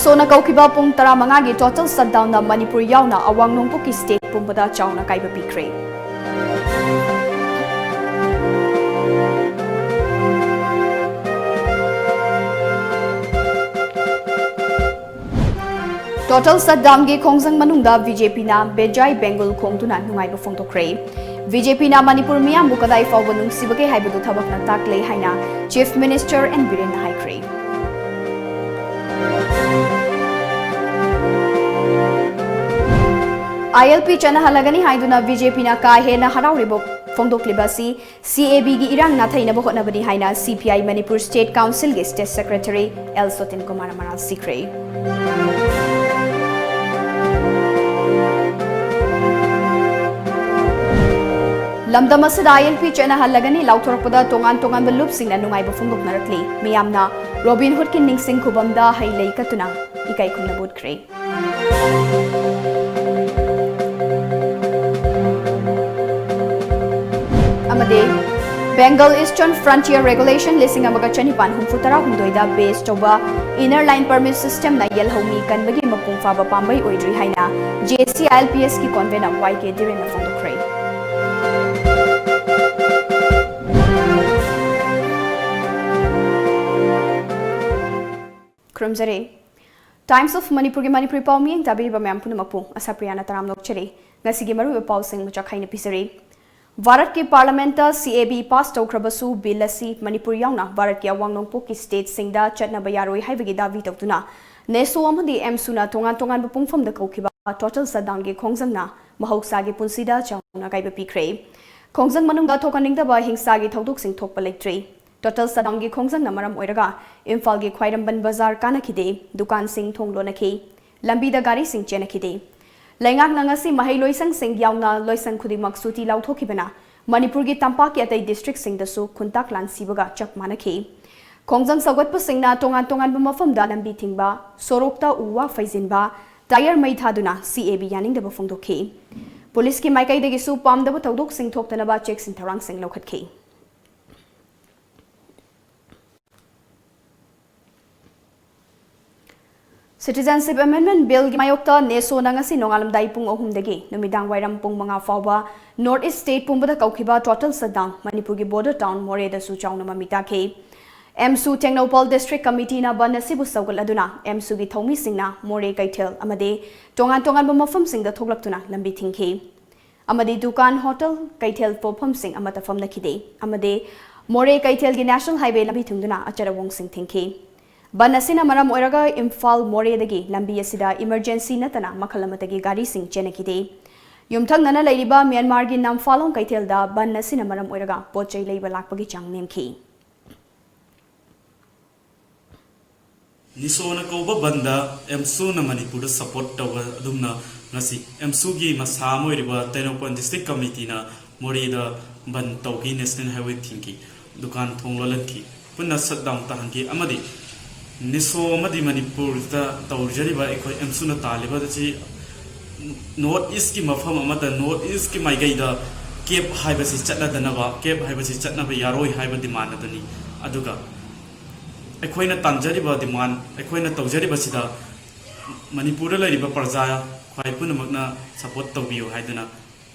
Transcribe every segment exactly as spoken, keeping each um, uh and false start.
ꯏꯁꯣꯅ ꯀꯧꯈꯤꯕ ꯄꯨꯡ ꯇꯔꯥꯃꯉꯥꯒꯤ total shutdownꯅ ꯃꯅꯤꯄꯨꯔ ꯌꯥꯎꯅ ꯑꯋꯥꯡ ꯅꯣꯡꯄꯣꯛꯀꯤ state ꯄꯨꯝꯕꯗ ꯆꯥꯎꯅ ꯑꯀꯥꯏꯕ ꯄꯤꯈ꯭ꯔꯦ꯫ Total shutdownꯒꯤ ꯈꯣꯡꯖꯪ ꯃꯅꯨꯡꯗ BJPꯅ ꯕꯦꯖꯥꯏ ꯕꯦꯡꯒꯨꯜ ꯈꯣꯡꯗꯨꯅ ꯅꯨꯡꯉꯥꯏꯕ ꯐꯣꯡꯗꯣꯛꯈ꯭ꯔꯦ꯫ BJPꯅ ꯃꯅꯤꯄꯨꯔ ꯃꯤꯌꯥꯝꯕꯨ ꯀꯗꯥꯏ ꯐꯥꯎꯕ ꯅꯨꯡꯁꯤꯕꯒꯦ ꯍꯥꯏꯕꯗꯨ ꯊꯕꯛꯅ ꯇꯥꯛꯂꯦ ꯍꯥꯏꯅ Chief Minister N ꯕꯤꯔꯦꯟꯅ ꯍꯥꯏꯈ꯭ꯔꯦ꯫ ILP ꯆꯠꯅꯍꯜꯂꯒꯅꯤ ꯍꯥꯏꯗꯨꯅ BJPꯅ ꯀꯥ ꯍꯦꯟꯅ ꯍꯔꯥꯎꯔꯤꯕ ꯐꯣꯡꯗꯣꯛꯂꯤꯕ ꯑꯁꯤ CABꯒꯤ ꯏꯔꯥꯡ ꯅꯥꯊꯩꯅꯕ ꯍꯣꯠꯅꯕꯅꯤ ꯍꯥꯏꯅ CPI Manipur State Councilꯒꯤ State Secretary L ꯁꯣꯇꯤꯟ Kumar ꯃꯔꯥꯜ ꯁꯤꯈ꯭ꯔꯦ꯫ ꯂꯝꯗꯝ ꯑꯁꯤꯗ ILP ꯆꯠꯅꯍꯜꯂꯒꯅꯤ ꯂꯥꯎꯊꯣꯔꯛꯄꯗ ꯇꯣꯉꯥꯟ ꯇꯣꯉꯥꯟꯕ ꯂꯨꯞꯁꯤꯡꯅ ꯅꯨꯡꯉꯥꯏꯕ ꯐꯣꯡꯗꯣꯛꯅꯔꯛꯂꯤ꯫ ꯃꯤꯌꯥꯝꯅ ꯔꯣꯕꯤꯟ ꯍꯨꯗꯀꯤ ꯅꯤꯡꯁꯤꯡ ꯈꯨꯕꯝꯗ ꯍꯩ ꯂꯩ ꯀꯠꯇꯨꯅ ꯏꯀꯥꯏ ꯈꯨꯝꯅꯕ ꯎꯠꯈ꯭ꯔꯦ꯫ ꯑꯃꯗꯤ Bengal Eastern Frontier Regulation ꯂꯤꯁꯤꯡ ꯑꯃꯒ ꯆꯅꯤꯄꯥꯟ ꯍꯨꯝꯐꯨ ꯇꯔꯥꯍꯨꯝꯗꯣꯏꯗ base ꯇꯧꯕ Inner Line Permit Systemꯅ ꯌꯦꯜꯍꯧꯃꯤ ꯀꯟꯕꯒꯤ ꯃꯄꯨꯡ ꯐꯥꯕ ꯄꯥꯝꯕꯩ ꯑꯣꯏꯗ꯭ꯔꯤ ꯍꯥꯏꯅ JAC ILPSꯀꯤ convener Y K ꯙꯤꯔꯦꯟꯅ ꯐꯣꯡꯗꯣꯛꯈ꯭ꯔꯦ꯫ ꯈꯨꯔꯨꯝꯖꯔꯤ꯫ Times of ꯃꯅꯤꯄꯨꯔꯒꯤ ꯃꯅꯤꯄꯨꯔꯤ ꯄꯥꯎ ꯃꯤꯠꯌꯦꯡ ꯇꯥꯕꯤꯔꯤꯕ ꯃꯌꯥꯝ ꯄꯨꯝꯅꯃꯛꯄꯨ ꯑꯁꯥꯄ꯭ꯔꯤꯌꯥꯅ ꯇꯔꯥꯝꯅ ꯑꯣꯛꯆꯔꯤ꯫ ꯉꯁꯤꯒꯤ ꯃꯔꯨꯑꯣꯏꯕ ꯄꯥꯎꯁꯤꯡ ꯃꯆꯥꯛ ꯍꯩꯅ ꯄꯤꯖꯔꯤ꯫ ꯚꯥꯔꯠꯀꯤ Parliamentꯇ CAB pass ꯇꯧꯈ꯭ꯔꯕꯁꯨ bill ꯑꯁꯤ ꯃꯅꯤꯄꯨꯔ ꯌꯥꯎꯅ ꯚꯥꯔꯠꯀꯤ ꯑꯋꯥꯡ ꯅꯣꯡꯄꯣꯛꯀꯤ stateꯁꯤꯡꯗ ꯆꯠꯅꯕ ꯌꯥꯔꯣꯏ ꯍꯥꯏꯕꯒꯤ ꯗꯥꯕꯤ ꯇꯧꯗꯨꯅ NESO ꯑꯃꯗꯤ AMSUꯅ ꯇꯣꯉꯥꯟ ꯇꯣꯉꯥꯟꯕ ꯄꯨꯡꯐꯝꯗ ꯀꯧꯈꯤꯕ total shutdownꯒꯤ ꯈꯣꯡꯖꯪꯅ ꯃꯍꯧꯁꯥꯒꯤ ꯄꯨꯟꯁꯤꯗ ꯆꯥꯎꯅ ꯑꯀꯥꯏꯕ ꯄꯤꯈ꯭ꯔꯦ꯫ ꯈꯣꯡꯖꯪ ꯃꯅꯨꯡꯗ ꯊꯣꯛꯍꯟꯅꯤꯡꯗꯕ ꯍꯤꯡꯁꯥꯒꯤ ꯊꯧꯗꯣꯛꯁꯤꯡ ꯊꯣꯛꯄ ꯂꯩꯇ꯭ꯔꯤ꯫ Total shutdownꯒꯤ ꯈꯣꯡꯖꯪꯅ ꯃꯔꯝ ꯑꯣꯏꯔꯒ ꯏꯝꯐꯥꯜꯒꯤ ꯈ꯭ꯋꯥꯏꯔꯝꯕꯟ ꯕꯖꯥꯔ ꯀꯥꯅꯈꯤꯗꯦ, ꯗꯨꯀꯥꯟꯁꯤꯡ ꯊꯣꯡ ꯂꯣꯟꯅꯈꯤ, ꯂꯝꯕꯤꯗ ꯒꯥꯔꯤꯁꯤꯡ ꯆꯦꯟꯅꯈꯤꯗꯦ꯫ ꯂꯩꯉꯥꯛꯅ ꯉꯁꯤ ꯃꯍꯩꯂꯣꯏꯁꯪꯁꯤꯡ ꯌꯥꯎꯅ ꯂꯣꯏꯁꯪ ꯈꯨꯗꯤꯡꯃꯛ ꯁꯨꯇꯤ ꯂꯥꯎꯊꯣꯛꯈꯤꯕꯅ ꯃꯅꯤꯄꯨꯔꯒꯤ ꯇꯝꯄꯥꯛꯀꯤ ꯑꯇꯩ districtꯁꯤꯡꯗꯁꯨ ꯈꯨꯟꯇꯥꯛ ꯂꯥꯟ ꯁꯤꯕꯒ ꯆꯞ ꯃꯥꯟꯅꯈꯤ꯫ ꯈꯣꯡꯖꯪ ꯁꯧꯒꯠꯄꯁꯤꯡꯅ ꯇꯣꯉꯥꯟ ꯇꯣꯉꯥꯟꯕ ꯃꯐꯝꯗ ꯂꯝꯕꯤ ꯊꯤꯡꯕ, ꯁꯣꯔꯣꯛꯇ ꯎ ꯋꯥ ꯐꯩꯖꯤꯟꯕ, tyre ꯃꯩ ꯊꯥꯗꯨꯅ CAB ꯌꯥꯅꯤꯡꯗꯕ ꯐꯣꯡꯗꯣꯛꯈꯤ꯫ ꯄꯨꯂꯤꯁꯀꯤ ꯃꯥꯏꯀꯩꯗꯒꯤꯁꯨ ꯄꯥꯝꯗꯕ ꯊꯧꯗꯣꯛꯁꯤꯡ ꯊꯣꯛꯇꯅꯕ ꯆꯦꯛꯁꯤꯟ ꯊꯧꯔꯥꯡꯁꯤꯡ ꯂꯧꯈꯠꯈꯤ꯫ Citizenship Amendment Billꯒꯤ ꯃꯥꯌꯣꯛꯇ NESOꯅ ꯉꯁꯤ ꯅꯣꯡꯉꯥꯜꯂꯝꯗꯥꯏ ꯄꯨꯡ ꯑꯍꯨꯝꯗꯒꯤ ꯅꯨꯃꯤꯗꯥꯡ ꯋꯥꯏꯔꯝ ꯄꯨꯡ ꯃꯉꯥ ꯐꯥꯎꯕ North East State ꯄꯨꯝꯕꯗ ꯀꯧꯈꯤꯕ total shutdown ꯃꯅꯤꯄꯨꯔꯒꯤ border town ꯃꯣꯔꯦꯗꯁꯨ ꯆꯥꯎꯅ ꯃꯃꯤ ꯇꯥꯈꯤ꯫ ꯑꯦꯝꯁꯨ ꯇꯦꯡꯅꯧꯄꯜ District Committeeꯅ ꯕꯟ ꯑꯁꯤꯕꯨ ꯁꯧꯒꯠꯂꯗꯨꯅ ꯑꯦꯝꯁꯨꯒꯤ ꯊꯧꯃꯤꯁꯤꯡꯅ ꯃꯣꯔꯦ ꯀꯩꯊꯦꯜ ꯑꯃꯗꯤ ꯇꯣꯉꯥꯟ ꯇꯣꯉꯥꯟꯕ ꯃꯐꯝꯁꯤꯡꯗ ꯊꯣꯛꯂꯛꯇꯨꯅ ꯂꯝꯕꯤ ꯊꯤꯡꯈꯤ꯫ ꯑꯃꯗꯤ ꯗꯨꯀꯥꯟ, ꯍꯣꯇꯦꯜ, ꯀꯩꯊꯦꯜ ꯄꯣꯠꯐꯝꯁꯤꯡ ꯑꯃꯠꯇ ꯐꯝꯅꯈꯤꯗꯦ꯫ ꯑꯃꯗꯤ ꯃꯣꯔꯦ ꯀꯩꯊꯦꯜꯒꯤ National Highway ꯂꯝꯕꯤ ꯊꯤꯡꯗꯨꯅ ꯑꯆꯠ ꯑꯋꯣꯡꯁꯤꯡ ꯊꯤꯡꯈꯤ꯫ ꯕꯟ ꯑꯁꯤꯅ ꯃꯔꯝ ꯑꯣꯏꯔꯒ ꯏꯝꯐꯥꯜ ꯃꯣꯔꯦꯗꯒꯤ ꯂꯝꯕꯤ ꯑꯁꯤꯗ emergency ꯅꯠꯇꯅ ꯃꯈꯜ ꯑꯃꯠꯇꯒꯤ ꯒꯥꯔꯤꯁꯤꯡ ꯆꯦꯟꯅꯈꯤꯗꯦ꯫ ꯌꯨꯝꯊꯪꯅꯅ ꯂꯩꯔꯤꯕ ꯃ꯭ꯌꯥꯟꯃꯥꯔꯒꯤ ꯅꯝꯐꯥꯂꯣꯡ ꯀꯩꯊꯦꯜꯗ ꯕꯟ ꯑꯁꯤꯅ ꯃꯔꯝ ꯑꯣꯏꯔꯒ ꯄꯣꯠ ꯆꯩ ꯂꯩꯕ ꯂꯥꯛꯄꯒꯤ ꯆꯥꯡ ꯅꯦꯝꯈꯤ꯫ NESOꯅ ꯀꯧꯕ ꯕꯟꯗ ꯑꯦꯝꯁꯨꯅ ꯃꯅꯤꯄꯨꯔꯗ support ꯇꯧꯕ ꯑꯗꯨꯝꯅ ꯉꯁꯤ ꯑꯦꯝꯁꯨꯒꯤ ꯃꯁꯥ ꯑꯃ ꯑꯣꯏꯔꯤꯕ ꯇꯦꯡꯅꯧꯄꯜ District Committeeꯅ ꯃꯣꯔꯦꯗ ꯕꯟ ꯇꯧꯈꯤ, National Highway ꯊꯤꯡꯈꯤ, ꯗꯨꯀꯥꯟ ꯊꯣꯡ ꯂꯣꯜꯍꯟꯈꯤ, ꯄꯨꯟꯅ shutdown ꯇꯥꯍꯟꯈꯤ꯫ ꯑꯃꯗꯤ NESO ꯑꯃꯗꯤ ꯃꯅꯤꯄꯨꯔꯗ ꯇꯧꯖꯔꯤꯕ ꯑꯩꯈꯣꯏ ꯑꯦꯝꯁꯨꯅ ꯇꯥꯜꯂꯤꯕ ꯑꯁꯤ North Eastꯀꯤ ꯃꯐꯝ ꯑꯃꯗ, North Eastꯀꯤ ꯃꯥꯏꯀꯩꯗ cap ꯍꯥꯏꯕꯁꯤ ꯆꯠꯅꯗꯅꯕ, cap ꯍꯥꯏꯕꯁꯤ ꯆꯠꯅꯕ ꯌꯥꯔꯣꯏ ꯍꯥꯏꯕ demand ꯑꯗꯨꯅꯤ꯫ ꯑꯗꯨꯒ ꯑꯩꯈꯣꯏꯅ ꯇꯥꯟꯖꯔꯤꯕ demand, ꯑꯩꯈꯣꯏꯅ ꯇꯧꯖꯔꯤꯕꯁꯤꯗ ꯃꯅꯤꯄꯨꯔꯗ ꯂꯩꯔꯤꯕ ꯄ꯭ꯔꯖꯥ ꯈ꯭ꯋꯥꯏ ꯄꯨꯝꯅꯃꯛꯅ support ꯇꯧꯕꯤꯌꯨ ꯍꯥꯏꯗꯨꯅ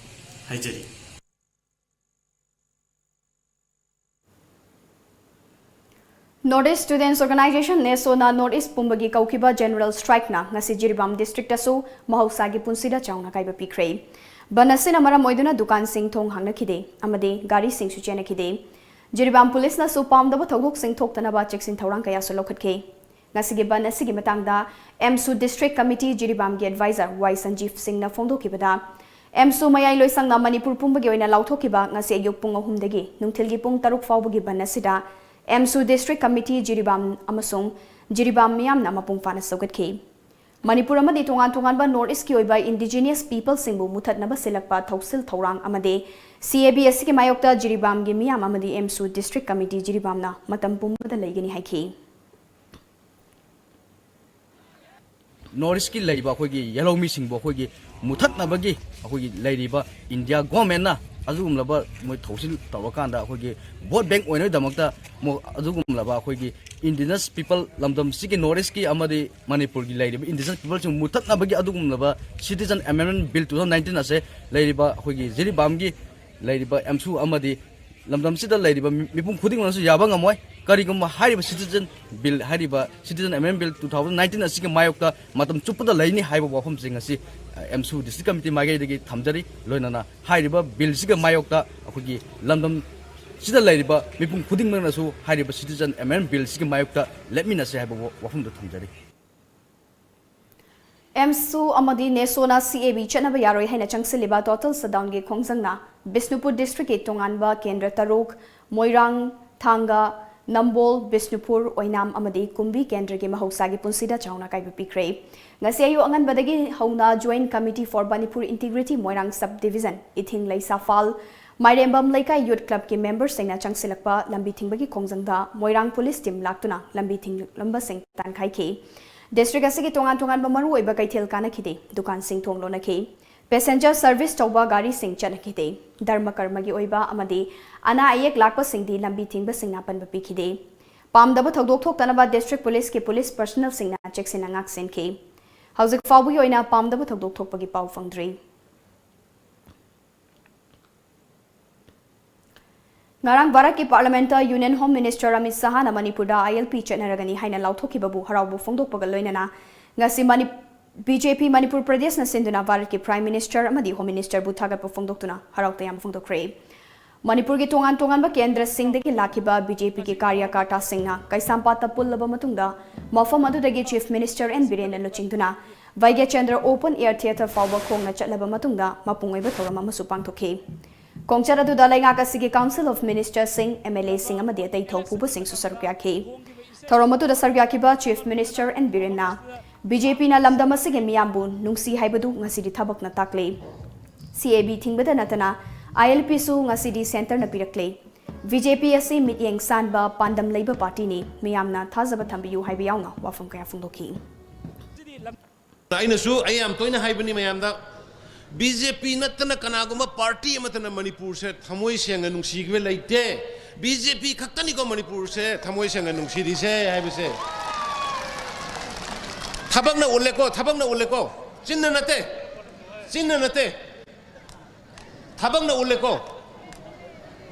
ꯍꯥꯏꯖꯔꯤ꯫ North East Students Organisation, NESOꯅ North East ꯄꯨꯝꯕꯒꯤ ꯀꯧꯈꯤꯕ general strikeꯅ ꯉꯁꯤ ꯖꯤꯔꯤꯕꯥꯝ Districtꯇꯁꯨ ꯃꯍꯧꯁꯥꯒꯤ ꯄꯨꯟꯁꯤꯗ ꯆꯥꯎꯅ ꯑꯀꯥꯏꯕ ꯄꯤꯈ꯭ꯔꯦ꯫ ꯕꯟ ꯑꯁꯤꯅ ꯃꯔꯝ ꯑꯣꯏꯗꯨꯅ ꯗꯨꯀꯥꯟꯁꯤꯡ ꯊꯣꯡ ꯍꯥꯡꯅꯈꯤꯗꯦ ꯑꯃꯗꯤ ꯒꯥꯔꯤꯁꯤꯡꯁꯨ ꯆꯦꯟꯅꯈꯤꯗꯦ꯫ ꯖꯤꯔꯤꯕꯥꯝ ꯄꯨꯂꯤꯁꯅꯁꯨ ꯄꯥꯝꯗꯕ ꯊꯧꯗꯣꯛꯁꯤꯡ ꯊꯣꯛꯇꯅꯕ ꯆꯦꯛꯁꯤꯟ ꯊꯧꯔꯥꯡ ꯀꯌꯥꯁꯨ ꯂꯧꯈꯠꯈꯤ꯫ ꯉꯁꯤꯒꯤ ꯕꯟ ꯑꯁꯤꯒꯤ ꯃꯇꯥꯡꯗ ꯑꯦꯝꯁꯨ District Committee ꯖꯤꯔꯤꯕꯥꯝꯒꯤ advisor ꯋꯥꯏ ꯁꯟꯖꯤꯞ ꯁꯤꯡꯅ ꯐꯣꯡꯗꯣꯛꯈꯤꯕꯗ, ꯑꯦꯝꯁꯨ ꯃꯌꯥꯏ ꯂꯣꯏꯁꯪꯅ ꯃꯅꯤꯄꯨꯔ ꯄꯨꯝꯕꯒꯤ ꯑꯣꯏꯅ ꯂꯥꯎꯊꯣꯛꯈꯤꯕ ꯉꯁꯤ ꯑꯌꯨꯛ ꯄꯨꯡ ꯑꯍꯨꯝꯗꯒꯤ ꯅꯨꯡꯊꯤꯜꯒꯤ ꯄꯨꯡ ꯇꯔꯨꯛ ꯐꯥꯎꯕꯒꯤ ꯕꯟ ꯑꯁꯤꯗ ꯑꯦꯝꯁꯨ District Committee ꯖꯤꯔꯤꯕꯥꯝ ꯑꯃꯁꯨꯡ ꯖꯤꯔꯤꯕꯥꯝ ꯃꯤꯌꯥꯝꯅ ꯃꯄꯨꯡ ꯐꯥꯅ ꯁꯧꯒꯠꯈꯤ꯫ ꯃꯅꯤꯄꯨꯔ ꯑꯃꯗꯤ ꯇꯣꯉꯥꯟ ꯇꯣꯉꯥꯟꯕ North Eastꯀꯤ ꯑꯣꯏꯕ indigenous peopleꯁꯤꯡꯕꯨ ꯃꯨꯊꯠꯅꯕ ꯁꯤꯜꯂꯛꯄ ꯊꯧꯁꯤꯜ ꯊꯧꯔꯥꯡ ꯑꯃꯗꯤ CAB ꯑꯁꯤꯒꯤ ꯃꯥꯌꯣꯛꯇ ꯖꯤꯔꯤꯕꯥꯝꯒꯤ ꯃꯤꯌꯥꯝ ꯑꯃꯗꯤ ꯑꯦꯝꯁꯨ District Committee ꯖꯤꯔꯤꯕꯥꯝꯅ ꯃꯇꯝ ꯄꯨꯝꯕꯗ ꯂꯩꯒꯅꯤ ꯍꯥꯏꯈꯤ꯫ North Eastꯀꯤ ꯂꯩꯔꯤꯕ ꯑꯩꯈꯣꯏꯒꯤ ꯌꯦꯜꯍꯧꯃꯤꯁꯤꯡꯕꯨ ꯑꯩꯈꯣꯏꯒꯤ ꯃꯨꯊꯠꯅꯕꯒꯤ ꯑꯩꯈꯣꯏꯒꯤ ꯂꯩꯔꯤꯕ India governmentꯅ ꯑꯗꯨꯒꯨꯝꯂꯕ ꯃꯣꯏ ꯊꯧꯁꯤꯜ ꯇꯧꯔꯀꯥꯟꯗ ꯑꯩꯈꯣꯏꯒꯤ ꯚꯣꯠ ꯕꯦꯡꯛ ꯑꯣꯏꯅꯕꯒꯤꯗꯃꯛꯇ ꯑꯃꯨꯛ ꯑꯗꯨꯒꯨꯝꯂꯕ ꯑꯩꯈꯣꯏꯒꯤ ꯏꯟꯗꯤꯖꯤꯅꯁ ꯄꯤꯄꯜ, ꯂꯝꯗꯝꯁꯤꯒꯤ ꯅꯣꯔꯠ ꯏꯁꯀꯤ ꯑꯃꯗꯤ ꯃꯅꯤꯄꯨꯔꯒꯤ ꯂꯩꯔꯤꯕ ꯏꯟꯗꯤꯖꯤꯅꯁ ꯄꯤꯄꯜꯁꯤꯡ ꯃꯨꯊꯠꯅꯕꯒꯤ ꯑꯗꯨꯒꯨꯝꯂꯕ Citizen Amendment Bill two thousand nineteen ꯑꯁꯦ ꯂꯩꯔꯤꯕ ꯑꯩꯈꯣꯏꯒꯤ ꯖꯤꯔꯤꯕꯥꯝꯒꯤ ꯂꯩꯔꯤꯕ ꯑꯦꯝꯁꯨ ꯑꯃꯗꯤ ꯂꯝꯗꯝꯁꯤꯗ ꯂꯩꯔꯤꯕ ꯃꯤ-, ꯃꯤꯄꯨꯝ ꯈꯨꯗꯤꯡꯃꯛꯅꯁꯨ ꯌꯥꯕ ꯉꯝꯃꯣꯏ꯫ ꯀꯔꯤꯒꯨꯝꯕ ꯍꯥꯏꯔꯤꯕ Citizen Bill, ꯍꯥꯏꯔꯤꯕ Citizen Amendment Bill two thousand nineteen ꯑꯁꯤꯒꯤ ꯃꯥꯌꯣꯛꯇ ꯃꯇꯝ ꯆꯨꯞꯄꯗ ꯂꯩꯅꯤ ꯍꯥꯏꯕ ꯋꯥꯐꯝꯁꯤꯡ ꯑꯁꯤ, ꯑ, ꯑꯦꯝꯁꯨ District Committee ꯃꯥꯏꯀꯩꯗꯒꯤ ꯊꯝꯖꯔꯤ꯫ ꯂꯣꯏꯅꯅ ꯍꯥꯏꯔꯤꯕ ꯕꯤꯜꯁꯤꯒ ꯃꯥꯌꯣꯛꯇ ꯑꯩꯈꯣꯏꯒꯤ ꯂꯝꯗꯝꯁꯤꯗ ꯂꯩꯔꯤꯕ ꯃꯤꯄꯨꯝ ꯈꯨꯗꯤꯡꯃꯛꯅꯁꯨ ꯍꯥꯏꯔꯤꯕ Citizen Amendment Billꯁꯤꯒꯤ ꯃꯥꯌꯣꯛꯇ ꯂꯦꯞꯃꯤꯟꯅꯁꯤ ꯍꯥꯏꯕ ꯋꯥ-, ꯋꯥꯐꯝꯗꯨ ꯊꯝꯖꯔꯤ꯫ ꯑꯦꯝꯁꯨ ꯑꯃꯗꯤ ꯅꯦꯁꯣꯅ CAB ꯆꯠꯅꯕ ꯌꯥꯔꯣꯏ ꯍꯥꯏꯅ ꯆꯪꯁꯤꯜꯂꯤꯕ total shutdownꯒꯤ ꯈꯣꯡꯖꯪꯅ ꯕꯤꯁꯅꯨꯄꯨꯔ districtꯀꯤ ꯇꯣꯉꯥꯟꯕ ꯀꯦꯟꯗ꯭ꯔ ꯇꯔꯨꯛ, ꯃꯣꯏꯔꯥꯡ, ꯊꯥꯡꯒ, ꯅꯝꯕꯣꯜ, ꯕꯤꯁꯅꯨꯄꯨꯔ, ꯑꯣꯏꯅꯥꯝ ꯑꯃꯗꯤ ꯀꯨꯝꯕꯤ ꯀꯦꯟꯗ꯭ꯔꯒꯤ ꯃꯍꯧꯁꯥꯒꯤ ꯄꯨꯟꯁꯤꯗ ꯆꯥꯎꯅ ꯑꯀꯥꯏꯕ ꯄꯤꯈ꯭ꯔꯦ꯫ ꯉꯁꯤ ꯑꯌꯨꯛ ꯑꯉꯟꯕꯗꯒꯤ ꯍꯧꯅ Joint Committee for Manipur Integrity Moirang Sub Division, ꯏꯊꯤꯡ ꯂꯩꯁꯥꯐꯥꯜ, ꯃꯥꯏꯔꯦꯝꯕꯝ ꯂꯩꯀꯥꯏ Youth Clubꯀꯤ memberꯁꯤꯡꯅ ꯆꯪꯁꯤꯜꯂꯛꯄ ꯂꯝꯕꯤ ꯊꯤꯡꯕꯒꯤ ꯈꯣꯡꯖꯪꯗ ꯃꯣꯏꯔꯥꯡ police team ꯂꯥꯛꯇꯨꯅ ꯂꯝꯕꯤ ꯊꯤꯡꯂꯝꯕꯁꯤꯡ ꯇꯥꯟꯈꯥꯏꯈꯤ꯫ District ꯑꯁꯤꯒꯤ ꯇꯣꯉꯥꯟ ꯇꯣꯉꯥꯟꯕ ꯃꯔꯨꯑꯣꯏꯕ ꯀꯩꯊꯦꯜ ꯀꯥꯟꯅꯈꯤꯗꯦ, ꯗꯨꯀꯥꯟꯁꯤꯡ ꯊꯣꯡ ꯂꯣꯟꯅꯈꯤ꯫ Passenger service ꯇꯧꯕ ꯒꯥꯔꯤꯁꯤꯡ ꯆꯠꯅꯈꯤꯗꯦ꯫ ꯙꯔꯃ ꯀꯔꯃꯒꯤ ꯑꯣꯏꯕ ꯑꯃꯗꯤ ꯑꯅꯥ ꯑꯌꯦꯛ ꯂꯥꯛꯄꯁꯤꯡꯗꯤ ꯂꯝꯕꯤ ꯊꯤꯡꯕꯁꯤꯡꯅ ꯑꯄꯟꯕ ꯄꯤꯈꯤꯗꯦ꯫ ꯄꯥꯝꯗꯕ ꯊꯧꯗꯣꯛ ꯊꯣꯛꯇꯅꯕ district policeꯀꯤ police personnelꯁꯤꯡꯅ ꯆꯦꯛꯁꯤꯟꯅ ꯉꯥꯛꯁꯦꯟꯈꯤ꯫ ꯍꯧꯖꯤꯛ ꯐꯥꯎꯕꯒꯤ ꯑꯣꯏꯅ ꯄꯥꯝꯗꯕ ꯊꯧꯗꯣꯛ ꯊꯣꯛꯄꯒꯤ ꯄꯥꯎ ꯐꯪꯗ꯭ꯔꯤ꯫ ꯉꯔꯥꯡ ꯚꯥꯔꯠꯀꯤ parliamentꯇ Union Home Minister ꯑꯃꯤꯠ ꯁꯍꯥꯅ ꯃꯅꯤꯄꯨꯔꯗ ILP ꯆꯠꯅꯔꯒꯅꯤ ꯍꯥꯏꯅ ꯂꯥꯎꯊꯣꯛꯈꯤꯕꯕꯨ ꯍꯔꯥꯎꯕ ꯐꯣꯡꯗꯣꯛꯄꯒ ꯂꯣꯏꯅꯅ ꯉꯁꯤ ꯃꯅꯤ-, BJP ꯃꯅꯤꯄꯨꯔ ꯄ꯭ꯔꯗꯦꯁꯅ ꯁꯤꯟꯗꯨꯅ ꯚꯥꯔꯠꯀꯤ Prime Minister ꯑꯃꯗꯤ Home Ministerꯕꯨ ꯊꯥꯒꯠꯄ ꯐꯣꯡꯗꯣꯛꯇꯨꯅ ꯍꯔꯥꯎ ꯇꯌꯥꯝꯕ ꯐꯣꯡꯗꯣꯛꯈ꯭ꯔꯦ꯫ ꯃꯅꯤꯄꯨꯔꯒꯤ ꯇꯣꯉꯥꯟ ꯇꯣꯉꯥꯟꯕ ꯀꯦꯟꯗ꯭ꯔꯁꯤꯡꯗꯒꯤ ꯂꯥꯛꯈꯤꯕ BJPꯒꯤ ꯀꯥꯔꯌꯀꯔꯇꯥꯁꯤꯡꯅ ꯀꯩꯁꯥꯝꯄꯥꯠꯇ ꯄꯨꯜꯂꯕ ꯃꯇꯨꯡꯗ ꯃꯐꯝ ꯑꯗꯨꯗꯒꯤ Chief Minister N ꯕꯤꯔꯦꯟꯅ ꯂꯨꯆꯤꯡꯗꯨꯅ ꯚꯥꯏꯒ꯭ꯌꯥꯆꯟꯗ꯭ꯔ Open Air Theatre ꯐꯥꯎꯕ ꯈꯣꯡꯅ ꯆꯠꯂꯕ ꯃꯇꯨꯡꯗ ꯃꯄꯨꯡ ꯑꯣꯏꯕ ꯊꯧꯔꯝ ꯑꯃꯁꯨ ꯄꯥꯡꯊꯣꯛꯈꯤ꯫ ꯈꯣꯡꯆꯠ ꯑꯗꯨꯗ ꯂꯩꯉꯥꯛ ꯑꯁꯤꯒꯤ Council of Ministerꯁꯤꯡ, MLAꯁꯤꯡ ꯑꯃꯗꯤ ꯑꯇꯩ ꯊꯧꯄꯨꯕꯁꯤꯡꯁꯨ ꯁꯔꯨꯛ ꯌꯥꯈꯤ꯫ ꯊꯧꯔꯝ ꯑꯗꯨꯗ ꯁꯔꯨꯛ ꯌꯥꯈꯤꯕ Chief Minister N ꯕꯤꯔꯦꯟꯅ BJPꯅ ꯂꯝꯗꯝ ꯑꯁꯤꯒꯤ ꯃꯤꯌꯥꯝꯕꯨ ꯅꯨꯡꯁꯤ ꯍꯥꯏꯕꯗꯨ ꯉꯁꯤꯗꯤ ꯊꯕꯛꯅ ꯇꯥꯛꯂꯦ꯫ CAB ꯊꯤꯡꯕꯗ ꯅꯠꯇꯅ ILPꯁꯨ ꯉꯁꯤꯗꯤ centreꯅ ꯄꯤꯔꯛꯂꯦ꯫ BJP ꯑꯁꯤ ꯃꯤꯠꯌꯦꯡ ꯁꯥꯟꯕ, ꯄꯥꯟꯗꯝ ꯂꯩꯕ partyꯅꯤ, ꯃꯤꯌꯥꯝꯅ ꯊꯥꯖꯕ ꯊꯝꯕꯤꯌꯨ ꯍꯥꯏꯕ ꯌꯥꯎꯅ ꯋꯥꯐꯝ ꯀꯌꯥ ꯐꯣꯡꯗꯣꯛꯈꯤ꯫ ꯑꯩꯅꯁꯨ, ꯑꯩ ꯌꯥꯝ ꯇꯣꯏꯅ ꯍꯥꯏꯕꯅꯤ ꯃꯌꯥꯝꯗ, ꯕꯤ ꯖꯦ ꯄꯤ ꯅꯠꯇꯅ ꯀꯅꯥꯒꯨꯝꯕ ꯄꯥꯔꯇꯤ ꯑꯃꯠꯇꯅ ꯃꯅꯤꯄꯨꯔꯁꯦ ꯊꯃꯣꯏ ꯁꯦꯡꯅ ꯅꯨꯡꯁꯤꯈꯤꯕ ꯂꯩꯇꯦ꯫ ꯕꯤ ꯖꯦ ꯄꯤ ꯈꯛꯇꯅꯤꯀꯣ ꯃꯅꯤꯄꯨꯔꯁꯦ ꯊꯃꯣꯏ ꯁꯦꯡꯅ ꯅꯨꯡꯁꯤꯔꯤꯁꯦ ꯍꯥꯏꯕꯁꯦ꯫ ꯊꯕꯛꯅ ꯎꯠꯂꯦꯀꯣ, ꯊꯕꯛꯅ ꯎꯠꯂꯦꯀꯣ꯫ ꯆꯤꯟꯅ ꯅꯠꯇꯦ, ꯆꯤꯟꯅ ꯅꯠꯇꯦ, ꯊꯕꯛꯅ ꯎꯠꯂꯦꯀꯣ꯫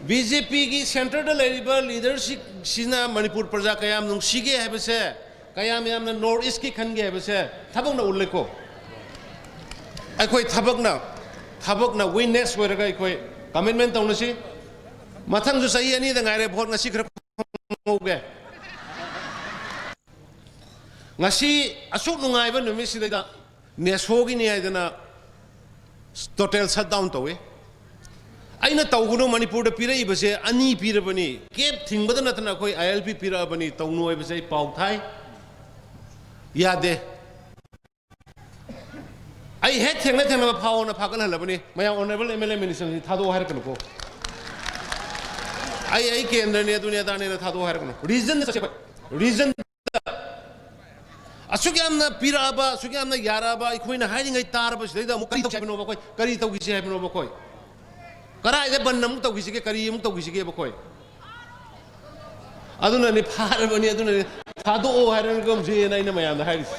ꯕꯤ ꯖꯦ ꯄꯤꯒꯤ ꯁꯦꯟꯇꯔꯗ ꯂꯩꯔꯤꯕ ꯂꯤꯗꯔꯁꯤꯞꯁꯤꯅ ꯃꯅꯤꯄꯨꯔ ꯄ꯭ꯔꯖꯥ ꯀꯌꯥꯝ ꯅꯨꯡꯁꯤꯒꯦ ꯍꯥꯏꯕꯁꯦ, ꯀꯌꯥꯝ ꯌꯥꯝꯅ ꯅꯣꯔꯠ ꯏꯁꯀꯤ ꯈꯟꯒꯦ ꯍꯥꯏꯕꯁꯦ ꯊꯕꯛꯅ ꯎꯠꯂꯦꯀꯣ꯫ ꯑꯩꯈꯣꯏ ꯊꯕꯛꯅ, ꯊꯕꯛꯅ ꯋꯤꯠꯅꯦꯁ ꯑꯣꯏꯔꯒ ꯑꯩꯈꯣꯏ ꯀꯃꯤꯠꯃꯦꯟ ꯇꯧꯅꯁꯤ꯫ ꯃꯊꯪꯁꯨ ꯆꯍꯤ ꯑꯅꯤꯗ ꯉꯥꯏꯔꯦ ꯚꯣꯠ, ꯉꯁꯤ ꯈꯔ ꯈꯪꯍꯧꯒꯦ꯫ ꯉꯁꯤ ꯑꯁꯨꯛ ꯅꯨꯡꯉꯥꯏꯕ ꯅꯨꯃꯤꯠꯁꯤꯗꯩꯗ ꯅꯦꯁꯣꯒꯤꯅꯤ ꯍꯥꯏꯗꯅ ꯇꯣꯇꯦꯜ ꯁꯠ ꯗꯥꯎꯟ ꯇꯧꯏ꯫ ꯑꯩꯅ ꯇꯧꯒꯅꯨ, ꯃꯅꯤꯄꯨꯔꯗ ꯄꯤꯔꯛꯏꯕꯁꯦ ꯑꯅꯤ ꯄꯤꯔꯕꯅꯤ, ꯀꯦꯞ ꯊꯤꯡꯕꯗ ꯅꯠꯇꯅ ꯑꯩꯈꯣꯏ ꯑꯥꯏ ꯑꯦꯜ ꯄꯤ ꯄꯤꯔꯛꯑꯕꯅꯤ, ꯇꯧꯅꯨ ꯍꯥꯏꯕꯁꯦ ꯑꯩ ꯄꯥꯎ ꯊꯥꯏ꯫ ꯌꯥꯗꯦ꯫ ꯑꯩ ꯍꯦꯛ ꯊꯦꯡꯅ ꯊꯦꯡꯅꯕ ꯐꯥꯎꯑꯣꯅ ꯐꯥꯒꯠꯍꯜꯂꯕꯅꯤ꯫ ꯃꯌꯥꯝ ꯑꯣꯅꯔꯦꯕꯜ ꯑꯦꯝ ꯑꯦꯜ ꯑꯦ ꯃꯤꯅꯤꯁꯇꯔꯁꯤ ꯊꯥꯗꯣꯛꯑꯣ ꯍꯥꯏꯔꯛꯀꯅꯨꯀꯣ꯫ ꯑꯩ, ꯑꯩ ꯀꯦꯟꯗ꯭ꯔꯅꯤ, ꯑꯗꯨꯅꯤ ꯑꯗꯥꯅꯦꯅ ꯊꯥꯗꯣꯛꯑꯣ ꯍꯥꯏꯔꯛꯀꯅꯨ꯫ ꯔꯤꯖꯟ ꯆꯠꯁꯦ ꯑꯩꯈꯣꯏ꯫ ꯔꯤꯖꯟ ꯑꯁꯨꯛ ꯌꯥꯝꯅ ꯄꯤꯔꯛꯑꯕ, ꯑꯁꯨꯛ ꯌꯥꯝꯅ ꯌꯥꯔꯛꯑꯕ, ꯑꯩꯈꯣꯏꯅ ꯍꯥꯏꯔꯤꯉꯩ ꯇꯥꯔꯕ ꯁꯤꯗꯩꯗ ꯑꯃꯨꯛ ꯀꯔꯤ ꯇꯧꯁꯤ ꯍꯥꯏꯕꯅꯣꯕ ꯑꯩꯈꯣꯏ? ꯀꯔꯤ ꯇꯧꯈꯤꯁꯤ ꯍꯥꯏꯕꯅꯣꯕ ꯑꯩꯈꯣꯏ? ꯀꯔꯥꯏꯗ ꯕꯟ ꯑꯃꯨꯛ ꯇꯧꯈꯤꯁꯤꯒꯦ? ꯀꯔꯤ ꯑꯃꯨꯛ ꯇꯧꯈꯤꯁꯤꯒꯦꯕ ꯑꯩꯈꯣꯏ? ꯑꯗꯨꯅꯅꯦ ꯐꯥꯔꯕꯅꯤ, ꯑꯗꯨꯅꯅꯦ ꯊꯥꯗꯣꯛꯑꯣ ꯍꯥꯏꯔꯒꯨꯝꯁꯦꯅ ꯑꯩꯅ ꯃꯌꯥꯝꯗ ꯍꯥꯏꯔꯤꯁꯦ꯫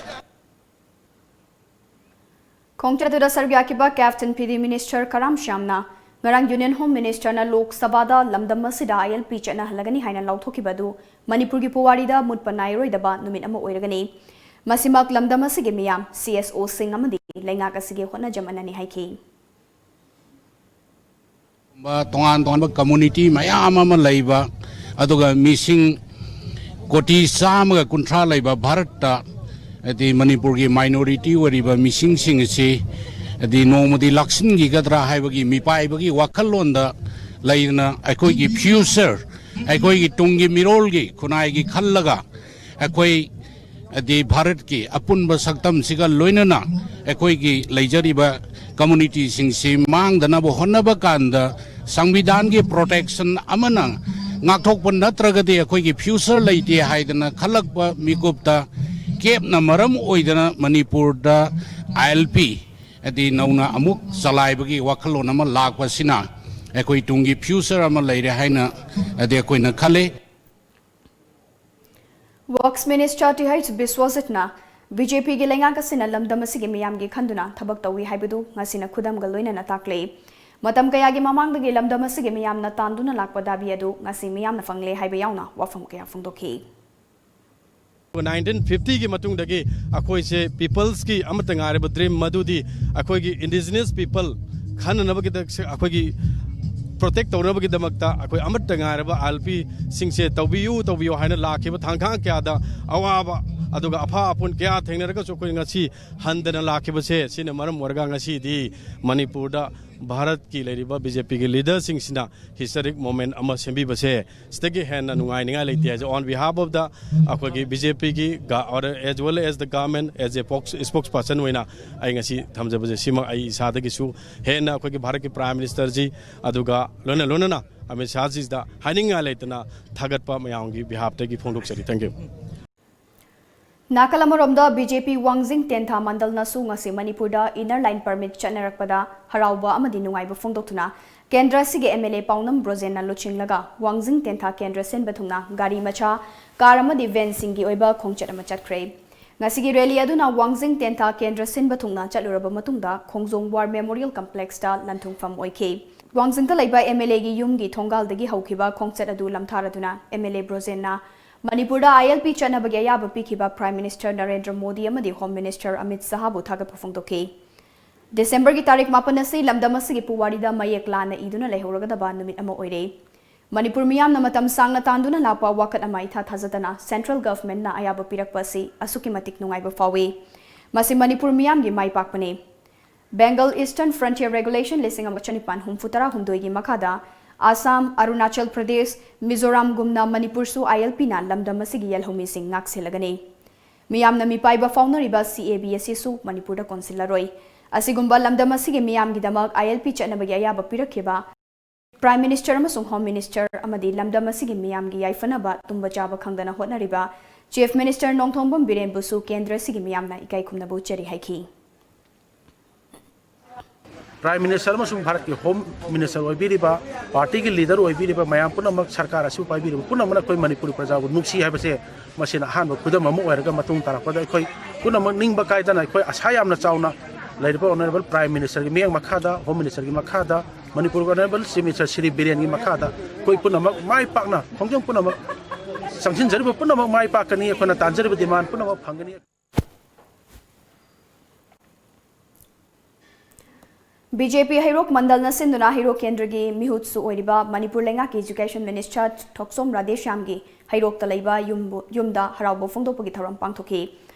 ꯈꯣꯡꯆꯠ ꯑꯗꯨꯗ ꯁꯔꯨꯛ ꯌꯥꯈꯤꯕ ꯀꯦꯞꯇꯦꯟ ꯄꯤ ꯗꯤ ꯃꯤꯅꯤꯁꯇꯔ ꯀꯔꯥꯝ ꯁ꯭ꯌꯥꯝꯅ ꯉꯔꯥꯡ ꯌꯨꯅꯤꯌꯟ ꯍꯣꯝ ꯃꯤꯅꯤꯁꯇꯔꯅ ꯂꯣꯛ ꯁꯚꯥꯗ ꯂꯝꯗꯝ ꯑꯁꯤꯗ ꯑꯥꯏ ꯑꯦꯜ ꯄꯤ ꯆꯠꯅꯍꯜꯂꯒꯅꯤ ꯍꯥꯏꯅ ꯂꯥꯎꯊꯣꯛꯈꯤꯕ ꯑꯗꯨ ꯃꯅꯤꯄꯨꯔꯒꯤ ꯄꯨꯋꯥꯔꯤꯗ ꯃꯨꯠꯄ ꯅꯥꯏꯔꯣꯏꯗꯕ ꯅꯨꯃꯤꯠ ꯑꯃ ꯑꯣꯏꯔꯒꯅꯤ꯫ ꯃꯁꯤꯃꯛ ꯂꯝꯗꯝ ꯑꯁꯤꯒꯤ ꯃꯤꯌꯥꯝ, ꯁꯤ ꯑꯦꯁ ꯑꯣꯁꯤꯡ ꯑꯃꯗꯤ ꯂꯩꯉꯥꯛ ꯑꯁꯤꯒꯤ ꯍꯣꯠꯅꯖꯃꯟꯅꯅꯤ ꯍꯥꯏꯈꯤ꯫ ꯇꯣꯉꯥꯟ ꯇꯣꯉꯥꯟꯕ ꯀꯝꯃꯨꯅꯤꯇꯤ ꯃꯌꯥꯝ ꯑꯃ ꯂꯩꯕ, ꯑꯗꯨꯒ ꯃꯤꯁꯤꯡ ꯀꯣꯇꯤ ꯆꯥꯝꯃꯒ ꯀꯨꯟꯊ꯭ꯔꯥ ꯂꯩꯕ ꯚꯥꯔꯠꯇ, ꯍꯥꯏꯗꯤ ꯃꯅꯤꯄꯨꯔꯒꯤ ꯃꯥꯏꯅꯣꯔꯤꯇꯤ ꯑꯣꯏꯔꯤꯕ ꯃꯤꯁꯤꯡꯁꯤꯡ ꯑꯁꯤ, ꯍꯥꯏꯗꯤ ꯅꯣꯡꯃꯗꯤ ꯂꯥꯛꯁꯤꯟꯈꯤꯒꯗ꯭ꯔꯥ ꯍꯥꯏꯕꯒꯤ ꯃꯤꯄꯥꯏꯕꯒꯤ ꯋꯥꯈꯜꯂꯣꯟꯗ ꯂꯩꯗꯅ, ꯑꯩꯈꯣꯏꯒꯤ ꯐ꯭ꯌꯨꯆꯔ, ꯑꯩꯈꯣꯏꯒꯤ ꯇꯨꯡꯒꯤ ꯃꯤꯔꯣꯜꯒꯤ ꯈꯨꯟꯅꯥꯏꯒꯤ ꯈꯜꯂꯒ, ꯑꯩꯈꯣꯏ ꯍꯥꯏꯗꯤ ꯚꯥꯔꯠꯀꯤ ꯑꯄꯨꯟꯕ ꯁꯛꯇꯝꯁꯤꯒ ꯂꯣꯏꯅꯅ ꯑꯩꯈꯣꯏꯒꯤ ꯂꯩꯖꯔꯤꯕ ꯀꯝꯃꯨꯅꯤꯇꯤꯁꯤꯡꯁꯤ ꯃꯥꯡꯗꯅꯕ ꯍꯣꯠꯅꯕ ꯀꯥꯟꯗ ꯁꯪꯕꯤꯙꯥꯟꯒꯤ ꯄ꯭ꯔꯣꯇꯦꯛꯁꯟ ꯑꯃꯅ ꯉꯥꯛꯊꯣꯛꯄ ꯅꯠꯇ꯭ꯔꯒꯗꯤ ꯑꯩꯈꯣꯏꯒꯤ ꯐ꯭ꯌꯨꯆꯔ ꯂꯩꯇꯦ ꯍꯥꯏꯗꯅ ꯈꯜꯂꯛꯄ ꯃꯤꯀꯨꯞꯇ ꯀꯦꯞꯅ ꯃꯔꯝ ꯑꯣꯏꯗꯅ ꯃꯅꯤꯄꯨꯔꯗ ꯑꯥꯏ ꯑꯦꯜ ꯄꯤ ꯍꯥꯏꯗꯤ ꯅꯧꯅ ꯑꯃꯨꯛ ꯆꯂꯥꯏꯕꯒꯤ ꯋꯥꯈꯜꯂꯣꯟ ꯑꯃ ꯂꯥꯛꯄꯁꯤꯅ ꯑꯩꯈꯣꯏ ꯇꯨꯡꯒꯤ future ꯑꯃ ꯂꯩꯔꯦ ꯍꯥꯏꯅ ꯍꯥꯏꯗꯤ ꯑꯩꯈꯣꯏꯅ ꯈꯜꯂꯤ꯫ Works Minister ꯇꯤꯍꯩꯆ ꯕꯤꯁ꯭ꯋꯖꯤꯠꯅ ꯕꯤ ꯖꯦ ꯄꯤꯒꯤ ꯂꯩꯉꯥꯛ ꯑꯁꯤꯅ ꯂꯝꯗꯝ ꯑꯁꯤꯒꯤ ꯃꯤꯌꯥꯝꯒꯤ ꯈꯟꯗꯨꯅ ꯊꯕꯛ ꯇꯧꯏ ꯍꯥꯏꯕꯗꯨ ꯉꯁꯤꯅ ꯈꯨꯗꯝꯒ ꯂꯣꯏꯅꯅ ꯇꯥꯛꯂꯦ꯫ ꯃꯇꯝ ꯀꯌꯥꯒꯤ ꯃꯃꯥꯡꯗꯒꯤ ꯂꯝꯗꯝ ꯑꯁꯤꯒꯤ ꯃꯤꯌꯥꯝꯅ ꯇꯥꯟꯗꯨꯅ ꯂꯥꯛꯄ ꯗꯥꯕꯤ ꯑꯗꯨ ꯉꯁꯤ ꯃꯤꯌꯥꯝꯅ ꯐꯪꯂꯦ ꯍꯥꯏꯕ ꯌꯥꯎꯅ ꯋꯥꯐꯝ ꯀꯌꯥ ꯐꯣꯡꯗꯣꯛꯈꯤ꯫ ꯅꯥꯏꯟꯇꯤꯟ ꯐꯤꯐꯇꯤꯒꯤ ꯃꯇꯨꯡꯗꯒꯤ ꯑꯩꯈꯣꯏꯁꯦ peopleꯁꯀꯤ ꯑꯃꯠꯇ ꯉꯥꯏꯔꯕ dream ꯃꯗꯨꯗꯤ ꯑꯩꯈꯣꯏꯒꯤ indigenous people ꯈꯟꯅꯅꯕꯒꯤꯗ ꯑꯩꯈꯣꯏꯒꯤ protect ꯇꯧꯅꯕꯒꯤꯗꯃꯛꯇ ꯑꯩꯈꯣꯏ ꯑꯃꯠꯇ ꯉꯥꯏꯔꯕ ꯑꯥꯏ ꯑꯦꯜ ꯄꯤꯁꯤꯡꯁꯦ ꯇꯧꯕꯤꯌꯨ ꯇꯧꯕꯤꯌꯨ ꯍꯥꯏꯅ ꯂꯥꯛꯈꯤꯕ ꯊꯥꯡꯈꯥꯡ ꯀꯌꯥꯗ ꯑꯋꯥꯕ ꯑꯗꯨꯒ ꯑꯐ ꯑꯄꯨꯟ ꯀꯌꯥ ꯊꯦꯡꯅꯔꯒꯁꯨ ꯑꯩꯈꯣꯏ ꯉꯁꯤ ꯍꯟꯗꯅ ꯂꯥꯛꯈꯤꯕꯁꯦ ꯁꯤꯅ ꯃꯔꯝ ꯑꯣꯏꯔꯒ ꯉꯁꯤꯗꯤ ꯃꯅꯤꯄꯨꯔꯗ ꯚꯥꯔꯠꯀꯤ ꯂꯩꯔꯤꯕ ꯕꯤ ꯖꯦ ꯄꯤꯒꯤ leaderꯁꯤꯡꯁꯤꯅ historic moment ꯑꯃ ꯁꯦꯝꯕꯤꯕꯁꯦ ꯁꯤꯗꯒꯤ ꯍꯦꯟꯅ ꯅꯨꯡꯉꯥꯏꯅꯤꯡꯉꯥꯏ ꯂꯩꯇꯦ ꯍꯥꯏꯁꯦ꯫ On behalf of the ꯑꯩꯈꯣꯏꯒꯤ ꯕꯤ ꯖꯦ ꯄꯤꯒꯤ as well as the government as a spokesperson ꯑꯣꯏꯅ ꯑꯩ ꯉꯁꯤ ꯊꯝꯖꯕꯁꯦ ꯁꯤꯃꯛ ꯑꯩ ꯏꯁꯥꯗꯒꯤꯁꯨ ꯍꯦꯟꯅ ꯑꯩꯈꯣꯏꯒꯤ ꯚꯥꯔꯠꯀꯤ Prime Ministerꯁꯤ ꯑꯗꯨꯒ ꯂꯣꯏꯅ ꯂꯣꯏꯅꯅ ꯑꯃꯤꯠ ꯁꯥꯍꯖꯤꯗ ꯍꯥꯏꯅꯤꯡꯉꯥꯏ ꯂꯩꯇꯅ ꯊꯥꯒꯠꯄ ꯃꯌꯥꯝꯒꯤ behalfꯇꯒꯤ ꯐꯣꯡꯗꯣꯛꯆꯔꯤ꯫ Thank you꯫ ꯅꯥꯀꯜ ꯑꯃꯔꯣꯝꯗ ꯕꯤ ꯖꯦ ꯄꯤ ꯋꯥꯡꯖꯤꯡ ꯇꯦꯟꯊꯥ ꯃꯟꯗꯜꯅꯁꯨ ꯉꯁꯤ ꯃꯅꯤꯄꯨꯔꯗ inner line permit ꯆꯠꯅꯔꯛꯄꯗ ꯍꯔꯥꯎꯕ ꯑꯃꯗꯤ ꯅꯨꯡꯉꯥꯏꯕ ꯐꯣꯡꯗꯣꯛꯇꯨꯅ ꯀꯦꯟꯗ꯭ꯔ ꯑꯁꯤꯒꯤ ꯑꯦꯝ ꯑꯦꯜ ꯑꯦ ꯄꯥꯎꯅꯝ ꯕ꯭ꯔꯣꯖꯦꯟꯅ ꯂꯨꯆꯤꯡꯂꯒ ꯋꯥꯡꯖꯤꯡ ꯇꯦꯟꯊꯥ ꯀꯦꯟꯗ꯭ꯔ ꯁꯤꯟꯕ ꯊꯨꯡꯅ ꯒꯥꯔꯤ ꯃꯆꯥ, car ꯑꯃꯗꯤ vanꯁꯤꯡꯒꯤ ꯑꯣꯏꯕ ꯈꯣꯡꯆꯠ ꯑꯃ ꯆꯠꯈ꯭ꯔꯦ꯫ ꯉꯁꯤꯒꯤ rally ꯑꯗꯨꯅ ꯋꯥꯡꯖꯤꯡ ꯇꯦꯟꯊꯥ ꯀꯦꯟꯗ꯭ꯔ ꯁꯤꯟꯕ ꯊꯨꯡꯅ ꯆꯠꯂꯨꯔꯕ ꯃꯇꯨꯡꯗ ꯈꯣꯡꯖꯣꯝ War Memorial Complexꯇ ꯂꯟꯊꯨꯡꯐꯝ ꯑꯣꯏꯈꯤ꯫ ꯋꯥꯡꯖꯤꯡꯗ ꯂꯩꯕ ꯑꯦꯝ ꯑꯦꯜ ꯑꯦꯒꯤ ꯌꯨꯝꯒꯤ ꯊꯣꯡꯒꯥꯜꯗꯒꯤ ꯍꯧꯈꯤꯕ ꯈꯣꯡꯆꯠ ꯑꯗꯨ ꯂꯝꯊꯥꯔꯗꯨꯅ ꯑꯦꯝ ꯑꯦꯜ ꯑꯦ ꯕ꯭ꯔꯣꯖꯦꯟꯅ ꯃꯅꯤꯄꯨꯔꯗ ꯑꯥꯏ ꯑꯦꯜ ꯄꯤ ꯆꯠꯅꯕꯒꯤ ꯑꯌꯥꯕ ꯄꯤꯈꯤꯕ Prime Minister ꯅꯔꯦꯟꯗ꯭ꯔ ꯃꯣꯗꯤ ꯑꯃꯗꯤ Home Minister ꯑꯃꯤꯠ ꯁꯍꯥꯕꯨ ꯊꯥꯒꯠꯄ ꯐꯣꯡꯗꯣꯛꯈꯤ꯫ ꯗꯤꯁꯦꯝꯕꯔꯒꯤ ꯇꯥꯔꯤꯛ ꯃꯥꯄꯟ ꯑꯁꯤ ꯂꯝꯗꯝ ꯑꯁꯤꯒꯤ ꯄꯨꯋꯥꯔꯤꯗ ꯃꯌꯦꯛ ꯂꯥꯟꯅ ꯏꯗꯨꯅ ꯂꯩꯍꯧꯔꯒꯗꯕ ꯅꯨꯃꯤꯠ ꯑꯃ ꯑꯣꯏꯔꯦ꯫ ꯃꯅꯤꯄꯨꯔ ꯃꯤꯌꯥꯝꯅ ꯃꯇꯝ ꯁꯥꯡꯅ ꯇꯥꯟꯗꯨꯅ ꯂꯥꯛꯄ ꯋꯥꯀꯠ ꯑꯃ ꯏꯊꯥ ꯊꯥꯖꯗꯅ Central Governmentꯅ ꯑꯌꯥꯕ ꯄꯤꯔꯛꯄ ꯑꯁꯤ ꯑꯁꯨꯛꯀꯤ ꯃꯇꯤꯛ ꯅꯨꯡꯉꯥꯏꯕ ꯐꯥꯎꯏ꯫ ꯃꯁꯤ ꯃꯅꯤꯄꯨꯔ ꯃꯤꯌꯥꯝꯒꯤ ꯃꯥꯏ ꯄꯥꯛꯄꯅꯤ꯫ Bengal Eastern Frontier Regulation ꯂꯤꯁꯤꯡ ꯑꯃ ꯆꯅꯤꯄꯥꯟ ꯍꯨꯝꯐꯨ ꯇꯔꯥ ꯍꯨꯝꯗꯣꯏꯒꯤ ꯃꯈꯥꯗ ꯑꯁꯥꯝ, ꯑꯔꯨꯅꯥꯆꯜ ꯄ꯭ꯔꯗꯦꯁ, ꯃꯤꯖꯣꯔꯥꯝꯒꯨꯝꯅ ꯃꯅꯤꯄꯨꯔꯁꯨ ꯑꯥꯏ ꯑꯦꯜ ꯄꯤꯅ ꯂꯝꯗꯝ ꯑꯁꯤꯒꯤ ꯌꯦꯜꯍꯧꯃꯤꯁꯤꯡ ꯉꯥꯛꯁꯦꯜꯂꯒꯅꯤ꯫ ꯃꯤꯌꯥꯝꯅ ꯃꯤꯄꯥꯏꯕ ꯐꯥꯎꯅꯔꯤꯕ ꯁꯤ ꯑꯦ ꯕꯤ ꯑꯁꯤꯁꯨ ꯃꯅꯤꯄꯨꯔꯗ ꯀꯣꯟꯁꯤꯜꯂꯔꯣꯏ꯫ ꯑꯁꯤꯒꯨꯝꯕ ꯂꯝꯗꯝ ꯑꯁꯤꯒꯤ ꯃꯤꯌꯥꯝꯒꯤꯗꯃꯛ ꯑꯥꯏ ꯑꯦꯜ ꯄꯤ ꯆꯠꯅꯕꯒꯤ ꯑꯌꯥꯕ ꯄꯤꯔꯛꯈꯤꯕ Prime Minister ꯑꯃꯁꯨꯡ Home Minister ꯑꯃꯗꯤ ꯂꯝꯗꯝ ꯑꯁꯤꯒꯤ ꯃꯤꯌꯥꯝꯒꯤ ꯌꯥꯏꯐꯅꯕ ꯇꯨꯝꯕ ꯆꯥꯕ ꯈꯪꯗꯅ ꯍꯣꯠꯅꯔꯤꯕ Chief Minister ꯅꯣꯡꯊꯣꯝꯕꯝ ꯕꯤꯔꯦꯟꯕꯨꯁꯨ ꯀꯦꯟꯗ꯭ꯔ ꯑꯁꯤꯒꯤ ꯃꯤꯌꯥꯝꯅ ꯏꯀꯥꯏ ꯈꯨꯝꯅꯕ ꯎꯠꯆꯔꯤ ꯍꯥꯏꯈꯤ꯫ Prime Minister ꯑꯃꯁꯨꯡ ꯚꯥꯔꯠꯀꯤ Home Minister ꯑꯣꯏꯕꯤꯔꯤꯕ, party ꯒꯤ leader ꯑꯣꯏꯕꯤꯔꯤꯕ ꯃꯌꯥꯝ ꯄꯨꯝꯅꯃꯛ, ꯁꯔꯀꯥꯔ ꯑꯁꯤꯕꯨ ꯄꯥꯏꯕꯤꯔꯤꯕ ꯄꯨꯝꯅꯃꯛꯅ ꯑꯩꯈꯣꯏ ꯃꯅꯤꯄꯨꯔꯤ ꯄ꯭ꯔꯖꯥꯕꯨ ꯅꯨꯡꯁꯤ ꯍꯥꯏꯕꯁꯦ ꯃꯁꯤꯅ ꯑꯍꯥꯟꯕ ꯈꯨꯗꯝ ꯑꯃ ꯑꯣꯏꯔꯒ, ꯃꯇꯨꯡ ꯇꯥꯔꯛꯄꯗ ꯑꯩꯈꯣꯏ ꯄꯨꯝꯅꯃꯛ ꯅꯤꯡꯕ ꯀꯥꯏꯗꯅ ꯑꯩꯈꯣꯏ ꯑꯁꯥ ꯌꯥꯝꯅ ꯆꯥꯎꯅ ꯂꯩꯔꯤꯕ Honourable Prime Minister ꯒꯤ ꯃꯤꯠꯌꯦꯡ ꯃꯈꯥꯗ, Home Minister ꯒꯤ ꯃꯈꯥꯗ, ꯃꯅꯤꯄꯨꯔꯒꯤ Honourable Chief Minister ꯁ꯭ꯔꯤ ꯕꯤꯔꯦꯟꯒꯤ ꯃꯈꯥꯗ ꯑꯩꯈꯣꯏ ꯄꯨꯝꯅꯃꯛ ꯃꯥꯏ ꯄꯥꯛꯅ, ꯈꯣꯡꯖꯪ ꯄꯨꯝꯅꯃꯛ, ꯆꯪꯁꯤꯟꯖꯔꯤꯕ ꯄꯨꯝꯅꯃꯛ ꯃꯥꯏ ꯄꯥꯛꯀꯅꯤ, ꯑꯩꯈꯣꯏꯅ ꯇꯥꯟꯖꯔꯤꯕ demand ꯄꯨꯝꯅꯃꯛ ꯐꯪꯒꯅꯤ꯫ ꯕꯤ ꯖꯦ ꯄꯤ ꯍꯩꯔꯣꯛ ꯃꯟꯗꯜꯅ ꯁꯤꯟꯗꯨꯅ ꯍꯩꯔꯣꯛ ꯀꯦꯟꯗ꯭ꯔꯒꯤ ꯃꯤꯍꯨꯠꯁꯨ ꯑꯣꯏꯔꯤꯕ ꯃꯅꯤꯄꯨꯔ ꯂꯩꯉꯥꯛꯀꯤ Education Minister ꯊꯣꯛꯆꯣꯝ ꯔꯥꯙꯦꯁ꯭ꯌꯥꯝꯒꯤ ꯍꯩꯔꯣꯛꯇ ꯂꯩꯕ ꯌꯨꯝꯕꯨ-, ꯌꯨꯝꯗ ꯍꯔꯥꯎꯕ ꯐꯣꯡꯗꯣꯛꯄꯒꯤ ꯊꯧꯔꯝ ꯄꯥꯡꯊꯣꯛꯈꯤ꯫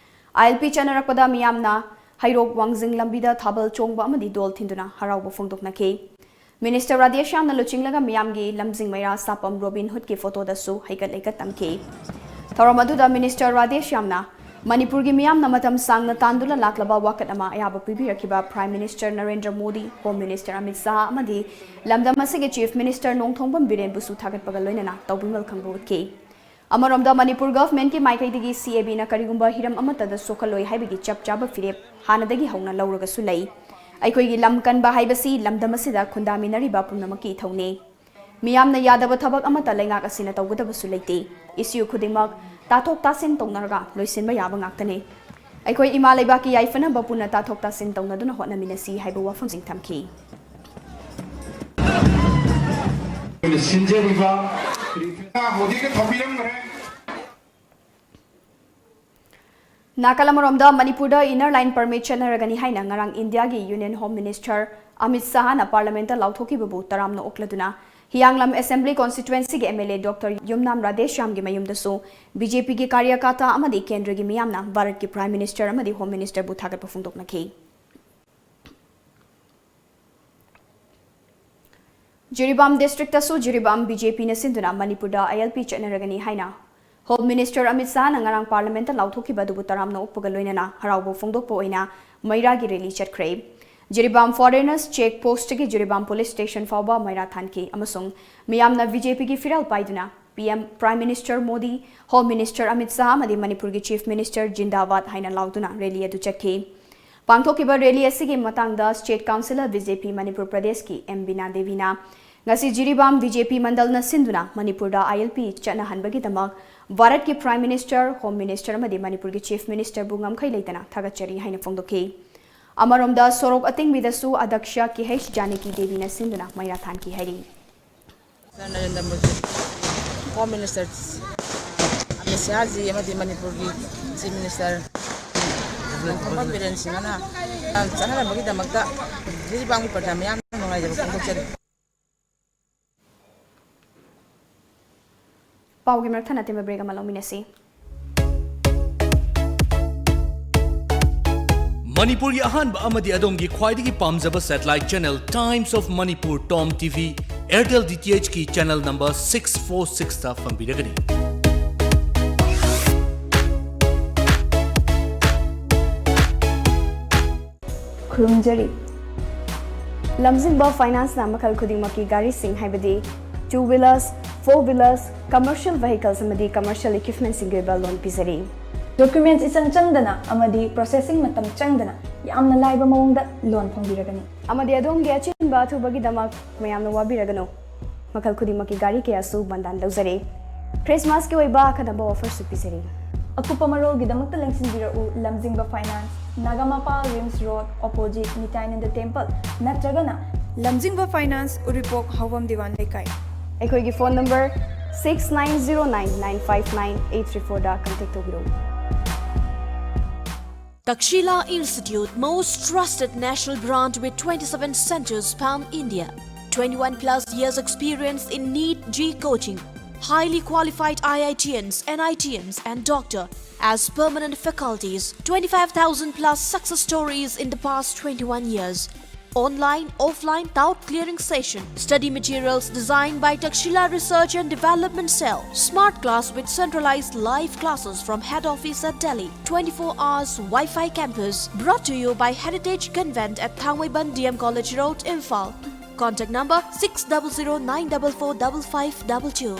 ꯑꯥꯏ ꯑꯦꯜ ꯄꯤ ꯆꯠꯅꯔꯛꯄꯗ ꯃꯤꯌꯥꯝꯅ ꯍꯩꯔꯣꯛ ꯋꯥꯡꯖꯤꯡ ꯂꯝꯕꯤꯗ ꯊꯥꯕꯜ ꯆꯣꯡꯕ ꯑꯃꯗꯤ ꯗꯣꯜ ꯊꯤꯟꯗꯨꯅ ꯍꯔꯥꯎꯕ ꯐꯣꯡꯗꯣꯛꯅꯈꯤ꯫ Minister ꯔꯥꯙꯦꯁ꯭ꯌꯥꯝꯅ ꯂꯨꯆꯤꯡꯂꯒ ꯃꯤꯌꯥꯝꯒꯤ ꯂꯝꯖꯤꯡ ꯃꯩꯔꯥ ꯁꯥꯄꯝ ꯔꯣꯕꯤꯟ ꯍꯨꯗꯀꯤ ꯐꯣꯇꯣꯗꯁꯨ ꯍꯩꯀꯠ ꯂꯩꯀꯠ ꯇꯝꯈꯤ꯫ ꯊꯧꯔꯝ ꯑꯗꯨꯗ Minister ꯔꯥꯙꯦꯁ꯭ꯌꯥꯝꯅ ꯃꯅꯤꯄꯨꯔꯒꯤ ꯃꯤꯌꯥꯝꯅ ꯃꯇꯝ ꯁꯥꯡꯅ ꯇꯥꯟꯗꯨꯅ ꯂꯥꯛꯂꯕ ꯋꯥꯀꯠ ꯑꯃ ꯑꯌꯥꯕ ꯄꯤꯕꯤꯔꯛꯈꯤꯕ Prime Minister Narendra Modi, Home Minister Amit Shah ꯑꯃꯗꯤ ꯂꯝꯗꯝ ꯑꯁꯤꯒꯤ Chief Minister ꯅꯣꯡꯊꯣꯝꯕꯝ ꯕꯤꯔꯦꯟꯕꯨꯁꯨ ꯊꯥꯒꯠꯄꯒ ꯂꯣꯏꯅꯅ ꯇꯧꯕꯤꯃꯜ ꯈꯪꯕ ꯎꯠꯈꯤ꯫ ꯑꯃꯔꯣꯝꯗ ꯃꯅꯤꯄꯨꯔ government ꯀꯤ ꯃꯥꯏꯀꯩꯗꯒꯤ C A B ꯅ ꯀꯔꯤꯒꯨꯝꯕ ꯍꯤꯔꯝ ꯑꯃꯠꯇꯗ ꯁꯣꯛꯍꯜꯂꯣꯏ ꯍꯥꯏꯕꯒꯤ ꯆꯞ ꯆꯥꯕ ꯐꯤꯔꯦꯞ ꯍꯥꯟꯅꯗꯒꯤ ꯍꯧꯅ ꯂꯧꯔꯒꯁꯨ ꯂꯩ꯫ ꯑꯩꯈꯣꯏꯒꯤ ꯂꯝ ꯀꯟꯕ ꯍꯥꯏꯕꯁꯤ ꯂꯝꯗꯝ ꯑꯁꯤꯗ ꯈꯨꯟꯗꯥꯃꯤꯟꯅꯔꯤꯕ ꯄꯨꯝꯅꯃꯛꯀꯤ ꯏꯊꯧꯅꯤ꯫ ꯃꯤꯌꯥꯝꯅ ꯌꯥꯗꯕ ꯊꯕꯛ ꯑꯃꯠꯇ ꯂꯩꯉꯥꯛ ꯑꯁꯤꯅ ꯇꯧꯒꯗꯕꯁꯨ ꯂꯩꯇꯦ꯫ Issue ꯈꯨꯗꯤꯡꯃꯛ ꯇꯥꯊꯣꯛ ꯇꯥꯁꯤꯟ ꯇꯧꯅꯔꯒ ꯂꯣꯏꯁꯤꯟꯕ ꯌꯥꯕ ꯉꯥꯛꯇꯅꯤ꯫ ꯑꯩꯈꯣꯏ ꯏꯃꯥ ꯂꯩꯕꯥꯛꯀꯤ ꯌꯥꯏꯐꯅꯕ ꯄꯨꯟꯅ ꯇꯥꯊꯣꯛ ꯇꯥꯁꯤꯟ ꯇꯧꯅꯗꯨꯅ ꯍꯣꯠꯅꯃꯤꯟꯅꯁꯤ ꯍꯥꯏꯕ ꯋꯥꯐꯝꯁꯤꯡ ꯊꯝꯈꯤ꯫ ꯑꯩꯈꯣꯏꯅ ꯁꯤꯟꯖꯔꯤꯕ ꯃꯣꯗꯤꯒ ꯊꯧꯕꯤꯔꯝꯈ꯭ꯔꯦ꯫ ꯅꯥꯀꯜ ꯑꯃꯔꯣꯝꯗ ꯃꯅꯤꯄꯨꯔꯗ Inner Line Permit ꯆꯠꯅꯔꯒꯅꯤ ꯍꯥꯏꯅ ꯉꯔꯥꯡ ꯏꯟꯗꯤꯌꯥꯒꯤ Union Home Minister Amit ꯁꯥꯍꯅ Parliament ꯇ ꯂꯥꯎꯊꯣꯛꯈꯤꯕꯕꯨ ꯇꯔꯥꯝꯅ ꯑꯣꯛꯂꯗꯨꯅ ꯍꯤꯌꯥꯡꯂꯝ Assembly Constituency ꯒꯤ M L A Doctor Yumnam ꯔꯥꯙꯦꯁ꯭ꯌꯥꯝꯒꯤ ꯃꯌꯨꯝꯗꯁꯨ B J P ꯒꯤ ꯀꯥꯔꯌꯀꯥꯇꯥ ꯑꯃꯗꯤ ꯀꯦꯟꯗ꯭ꯔꯒꯤ ꯃꯤꯌꯥꯝꯅ ꯚꯥꯔꯠꯀꯤ Prime Minister ꯑꯃꯗꯤ Home Minister ꯕꯨ ꯊꯥꯒꯠꯄ ꯐꯣꯡꯗꯣꯛꯅꯈꯤ꯫ ꯖꯤꯔꯤꯕꯥꯝ district ꯇꯁꯨ ꯖꯤꯔꯤꯕꯥꯝ B J P ꯅ ꯁꯤꯟꯗꯨꯅ ꯃꯅꯤꯄꯨꯔꯗ I L P ꯆꯠꯅꯔꯒꯅꯤ ꯍꯥꯏꯅ Home Minister ꯑꯃꯤꯠ ꯁꯥꯍꯅ ꯉꯔꯥꯡ Parliament ꯇ ꯂꯥꯎꯊꯣꯛꯈꯤꯕ ꯑꯗꯨꯕꯨ ꯇꯔꯥꯝꯅ ꯑꯣꯛꯄꯒ ꯂꯣꯏꯅꯅ ꯍꯔꯥꯎꯕ ꯐꯣꯡꯗꯣꯛꯄ ꯑꯣꯏꯅ ꯃꯩꯔꯥꯒꯤ rally ꯆꯠꯈ꯭ꯔꯦ꯫ ꯖꯤꯔꯤꯕꯥꯝ Foreigners Check Post ꯇꯒꯤ ꯖꯤꯔꯤꯕꯥꯝ Police Station ꯐꯥꯎꯕ ꯃꯩꯔꯥ ꯊꯥꯟꯈꯤ ꯑꯃꯁꯨꯡ ꯃꯤꯌꯥꯝꯅ B J P ꯒꯤ ꯐꯤꯔꯥꯜ ꯄꯥꯏꯗꯨꯅ P M Prime Minister Modi, Home Minister Amit Shah ꯑꯃꯗꯤ ꯃꯅꯤꯄꯨꯔꯒꯤ Chief Minister ꯖꯤꯟꯗꯥꯕꯥꯗ ꯍꯥꯏꯅ ꯂꯥꯎꯗꯨꯅ rally ꯑꯗꯨ ꯆꯠꯈꯤ꯫ ꯄꯥꯡꯊꯣꯛꯈꯤꯕ ꯔꯦꯂꯤ ꯑꯁꯤꯒꯤ ꯃꯇꯥꯡꯗ State Councillor B J P Manipur ꯄ꯭ꯔꯗꯦꯁꯀꯤ ꯑꯦꯝ ꯕꯤꯅꯥ ꯗꯦꯕꯤꯅ ꯉꯁꯤ ꯖꯤꯔꯤꯕꯥꯝ B J P ꯃꯟꯗꯜꯅ ꯁꯤꯟꯗꯨꯅ ꯃꯅꯤꯄꯨꯔꯗ I L P ꯆꯠꯅꯍꯟꯕꯒꯤꯗꯃꯛ ꯚꯥꯔꯠꯀꯤ Prime Minister, Home Minister ꯑꯃꯗꯤ ꯃꯅꯤꯄꯨꯔꯒꯤ Chief Ministerꯕꯨ ꯉꯝꯈꯩ ꯂꯩꯇꯅ ꯊꯥꯒꯠꯆꯔꯤ ꯍꯥꯏꯅ ꯐꯣꯡꯗꯣꯛꯈꯤ꯫ ꯑꯃꯔꯣꯝꯗ ꯁꯣꯔꯣꯛ ꯑꯇꯤꯡꯕꯤꯗꯁꯨ ꯑꯗꯛꯁ ꯀꯦ ꯍꯩꯆ ꯖꯥꯅꯀꯤ ꯗꯦꯕꯤꯅ ꯁꯤꯟꯗꯨꯅ ꯃꯩꯔꯥ ꯊꯥꯟꯈꯤ ꯍꯥꯏꯔꯤ꯫ ꯅꯔꯦꯟꯗ꯭ꯔ ꯃꯣꯗꯤ, ꯍꯣꯝ ꯃꯤꯅꯤꯁꯇꯔ ꯑꯃꯤꯠ ꯁꯍꯥꯖꯤ ꯑꯃꯗꯤ ꯃꯅꯤꯄꯨꯔꯒꯤ ꯆꯤꯐ ꯃꯤꯅꯤꯁꯇꯔ ꯅꯣꯡꯊꯣꯝꯕꯝ ꯕꯤꯔꯦꯟ ꯁꯤꯡꯍꯅ ꯆꯠꯅꯔꯝꯕꯒꯤꯗꯃꯛꯇ ꯖꯤꯔꯤꯕꯥꯝꯒꯤ ꯄ꯭ꯔꯖꯥ ꯃꯤꯌꯥꯝꯅ ꯅꯨꯡꯉꯥꯏꯖꯕ ꯐꯣꯡꯗꯣꯛꯆꯔꯤ꯫ ꯄꯥꯎꯒꯤ ꯃꯔꯛ ꯊꯠꯅ ꯑꯇꯦꯟꯕ ꯕ꯭ꯔꯦꯛ ꯑꯃ ꯂꯧꯃꯤꯟꯅꯁꯤ꯫ ꯃꯅꯤꯄꯨꯔꯒꯤ ꯑꯍꯥꯟꯕ ꯑꯃꯗꯤ ꯑꯗꯣꯝꯒꯤ ꯈ꯭ꯋꯥꯏꯗꯒꯤ ꯄꯥꯝꯖꯕ satellite channel Times of Manipur, TOM TV, Airtel D T H ꯀꯤ ꯆꯦꯅꯦꯜ ꯅꯝꯕꯔ six four sixꯇ ꯐꯪꯕꯤꯔꯒꯅꯤ꯫ ꯈꯨꯔꯨꯝꯖꯔꯤ꯫ ꯂꯝꯖꯤꯡꯕ ꯐꯥꯏꯅꯥꯟꯁꯅ ꯃꯈꯜ ꯈꯨꯗꯤꯡꯃꯛꯀꯤ ꯒꯥꯔꯤꯁꯤꯡ, ꯍꯥꯏꯕꯗꯤ two wheelers, four wheelers, commercial vehicles ꯑꯃꯗꯤ commercial equipmentꯁꯤꯡꯒꯤ ꯑꯣꯏꯕ ꯂꯣꯟ ꯄꯤꯖꯔꯤ꯫ ꯗꯣꯀ꯭ꯌꯨꯃꯦꯟꯠꯁ ꯏꯆꯪ ꯆꯪꯗꯅ ꯑꯃꯗꯤ ꯄ꯭ꯔꯣꯁꯦꯁꯤꯡ ꯃꯇꯝ ꯆꯪꯗꯅ ꯌꯥꯝꯅ ꯂꯥꯏꯕ ꯃꯑꯣꯡꯗ ꯂꯣꯟ ꯐꯪꯕꯤꯔꯒꯅꯤ꯫ ꯑꯃꯗꯤ ꯑꯗꯣꯝꯒꯤ ꯑꯆꯤꯟꯕ ꯑꯊꯨꯕꯒꯤꯗꯃꯛ ꯃꯌꯥꯝꯅ ꯋꯥꯕꯤꯔꯒꯅꯨ꯫ ꯃꯈꯜ ꯈꯨꯗꯤꯡꯃꯛꯀꯤ ꯒꯥꯔꯤ ꯀꯌꯥꯁꯨ ꯕꯟꯗꯥꯟ ꯂꯧꯖꯔꯦ꯫ ꯈ꯭ꯔꯤꯁꯃꯥꯁꯀꯤ ꯑꯣꯏꯕ ꯑꯈꯟꯅꯕ ꯑꯣꯐꯔꯁꯨ ꯄꯤꯖꯔꯤ꯫ ꯑꯀꯨꯞꯄ ꯃꯔꯣꯜꯒꯤꯗꯃꯛꯇ ꯂꯦꯡꯁꯤꯟꯕꯤꯔꯛꯎ ꯂꯝꯖꯤꯡꯕ finance, Nagamapal RIMS road, opposite ꯅꯤꯇꯥꯏꯅꯟꯗ ꯇꯦꯝꯄꯜ, ꯅꯠꯇ꯭ꯔꯒꯅ ꯂꯝꯖꯤꯡꯕ ꯐꯥꯏꯅꯥꯟꯁ, ꯎꯔꯤꯄꯣꯛ ꯍꯥꯎꯕꯝ ꯗꯤꯋꯥꯟ ꯂꯩꯀꯥꯏ꯫ ꯑꯩꯈꯣꯏꯒꯤ phone number six nine zero nine nine five nine eight three fourꯗ ꯀꯟꯇꯦꯛ ꯇꯧꯕꯤꯔꯛꯎ꯫ Takshila Institute, most trusted national brand with twenty-seven centers pan India, twenty-one plus years experience in NEET J E E coaching, highly qualified I I T Ns, N I T Ns, and doctor as permanent faculties, twenty-five thousand plus success stories in the past twenty-one years. Online, offline, doubt clearing session. Study materials designed by Takshila Research and Development Cell. Smart class with centralized live classes from head office at Delhi. Twenty-four hours Wi-Fi campus. Brought to you by Heritage Convent at Thangmeiban D M College Road, Imphal. Contact number six double zero nine double four double five double two.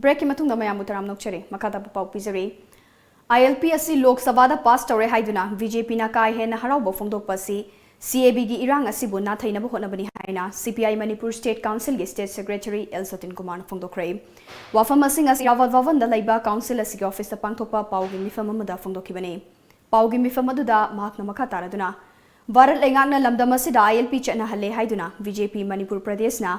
ꯕ꯭ꯔꯦꯛꯀꯤ ꯃꯇꯨꯡꯗ ꯃꯌꯥꯝꯕꯨ ꯇꯔꯥꯝꯅ ꯑꯣꯛꯆꯔꯤ꯫ ꯃꯈꯥ ꯇꯥꯕ ꯄꯥꯎ ꯄꯤꯖꯔꯤ꯫ ꯑꯥꯏ L P ꯑꯁꯤ ꯂꯣꯛ ꯁꯚꯥꯗ pass ꯇꯧꯔꯦ ꯍꯥꯏꯗꯨꯅ ꯕꯤ ꯖꯦ ꯄꯤꯅ ꯀꯥ ꯍꯦꯟꯅ ꯍꯔꯥꯎꯕ ꯐꯣꯡꯗꯣꯛꯄ ꯑꯁꯤ ꯁꯤ ꯑꯦ ꯕꯤꯒꯤ ꯏꯔꯥꯡ ꯑꯁꯤꯕꯨ ꯅꯥꯊꯩꯅꯕ ꯍꯣꯠꯅꯕꯅꯤ ꯍꯥꯏꯅ ꯁꯤ ꯄꯤ ꯑꯥꯏ ꯃꯅꯤꯄꯨꯔ ꯁ꯭ꯇꯦꯠ ꯀꯥꯎꯟꯁꯤꯜꯒꯤ ꯁ꯭ꯇꯦꯠ ꯁꯦꯀ꯭ꯔꯦꯇꯔꯤ ꯑꯦꯜ ꯁꯇꯤꯟ ꯀꯨꯃꯥꯔꯅ ꯐꯣꯡꯗꯣꯛꯈ꯭ꯔꯦ꯫ ꯋꯥꯐꯝ ꯑꯁꯤꯡ ꯑꯁꯤ ꯔꯥꯖ ꯚꯕꯟꯗ ꯂꯩꯕ ꯀꯥꯎꯟꯁꯤꯜ ꯑꯁꯤꯒꯤ ꯑꯣꯐꯤꯁꯇ ꯄꯥꯡꯊꯣꯛꯄ ꯄꯥꯎꯒꯤ ꯃꯤꯐꯝ ꯑꯃꯗ ꯐꯣꯡꯗꯣꯛꯈꯤꯕꯅꯤ꯫ ꯄꯥꯎꯒꯤ ꯃꯤꯐꯝ ꯑꯗꯨꯗ ꯃꯍꯥꯛꯅ ꯃꯈꯥ ꯇꯥꯔꯗꯨꯅ, ꯚꯥꯔꯠ ꯂꯩꯉꯥꯛꯅ ꯂꯝꯗꯝ ꯑꯁꯤꯗ ꯑꯥꯏ ꯑꯦꯜ ꯄꯤ ꯆꯠꯅꯍꯜꯂꯦ ꯍꯥꯏꯗꯨꯅ ꯕꯤ ꯖꯦ ꯄꯤ ꯃꯅꯤꯄꯨꯔ ꯄ꯭ꯔꯗꯦꯁꯅ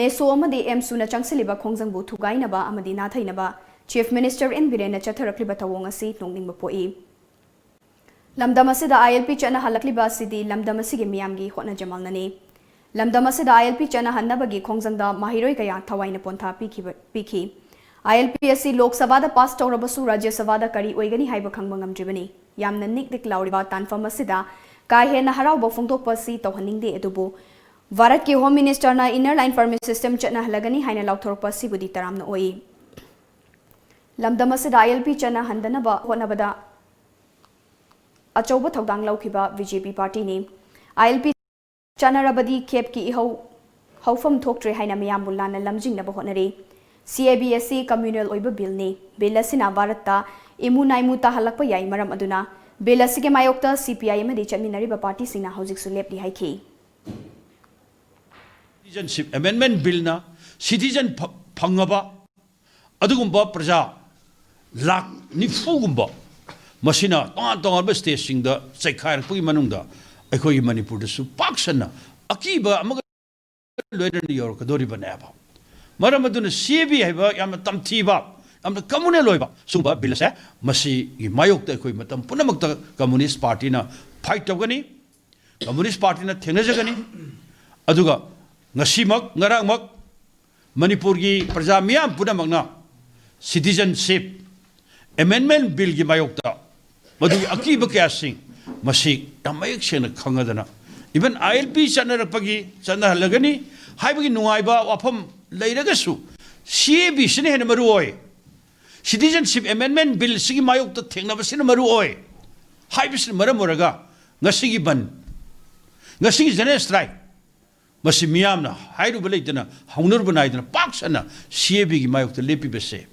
ꯅꯦꯁꯣ ꯑꯃꯗꯤ ꯑꯦꯝꯁꯨꯅ ꯆꯪꯁꯤꯜꯂꯤꯕ ꯈꯣꯡꯖꯪꯕꯨ ꯊꯨꯒꯥꯏꯅꯕ ꯑꯃꯗꯤ ꯅꯥꯊꯩꯅꯕ ꯆꯤꯐ ꯃꯤꯅꯤꯁꯇꯔ ꯑꯦꯟ ꯕꯤꯔꯦꯟꯅ ꯆꯠꯊꯔꯛꯂꯤꯕ ꯊꯧꯑꯣꯡ ꯑꯁꯤ ꯅꯣꯛꯅꯤꯡꯕ ꯄꯣꯛꯏ꯫ ꯂꯝꯗꯝ ꯑꯁꯤꯗ ꯑꯥꯏ ꯑꯦꯜ ꯄꯤ ꯆꯠꯅꯍꯜꯂꯛꯂꯤꯕ ꯑꯁꯤꯗꯤ ꯂꯝꯗꯝ ꯑꯁꯤꯒꯤ ꯃꯤꯌꯥꯝꯒꯤ ꯍꯣꯠꯅꯖꯃꯜꯅꯅꯤ꯫ ꯂꯝꯗꯝ ꯑꯁꯤꯗ ꯑꯥꯏ ꯑꯦꯜ ꯄꯤ ꯆꯠꯅꯍꯟꯅꯕꯒꯤ ꯈꯣꯡꯖꯪꯗ ꯃꯍꯩꯔꯣꯏ ꯀꯌꯥ ꯊꯋꯥꯏꯅ ꯄꯣꯟꯊꯥ ꯄꯤꯈꯤꯕ, ꯄꯤꯈꯤ꯫ ꯑꯥꯏ ꯑꯦꯜ ꯄꯤ ꯑꯁꯤ ꯂꯣꯛ ꯁꯚꯥꯗ ꯄꯥꯁ ꯇꯧꯔꯕꯁꯨ ꯔꯥꯖ꯭ꯌ ꯁꯚꯥꯗ ꯀꯔꯤ ꯑꯣꯏꯒꯅꯤ ꯍꯥꯏꯕ ꯈꯪꯕ ꯉꯝꯗ꯭ꯔꯤꯕꯅꯤ꯫ ꯌꯥꯝꯅ ꯅꯤꯛ ꯅꯤꯛ ꯂꯥꯎꯔꯤꯕ ꯇꯥꯟꯐꯝ ꯑꯁꯤꯗ ꯀꯥ ꯍꯦꯟꯅ ꯍꯔꯥꯎꯕ ꯐꯣꯡꯗꯣꯛꯄ ꯑꯁꯤ ꯇꯧꯍꯟꯅꯤꯡꯗꯦ, ꯑꯗꯨꯕꯨ ꯚꯥꯔꯠꯀꯤ ꯍꯣꯝ ꯃꯤꯅꯤꯁꯇꯔꯅ ꯏꯟꯅꯔ ꯂꯥꯏꯟ ꯄꯔꯃꯤꯠ ꯁꯤꯁꯇꯦꯝ ꯆꯠꯅꯍꯜꯂꯒꯅꯤ ꯍꯥꯏꯅ ꯂꯥꯎꯊꯣꯔꯛꯄ ꯑꯁꯤꯕꯨꯗꯤ ꯇꯔꯥꯝꯅ ꯑꯣꯏ꯫ ꯂꯝꯗꯝ ꯑꯁꯤꯗ ꯑꯥꯏ ꯑꯦꯜ ꯄꯤ ꯆꯠꯅꯍꯟꯗꯅꯕ ꯍꯣꯠꯅꯕꯗ ꯑꯆꯧꯕ ꯊꯧꯗꯥꯡ ꯂꯧꯈꯤꯕ ꯕꯤ ꯖꯦ ꯄꯤ ꯄꯥꯔꯇꯤꯅꯤ꯫ ꯑꯥꯏ ꯑꯦꯜ ꯄꯤ ꯆꯠꯅꯔꯕꯗꯤ ꯈꯦꯞꯀꯤ ꯏꯍꯧ ꯍꯧꯐꯝ ꯊꯣꯛꯇ꯭ꯔꯦ ꯍꯥꯏꯅ ꯃꯤꯌꯥꯝꯕꯨ ꯂꯥꯟꯅ ꯂꯝꯖꯤꯡꯅꯕ ꯍꯣꯠꯅꯔꯤ꯫ ꯁꯤ ꯑꯦ ꯕꯤ ꯑꯁꯤ ꯀꯝꯃ꯭ꯌꯨꯅꯦꯜ ꯑꯣꯏꯕ ꯕꯤꯜꯅꯤ꯫ ꯕꯤꯜ ꯑꯁꯤꯅ ꯚꯥꯔꯠꯇ ꯏꯃꯨ ꯅꯥꯏꯃꯨ ꯇꯥꯍꯜꯂꯛꯄ ꯌꯥꯏ꯫ ꯃꯔꯝ ꯑꯗꯨꯅ ꯕꯤꯜ ꯑꯁꯤꯒꯤ ꯃꯥꯌꯣꯛꯇ ꯁꯤ ꯄꯤ ꯑꯥꯏ ꯑꯃꯗꯤ ꯆꯠꯃꯤꯟꯅꯔꯤꯕ ꯄꯥꯔꯇꯤꯁꯤꯡꯅ ꯍꯧꯖꯤꯛꯁꯨ ꯂꯦꯞꯂꯤ ꯍꯥꯏꯈꯤ꯫ ꯁꯤꯇꯤꯖꯟꯁꯤꯞ ꯑꯦꯃꯦꯟꯃꯦꯟ ꯕꯤꯜꯅ ꯁꯤꯇꯤꯖꯟ ꯐ-, ꯐꯪꯉꯕ ꯑꯗꯨꯒꯨꯝꯕ ꯄ꯭ꯔꯖꯥ ꯂꯥꯈ ꯅꯤꯐꯨꯒꯨꯝꯕ ꯃꯁꯤꯅ ꯇꯣꯉꯥꯟ ꯇꯣꯉꯥꯟꯕ ꯁ꯭ꯇꯦꯠꯁꯤꯡꯗ ꯆꯩꯈꯥꯏꯔꯛꯄꯒꯤ ꯃꯅꯨꯡꯗ ꯑꯩꯈꯣꯏꯒꯤ ꯃꯅꯤꯄꯨꯔꯗꯁꯨ ꯄꯥꯛ ꯁꯟꯅ ꯑꯀꯤꯕ ꯑꯃꯒ ꯂꯣꯏꯅꯅ ꯌꯧꯔꯛꯀꯗꯧꯔꯤꯕꯅꯦꯕ꯫ ꯃꯔꯝ ꯑꯗꯨꯅ ꯁꯤ ꯑꯦ ꯕꯤ ꯍꯥꯏꯕ ꯌꯥꯝꯅ ꯇꯝꯊꯤꯕ, ꯌꯥꯝꯅ ꯀꯝꯃꯨꯅꯦꯜ ꯑꯣꯏꯕ ꯁꯤꯒꯨꯝꯕ ꯕꯤꯜ ꯑꯁꯦ, ꯃꯁꯤꯒꯤ ꯃꯥꯌꯣꯛꯇ ꯑꯩꯈꯣꯏ ꯃꯇꯝ ꯄꯨꯝꯅꯃꯛꯇ ꯀꯝꯃꯨꯅꯤꯁ ꯄꯥꯔꯇꯤꯅ ꯐꯥꯏꯠ ꯇꯧꯒꯅꯤ꯫ ꯀꯝꯃꯨꯅꯤꯁ ꯄꯥꯔꯇꯤꯅ ꯊꯦꯡꯅꯖꯒꯅꯤ꯫ ꯑꯗꯨꯒ ꯉꯁꯤꯃꯛ, ꯉꯔꯥꯡꯃꯛ ꯃꯅꯤꯄꯨꯔꯒꯤ ꯄ꯭ꯔꯖꯥ ꯃꯤꯌꯥꯝ ꯄꯨꯝꯅꯃꯛꯅ ꯁꯤꯇꯤꯖꯟꯁꯤꯞ ꯑꯦꯃꯦꯟꯃꯦꯟ ꯕꯤꯜꯒꯤ ꯃꯥꯌꯣꯛꯇ ꯃꯗꯨꯒꯤ ꯑꯀꯤꯕ ꯀꯌꯥꯁꯤꯡ ꯃꯁꯤ ꯌꯥꯝ ꯃꯌꯦꯛ ꯁꯦꯡꯅ ꯈꯪꯉꯗꯅ, ꯏꯚꯟ ꯑꯥꯏ ꯑꯦꯜ ꯄꯤ ꯆꯠꯅꯔꯛꯄꯒꯤ, ꯆꯠꯅꯍꯜꯂꯒꯅꯤ ꯍꯥꯏꯕꯒꯤ ꯅꯨꯡꯉꯥꯏꯕ ꯋꯥꯐꯝ ꯂꯩꯔꯒꯁꯨ, ꯁꯤ ꯑꯦ ꯕꯤꯁꯤꯅ ꯍꯦꯟꯅ ꯃꯔꯨ ꯑꯣꯏ, ꯁꯤꯇꯤꯖꯟꯁꯤꯞ ꯑꯦꯃꯦꯟꯃꯦꯟ ꯕꯤꯜꯁꯤꯒꯤ ꯃꯥꯌꯣꯛꯇ ꯊꯦꯡꯅꯕꯁꯤꯅ ꯃꯔꯨ ꯑꯣꯏ ꯍꯥꯏꯕꯁꯤꯅ ꯃꯔꯝ ꯑꯣꯏꯔꯒ ꯉꯁꯤꯒꯤ ꯕꯟ, ꯉꯁꯤꯒꯤ ꯖꯦꯅꯔꯦꯜ ꯁ꯭ꯇ꯭ꯔꯥꯏꯛ, ꯃꯁꯤ ꯃꯤꯌꯥꯝꯅ ꯍꯥꯏꯔꯨꯕ ꯂꯩꯇꯅ, ꯍꯧꯅꯔꯨꯕ ꯅꯥꯏꯗꯅ ꯄꯥꯛ ꯁꯟꯅ ꯁꯤ ꯑꯦ ꯕꯤꯒꯤ ꯃꯥꯌꯣꯛꯇ ꯂꯦꯞꯄꯤꯕꯁꯦ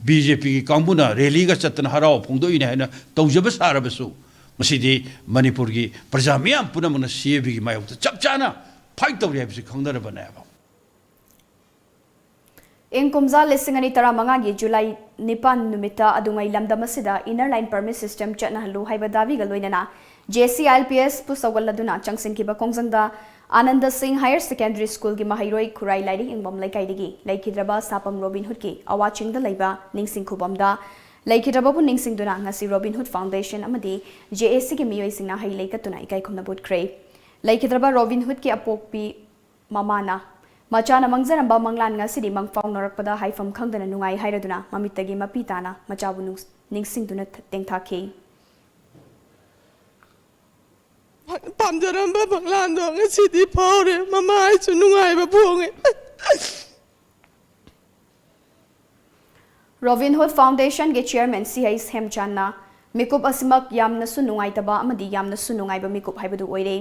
ꯕꯤ ꯖꯦ ꯄꯤꯒꯤ ꯀꯥꯡꯕꯨꯅ ꯔꯦꯂꯤꯒ ꯆꯠꯇꯅ ꯍꯔꯥꯎ ꯐꯣꯡꯗꯣꯛꯏꯅꯦ ꯍꯥꯏꯅ ꯇꯧꯖꯕ ꯁꯥꯔꯕꯁꯨ, ꯉꯁꯤꯗꯤ ꯃꯅꯤꯄꯨꯔꯒꯤ ꯄ꯭ꯔꯖꯥ ꯃꯤꯌꯥꯝ ꯄꯨꯝꯅꯃꯛꯅ ꯁꯤ ꯑꯦ ꯕꯤꯒꯤ ꯃꯥꯌꯣꯛꯇ ꯆꯞ ꯆꯥꯅ ꯐꯥꯏꯠ ꯇꯧꯔꯤ ꯍꯥꯏꯕꯁꯤ ꯈꯪꯅꯔꯕꯅꯦꯕ꯫ ꯏꯪ ꯀꯨꯝꯖꯥ ꯂꯤꯁꯤꯡ ꯑꯅꯤ ꯇꯔꯥꯃꯉꯥꯒꯤ ꯖꯨꯂꯥꯏ ꯅꯤꯄꯥꯟ ꯅꯨꯃꯤꯠꯇ ꯑꯗꯨꯉꯩ ꯂꯝꯗꯝ ꯑꯁꯤꯗ Inner Line Permit System ꯆꯠꯅꯍꯜꯂꯨ ꯍꯥꯏꯕ ꯗꯥꯕꯤꯒ ꯂꯣꯏꯅꯅ J C I L P S ꯄꯨ ꯁꯧꯒꯠꯂꯗꯨꯅ ꯆꯪꯁꯤꯟꯈꯤꯕ ꯈꯣꯡꯖꯪꯗ ꯑꯥꯅꯟꯗ ꯁꯤꯡ Higher Secondary Schoolꯒꯤ ꯃꯍꯩꯔꯣꯏ ꯈꯨꯔꯥꯏ ꯂꯥꯏꯔꯤꯛ ꯌꯦꯡꯐꯝ ꯂꯩꯀꯥꯏꯗꯒꯤ ꯂꯩꯈꯤꯗ꯭ꯔꯕ ꯁꯥꯄꯝ ꯔꯣꯕꯤꯟ ꯍꯨꯗꯀꯤ ꯑꯋꯥ ꯆꯤꯡꯗ ꯂꯩꯕ ꯅꯤꯡꯁꯤꯡ ꯈꯨꯕꯝꯗ ꯂꯩꯈꯤꯗ꯭ꯔꯕꯕꯨ ꯅꯤꯡꯁꯤꯡꯗꯨꯅ ꯉꯁꯤ Robin Hood Foundation ꯑꯃꯗꯤ J A Cꯒꯤ ꯃꯤꯑꯣꯏꯁꯤꯡꯅ ꯍꯩ ꯂꯩ ꯀꯠꯇꯨꯅ ꯏꯀꯥꯏ ꯈꯨꯝꯅꯕ ꯎꯠꯈ꯭ꯔꯦ꯫ ꯂꯩꯈꯤꯗ꯭ꯔꯕ ꯔꯣꯕꯤꯟ ꯍꯨꯗꯀꯤ ꯑꯄꯣꯛꯄꯤ ꯃꯃꯥꯅ ꯃꯆꯥꯅ ꯃꯪꯖꯔꯝꯕ ꯃꯪꯂꯥꯟ ꯉꯁꯤꯗꯤ ꯃꯪꯐꯥꯎꯅꯔꯛꯄꯗ ꯍꯥꯏꯐꯝ ꯈꯪꯗꯅ ꯅꯨꯡꯉꯥꯏ ꯍꯥꯏꯔꯗꯨꯅ ꯃꯃꯤꯠꯇꯒꯤ ꯃꯄꯤ ꯇꯥꯅ ꯃꯆꯥꯕꯨ ꯅꯨꯡ-, ꯅꯤꯡꯁꯤꯡꯗꯨꯅ ꯊ-, ꯇꯦꯡꯊꯥꯈꯤ꯫ ꯄꯥꯝꯖꯔꯝꯕ ꯃꯪꯂꯥꯟꯗꯣ ꯉꯁꯤꯗꯤ ꯐꯥꯎꯔꯦ꯫ ꯃꯃꯥ ꯑꯩꯁꯨ ꯅꯨꯡꯉꯥꯏꯕ ꯐꯣꯡꯉꯦ꯫ Robin Hood Foundationꯒꯤ Chairman C H ꯍꯦꯝꯆꯥꯟꯅ ꯃꯤꯀꯨꯞ ꯑꯁꯤꯃꯛ ꯌꯥꯝꯅꯁꯨ ꯅꯨꯡꯉꯥꯏꯇꯕ ꯑꯃꯗꯤ ꯌꯥꯝꯅꯁꯨ ꯅꯨꯡꯉꯥꯏꯕ ꯃꯤꯀꯨꯞ ꯍꯥꯏꯕꯗꯨ ꯑꯣꯏꯔꯦ꯫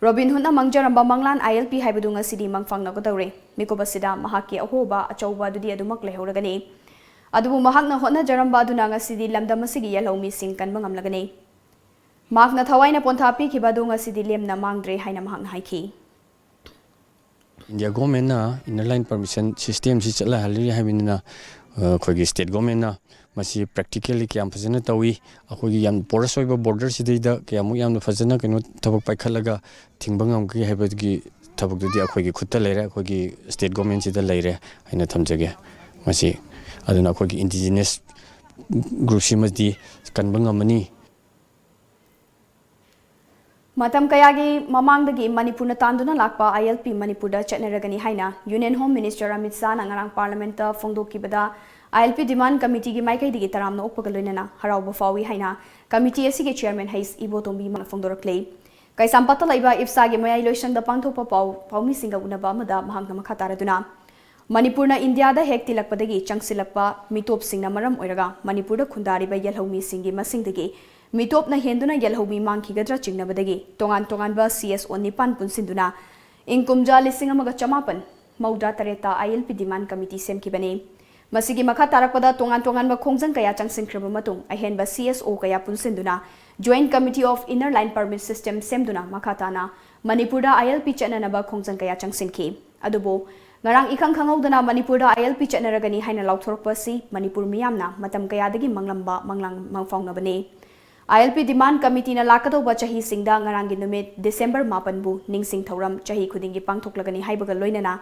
ꯔꯣꯕꯤꯟ ꯍꯨꯗꯅ ꯃꯪꯖꯔꯝꯕ ꯃꯪꯂꯥꯟ I L P ꯍꯥꯏꯕꯗꯨ ꯉꯁꯤꯗꯤ ꯃꯪꯐꯥꯡꯅꯒꯗꯧꯔꯦ꯫ ꯃꯤꯀꯨꯞ ꯑꯁꯤꯗ ꯃꯍꯥꯛꯀꯤ ꯑꯍꯣꯕ ꯑꯆꯧꯕ ꯑꯗꯨꯗꯤ ꯑꯗꯨꯃꯛ ꯂꯩꯍꯧꯔꯒꯅꯤ꯫ ꯑꯗꯨꯕꯨ ꯃꯍꯥꯛꯅ ꯍꯣꯠꯅꯖꯔꯝꯕ ꯑꯗꯨꯅ ꯉꯁꯤꯗꯤ ꯂꯝꯗꯝ ꯑꯁꯤꯒꯤ ꯌꯦꯜꯍꯧꯃꯤꯁꯤꯡ ꯀꯟꯕ ꯉꯝꯂꯒꯅꯤ꯫ ꯃꯍꯥꯛꯅ ꯊꯋꯥꯏꯅ ꯄꯣꯟꯊꯥ ꯄꯤꯈꯤꯕ ꯑꯗꯨ ꯉꯁꯤꯗꯤ ꯂꯦꯝꯅ ꯃꯥꯡꯗ꯭ꯔꯦ ꯍꯥꯏꯅ ꯃꯍꯥꯛꯅ ꯍꯥꯏꯈꯤ꯫ India Governmentꯅ Inner Line Permission Systemꯁꯤ ꯆꯠꯂꯍꯜꯂꯤ ꯍꯥꯏꯕꯅꯤꯅ, ꯑ, ꯑꯩꯈꯣꯏꯒꯤ State Governmentꯅ ꯃꯁꯤ practically ꯀꯌꯥꯝ ꯐꯖꯅ ꯇꯧꯏ, ꯑꯩꯈꯣꯏꯒꯤ ꯌꯥꯝ porous ꯑꯣꯏꯕ borderꯁꯤꯗꯩꯗ ꯀꯌꯥꯃꯨꯛ ꯌꯥꯝꯅ ꯐꯖꯅ ꯀꯩꯅꯣ ꯊꯕꯛ ꯄꯥꯏꯈꯠꯂꯒ ꯊꯤꯡꯕ ꯉꯝꯒꯦ ꯍꯥꯏꯕꯒꯤ ꯊꯕꯛꯇꯨꯗꯤ ꯑꯩꯈꯣꯏꯒꯤ ꯈꯨꯠꯇ ꯂꯩꯔꯦ, ꯑꯩꯈꯣꯏꯒꯤ State Governmentꯁꯤꯗ ꯂꯩꯔꯦ ꯍꯥꯏꯅ ꯊꯝꯖꯒꯦ꯫ ꯃꯁꯤ ꯑꯗꯨꯅ ꯑꯩꯈꯣꯏꯒꯤ indigenous groupꯁꯤꯃꯗꯤ ꯀꯟꯕ ꯉꯝꯃꯅꯤ꯫ ꯃꯇꯝ ꯀꯌꯥꯒꯤ ꯃꯃꯥꯡꯗꯒꯤ ꯃꯅꯤꯄꯨꯔꯅ ꯇꯥꯟꯗꯨꯅ ꯂꯥꯛꯄ I L P ꯃꯅꯤꯄꯨꯔꯗ ꯆꯠꯅꯔꯒꯅꯤ ꯍꯥꯏꯅ Union Home Minister ꯑꯃꯤꯠ ꯁꯥꯍꯅ ꯉꯔꯥꯡ Parliamentꯇ ꯐꯣꯡꯗꯣꯛꯈꯤꯕꯗ, I L P Demand Committeeꯒꯤ ꯃꯥꯏꯀꯩꯗꯒꯤ ꯇꯔꯥꯝꯅ ꯑꯣꯛꯄꯒ ꯂꯣꯏꯅꯅ ꯍꯔꯥꯎꯕ ꯐꯥꯎꯏ ꯍꯥꯏꯅ committee ꯑꯁꯤꯒꯤ chairman ꯍꯩꯁ ꯏꯕꯣꯇꯣꯝꯕꯤ ꯃꯥꯅ ꯐꯣꯡꯗꯣꯔꯛꯂꯤ꯫ ꯀꯩꯁꯥꯝꯄꯥꯠꯇ ꯂꯩꯕ ꯏꯞꯁꯥꯒꯤ ꯃꯌꯥꯏ ꯂꯣꯏꯁꯪꯗ ꯄꯥꯡꯊꯣꯛꯄ ꯄꯥꯎ ꯐꯥꯎꯃꯤꯁꯤꯡꯒ ꯎꯅꯕ ꯑꯃꯗ ꯃꯍꯥꯛꯅ ꯃꯈꯥ ꯇꯥꯔꯗꯨꯅ, ꯃꯅꯤꯄꯨꯔꯅ ꯏꯟꯗꯤꯌꯥꯗ ꯍꯦꯛ ꯇꯤꯜꯂꯛꯄꯗꯒꯤ ꯆꯪꯁꯤꯜꯂꯛꯄ ꯃꯤꯇꯣꯞꯁꯤꯡꯅ ꯃꯔꯝ ꯑꯣꯏꯔꯒ ꯃꯅꯤꯄꯨꯔꯗ ꯈꯨꯟꯗꯥꯔꯤꯕ ꯌꯦꯜꯍꯧꯃꯤꯁꯤꯡꯒꯤ ꯃꯁꯤꯡꯗꯒꯤ ꯃꯤꯇꯣꯞꯅ ꯍꯦꯟꯗꯨꯅ ꯌꯦꯜꯍꯧꯃꯤ ꯃꯥꯡꯈꯤꯒꯗ꯭ꯔꯥ ꯆꯤꯡꯅꯕꯗꯒꯤ ꯇꯣꯉꯥꯟ ꯇꯣꯉꯥꯟꯕ C S O ꯅꯤꯄꯥꯟ ꯄꯨꯟꯁꯤꯟꯗꯨꯅ ꯏꯪ ꯀꯨꯝꯖꯥ ꯂꯤꯁꯤꯡ ꯑꯃꯒ ꯆꯃꯥꯄꯟ ꯃꯧꯗ꯭ꯔꯥ ꯇꯔꯦꯠꯇ I L P Demand Committee ꯁꯦꯝꯈꯤꯕꯅꯤ꯫ ꯃꯁꯤꯒꯤ ꯃꯈꯥ ꯇꯥꯔꯛꯄꯗ ꯇꯣꯉꯥꯟ ꯇꯣꯉꯥꯟꯕ ꯈꯣꯡꯖꯪ ꯀꯌꯥ ꯆꯪꯁꯤꯟꯈ꯭ꯔꯕ ꯃꯇꯨꯡ, ꯑꯍꯦꯟꯕ C S O ꯀꯌꯥ ꯄꯨꯟꯁꯤꯟꯗꯨꯅ Joint Committee of Inner Line Permit System ꯁꯦꯝꯗꯨꯅ ꯃꯈꯥ ꯇꯥꯅ ꯃꯅꯤꯄꯨꯔꯗ I L P ꯆꯠꯅꯅꯕ ꯈꯣꯡꯖꯪ ꯀꯌꯥ ꯆꯪꯁꯤꯟꯈꯤ꯫ ꯑꯗꯨꯕꯨ ꯉꯔꯥꯡ ꯏꯈꯪ ꯈꯪꯍꯧꯗꯅ ꯃꯅꯤꯄꯨꯔꯗ I L P ꯆꯠꯅꯔꯒꯅꯤ ꯍꯥꯏꯅ ꯂꯥꯎꯊꯣꯔꯛꯄ ꯑꯁꯤ ꯃꯅꯤꯄꯨꯔ ꯃꯤꯌꯥꯝꯅ ꯃꯇꯝ ꯀꯌꯥꯗꯒꯤ ꯃꯪꯂꯝꯕ ꯃꯪꯂꯥꯡ ꯃꯪꯐꯥꯎꯅꯕꯅꯤ꯫ I L P Demand Committeeꯅ ꯂꯥꯛꯀꯗꯧꯕ ꯆꯍꯤꯁꯤꯡꯗ ꯉꯔꯥꯡꯒꯤ ꯅꯨꯃꯤꯠ December ꯃꯥꯄꯟꯕꯨ ꯅꯤꯡꯁꯤꯡ ꯊꯧꯔꯝ ꯆꯍꯤ ꯈꯨꯗꯤꯡꯒꯤ ꯄꯥꯡꯊꯣꯛꯂꯒꯅꯤ ꯍꯥꯏꯕꯒ ꯂꯣꯏꯅꯅ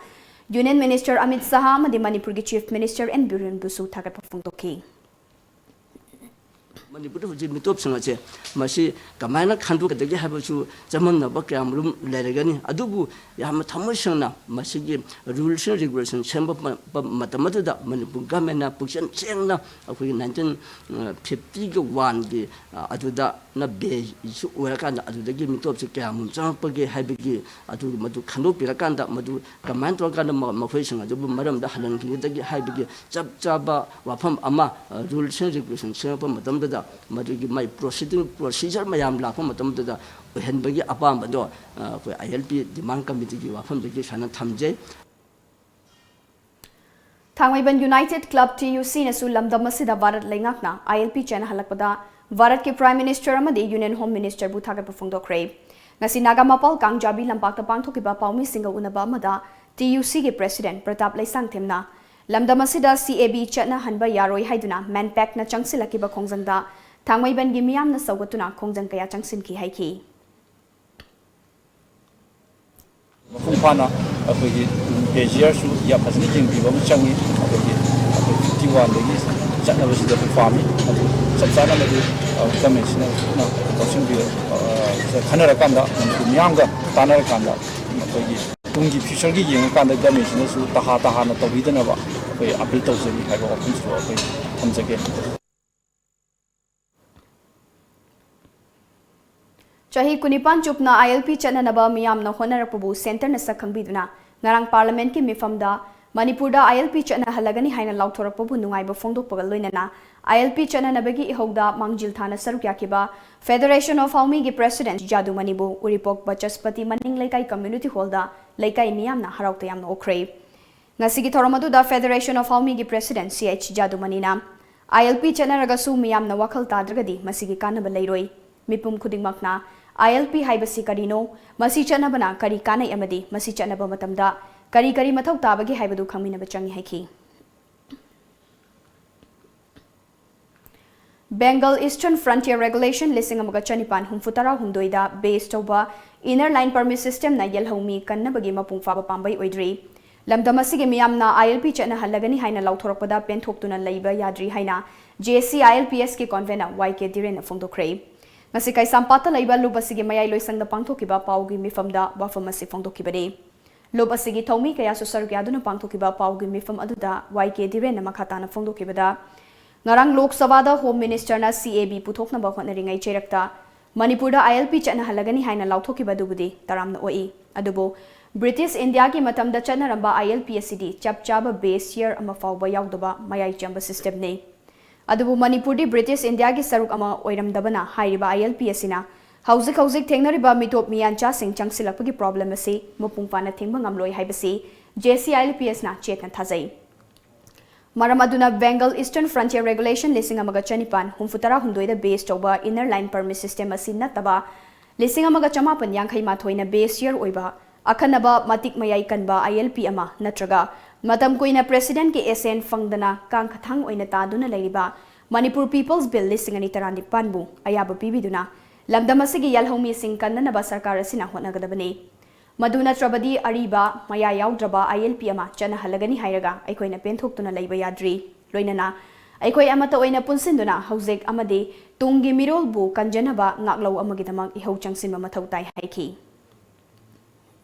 Union Minister ꯑꯃꯤꯠ ꯁꯍꯥ ꯑꯃꯗꯤ ꯃꯅꯤꯄꯨꯔꯒꯤ Chief Minister N ꯕꯤꯔꯦꯟꯕꯨꯁꯨ ꯊꯥꯒꯠꯄ ꯐꯣꯡꯗꯣꯛꯈꯤ꯫ ꯃꯅꯤꯄꯨꯔꯗ ꯍꯧꯖꯤꯛ ꯃꯤꯇꯣꯞꯁꯤꯡ ꯑꯁꯦ ꯃꯁꯤ ꯀꯃꯥꯏꯅ ꯈꯟꯗꯣꯛꯀꯗꯒꯦ ꯍꯥꯏꯕꯁꯨ ꯆꯃꯝꯅꯕ ꯀꯌꯥꯃꯔꯨꯝ ꯂꯩꯔꯒꯅꯤ꯫ ꯑꯗꯨꯕꯨ ꯌꯥꯝꯅ ꯊꯃꯣꯏ ꯁꯦꯡꯅ ꯃꯁꯤꯒꯤ rules and regulation ꯁꯦꯝꯕ ꯃꯇꯝ ꯑꯗꯨꯗ ꯃꯅꯤꯄꯨꯔ governmentꯅ ꯄꯨꯛꯆꯦꯜ ꯁꯦꯡꯅ ꯑꯩꯈꯣꯏꯒꯤ nineteen fiftyꯒꯤ oneꯒꯤ ꯑꯗꯨꯗꯅ baseꯁꯨ ꯑꯣꯏꯔꯀꯥꯟꯗ ꯑꯗꯨꯗꯒꯤ ꯃꯤꯇꯣꯞꯁꯦ ꯀꯌꯥꯃꯨꯛ ꯆꯪꯉꯛꯄꯒꯦ ꯍꯥꯏꯕꯒꯤ ꯑꯗꯨ ꯃꯗꯨ ꯈꯟꯗꯣꯛꯄꯤꯔꯀꯥꯟꯗ ꯃꯗꯨ ꯀꯃꯥꯏꯅ ꯇꯧꯔꯀꯥꯟꯗ ꯃꯈꯣꯏꯁꯤꯡ ꯑꯗꯨꯕꯨ ꯃꯔꯝꯗ ꯍꯜꯍꯟꯈꯤꯒꯗꯒꯦ ꯍꯥꯏꯕꯒꯤ ꯆꯞ ꯆꯥꯕ ꯋꯥꯐꯝ ꯑꯃ rules and regulation ꯁꯦꯝꯃꯛꯄ ꯃꯇꯝꯗꯨꯗ ꯃꯗꯨꯒꯤ ꯃꯥꯏ proceeding procedure ꯃꯌꯥꯝ ꯂꯥꯛꯄ ꯃꯇꯝꯗꯨꯗ ꯑꯣꯏꯍꯟꯕꯒꯤ ꯑꯄꯥꯝꯕꯗꯣ ꯑꯩꯈꯣꯏ I L P Demand Committeeꯒꯤ ꯋꯥꯐꯝꯗꯒꯤ ꯁꯨꯃꯥꯏꯅ ꯊꯝꯖꯩ꯫ ꯊꯥꯡꯃꯩꯕꯟ United Club T U Cꯅꯁꯨ ꯂꯝꯗꯝ ꯑꯁꯤꯗ ꯚꯥꯔꯠ ꯂꯩꯉꯥꯛꯅ I L P ꯆꯠꯅꯍꯜꯂꯛꯄꯗ ꯚꯥꯔꯠꯀꯤ Prime Minister ꯑꯃꯗꯤ Union Home Ministerꯕꯨ ꯊꯥꯒꯠꯄ ꯐꯣꯡꯗꯣꯛꯈ꯭ꯔꯦ꯫ ꯉꯁꯤ ꯅꯥꯒꯥꯃꯄꯥꯜ ꯀꯥꯡꯖꯥꯕꯤ ꯂꯝꯄꯥꯛꯇ ꯄꯥꯡꯊꯣꯛꯈꯤꯕ ꯄꯥꯎꯃꯤꯁꯤꯡꯒ ꯎꯅꯕ ꯑꯃꯗ T U Cꯒꯤ President ꯄ꯭ꯔꯇꯥꯞ ꯂꯩꯁꯥꯡꯊꯦꯝꯅ ꯂꯝꯗꯝ ꯑꯁꯤꯗ C A B ꯆꯠꯅꯍꯟꯕ ꯌꯥꯔꯣꯏ ꯍꯥꯏꯗꯨꯅ MANPACꯅ ꯆꯪꯁꯤꯜꯂꯛꯈꯤꯕ ꯈꯣꯡꯖꯪꯗ ꯊꯥꯡꯃꯩꯕꯟꯒꯤ ꯃꯤꯌꯥꯝꯅ ꯁꯧꯒꯠꯇꯨꯅ ꯈꯣꯡꯖꯪ ꯀꯌꯥ ꯆꯪꯁꯤꯟꯈꯤ ꯍꯥꯏꯈꯤ꯫ ꯃꯄꯨꯡ ꯐꯥꯅ ꯑꯩꯈꯣꯏꯒꯤ ꯀꯦꯖꯤꯌꯔꯁꯨ ꯌꯥꯝ ꯐꯖꯅ ꯌꯦꯡꯕꯤꯕ ꯑꯃ ꯆꯪꯉꯤ꯫ ꯑꯩꯈꯣꯏꯒꯤ ꯑꯩꯈꯣꯏ fifty oneꯗꯒꯤ ꯆꯠꯅꯕꯁꯤꯗ ꯑꯩꯈꯣꯏ ꯄꯥꯝꯃꯤ꯫ ꯑꯗꯨ ꯆꯞ ꯆꯥꯅ ꯃꯗꯨ governmentꯁꯤꯅ ꯂꯧꯁꯤꯟꯕꯤꯔ ꯈꯟꯅꯔꯀꯥꯟꯗ ꯃꯅꯤꯄꯨꯔ ꯃꯤꯌꯥꯝꯒ ꯇꯥꯟꯅꯔꯀꯥꯟꯗ ꯑꯩꯈꯣꯏꯒꯤ ꯇꯨꯡꯒꯤ futureꯒꯤ ꯌꯦꯡꯉꯀꯥꯟꯗ governmentꯁꯤꯅꯁꯨ ꯇꯍꯥ ꯇꯍꯥꯅ ꯇꯧꯕꯤꯗꯅꯕ ꯑꯩꯈꯣꯏ appeal ꯇꯧꯖꯔꯤ ꯍꯥꯏꯕ ꯋꯥꯐꯝꯁꯤꯁꯨ ꯑꯩꯈꯣꯏ ꯊꯝꯖꯒꯦ꯫ ꯆꯍꯤ ꯀꯨꯟꯅꯤꯄꯥꯟ ꯆꯨꯞꯅ I L P ꯆꯠꯅꯅꯕ ꯃꯤꯌꯥꯝꯅ ꯍꯣꯠꯅꯔꯛꯄꯕꯨ centreꯅ ꯁꯛ ꯈꯪꯕꯤꯗꯨꯅ ꯉꯔꯥꯡ Parliamentꯀꯤ ꯃꯤꯐꯝꯗ ꯃꯅꯤꯄꯨꯔꯗ I L P ꯆꯠꯅꯍꯜꯂꯒꯅꯤ ꯍꯥꯏꯅ ꯂꯥꯎꯊꯣꯔꯛꯄꯕꯨ ꯅꯨꯡꯉꯥꯏꯕ ꯐꯣꯡꯗꯣꯛꯄꯒ ꯂꯣꯏꯅꯅ I L P ꯆꯠꯅꯅꯕꯒꯤ ꯏꯍꯧꯗ ꯃꯥꯡꯖꯤꯜ ꯊꯥꯅ ꯁꯔꯨꯛ ꯌꯥꯈꯤꯕ Federation of Haomiꯒꯤ President ꯖꯥꯗꯨꯃꯅꯤꯕꯨ ꯎꯔꯤꯄꯣꯛ ꯕꯆꯁꯄꯇꯤ ꯃꯅꯤꯡ ꯂꯩꯀꯥꯏ Community Hallꯗ ꯂꯩꯀꯥꯏ ꯃꯤꯌꯥꯝꯅ ꯍꯔꯥꯎ ꯇꯌꯥꯝꯅ ꯑꯣꯛꯈ꯭ꯔꯦ꯫ ꯉꯁꯤꯒꯤ ꯊꯧꯔꯝ ꯑꯗꯨꯗ Federation of Haomiꯒꯤ President C H ꯖꯥꯗꯨꯃꯅꯤꯅ, "ILP ꯆꯠꯅꯔꯒꯁꯨ ꯃꯤꯌꯥꯝꯅ ꯋꯥꯈꯜ ꯇꯥꯗ꯭ꯔꯒꯗꯤ ꯃꯁꯤꯒꯤ ꯀꯥꯟꯅꯕ ꯂꯩꯔꯣꯏ꯫ ꯃꯤꯄꯨꯝ ꯈꯨꯗꯤꯡꯃꯛꯅ ILP ꯍꯥꯏꯕꯁꯤ ꯀꯔꯤꯅꯣ, ꯃꯁꯤ ꯆꯠꯅꯕꯅ ꯀꯔꯤ ꯀꯥꯟꯅꯩ ꯑꯃꯗꯤ ꯃꯁꯤ ꯆꯠꯅꯕ ꯃꯇꯝꯗ ꯀꯔꯤ ꯀꯔꯤ ꯃꯊꯧ ꯇꯥꯕꯒꯦ ꯍꯥꯏꯕꯗꯨ ꯈꯪꯃꯤꯟꯅꯕ ꯆꯪꯏ" ꯍꯥꯏꯈꯤ꯫ Bengal Eastern Frontier Regulation ꯂꯤꯁꯤꯡ ꯑꯃꯒ ꯆꯅꯤꯄꯥꯟ ꯍꯨꯝꯐꯨ ꯇꯔꯥ ꯍꯨꯝꯗꯣꯏꯗ base ꯇꯧꯕ Inner Line Permit Systemꯅ ꯌꯦꯜꯍꯧꯃꯤ ꯀꯟꯅꯕꯒꯤ ꯃꯄꯨꯡ ꯐꯥꯕ ꯄꯥꯝꯕꯩ ꯑꯣꯏꯗ꯭ꯔꯤ꯫ ꯂꯝꯗꯝ ꯑꯁꯤꯒꯤ ꯃꯤꯌꯥꯝꯅ ILP ꯆꯠꯅꯍꯜꯂꯒꯅꯤ ꯍꯥꯏꯅ ꯂꯥꯎꯊꯣꯔꯛꯄꯗ ꯄꯦꯟꯊꯣꯛꯇꯨꯅ ꯂꯩꯕ ꯌꯥꯗ꯭ꯔꯤ ꯍꯥꯏꯅ JAC-ILPSꯀꯤ convener Y K ꯙꯤꯔꯦꯟꯅ ꯐꯣꯡꯗꯣꯛꯈ꯭ꯔꯦ꯫ ꯉꯁꯤ ꯀꯩꯁꯥꯝꯄꯥꯠꯇ ꯂꯩꯕ ꯂꯨꯞ ꯑꯁꯤꯒꯤ ꯃꯌꯥꯏ ꯂꯣꯏꯁꯪꯗ ꯄꯥꯡꯊꯣꯛꯈꯤꯕ ꯄꯥꯎꯒꯤ ꯃꯤꯐꯝꯗ ꯋꯥꯐꯝ ꯑꯁꯤ ꯐꯣꯡꯗꯣꯛꯈꯤꯕꯅꯤ꯫ ꯂꯨꯞ ꯑꯁꯤꯒꯤ ꯊꯧꯃꯤ ꯀꯌꯥꯁꯨ ꯁꯔꯨꯛ ꯌꯥꯗꯨꯅ ꯄꯥꯡꯊꯣꯛꯈꯤꯕ ꯄꯥꯎꯒꯤ ꯃꯤꯐꯝ ꯑꯗꯨꯗ Y K ꯙꯤꯔꯦꯟꯅ ꯃꯈꯥ ꯇꯥꯅ ꯐꯣꯡꯗꯣꯛꯈꯤꯕꯗ, ꯉꯔꯥꯡ ꯂꯣꯛ ꯁꯚꯥꯗ Home Ministerꯅ CAB ꯄꯨꯊꯣꯛꯅꯕ ꯍꯣꯠꯅꯔꯤꯉꯩ ꯆꯩꯔꯛꯇ ꯃꯅꯤꯄꯨꯔꯗ ILP ꯆꯠꯅꯍꯜꯂꯒꯅꯤ ꯍꯥꯏꯅ ꯂꯥꯎꯊꯣꯛꯈꯤꯕ ꯑꯗꯨꯕꯨꯗꯤ ꯇꯔꯥꯝꯅ ꯑꯣꯛꯏ꯫ ꯑꯗꯨꯕꯨ British Indiaꯒꯤ ꯃꯇꯝꯗ ꯆꯠꯅꯔꯝꯕ ILP ꯑꯁꯤꯗꯤ ꯆꯞ ꯆꯥꯕ base year ꯑꯃ ꯐꯥꯎꯕ ꯌꯥꯎꯗꯕ ꯃꯌꯥꯏ ꯆꯝꯕ systemꯅꯤ꯫ ꯑꯗꯨꯕꯨ ꯃꯅꯤꯄꯨꯔꯗꯤ British Indiaꯒꯤ ꯁꯔꯨꯛ ꯑꯃ ꯑꯣꯏꯔꯝꯗꯕꯅ ꯍꯥꯏꯔꯤꯕ ILP ꯑꯁꯤꯅ ꯍꯧꯖꯤꯛ ꯍꯧꯖꯤꯛ ꯊꯦꯡꯅꯔꯤꯕ ꯃꯤꯇꯣꯞ ꯃꯤꯌꯥꯟꯆꯥꯁꯤꯡ ꯆꯪꯁꯤꯜꯂꯛꯄꯒꯤ problem ꯑꯁꯤ ꯃꯄꯨꯡ ꯐꯥꯅ ꯊꯤꯡꯕ ꯉꯝꯂꯣꯏ ꯍꯥꯏꯕꯁꯤ JAC-ILPSꯅ ꯆꯦꯠꯅ ꯊꯥꯖꯩ꯫ ꯃꯔꯝ ꯑꯗꯨꯅ Bengal Eastern Frontier Regulation ꯂꯤꯁꯤꯡ ꯑꯃꯒ ꯆꯅꯤꯄꯥꯟ ꯍꯨꯝꯐꯨ ꯇꯔꯥ ꯍꯨꯝꯗꯣꯏꯗ base ꯇꯧꯕ Inner Line Permit System ꯑꯁꯤ ꯅꯠꯇꯕ ꯂꯤꯁꯤꯡ ꯑꯃꯒ ꯆꯃꯥꯄꯟ ꯌꯥꯡꯈꯩ ꯃꯥꯊꯣꯏꯅ base year ꯑꯣꯏꯕ ꯑꯈꯟꯅꯕ ꯃꯇꯤꯛ ꯃꯌꯥꯏ ꯀꯟꯕ ILP ꯑꯃ ꯅꯠꯇ꯭ꯔꯒ ꯃꯇꯝ ꯀꯨꯏꯅ Presidentꯀꯤ assent ꯐꯪꯗꯅ ꯀꯥꯡꯈꯊꯥꯡ ꯑꯣꯏꯅ ꯇꯥꯗꯨꯅ ꯂꯩꯔꯤꯕ Manipur People's Bill ꯂꯤꯁꯤꯡ ꯑꯅꯤ ꯇꯔꯥꯅꯤꯄꯥꯟꯕꯨ ꯑꯌꯥꯕ ꯄꯤꯕꯤꯗꯨꯅ ꯂꯝꯗꯝ ꯑꯁꯤꯒꯤ ꯌꯥꯜꯍꯧꯃꯤꯁꯤꯡ ꯀꯟꯅꯅꯕ ꯁꯔꯀꯥꯔ ꯑꯁꯤꯅ ꯍꯣꯠꯅꯒꯗꯕꯅꯤ꯫ ꯃꯗꯨ ꯅꯠꯇ꯭ꯔꯕꯗꯤ ꯑꯔꯤꯕ, ꯃꯌꯥ ꯌꯥꯎꯗ꯭ꯔꯕ ILP ꯑꯃ ꯆꯠꯅꯍꯜꯂꯒꯅꯤ ꯍꯥꯏꯔꯒ ꯑꯩꯈꯣꯏꯅ ꯄꯦꯟꯊꯣꯛꯇꯨꯅ ꯂꯩꯕ ꯌꯥꯗ꯭ꯔꯤ꯫ ꯂꯣꯏꯅꯅ ꯑꯩꯈꯣꯏ ꯑꯃꯠꯇ ꯑꯣꯏꯅ ꯄꯨꯟꯁꯤꯟꯗꯨꯅ ꯍꯧꯖꯤꯛ ꯑꯃꯗꯤ ꯇꯨꯡꯒꯤ ꯃꯤꯔꯣꯜꯕꯨ ꯀꯟꯖꯅꯕ ꯉꯥꯛꯂꯧ ꯑꯃꯒꯤꯗꯃꯛ ꯏꯍꯧ ꯆꯪꯁꯤꯟꯕ ꯃꯊꯧ ꯇꯥꯏ ꯍꯥꯏꯈꯤ꯫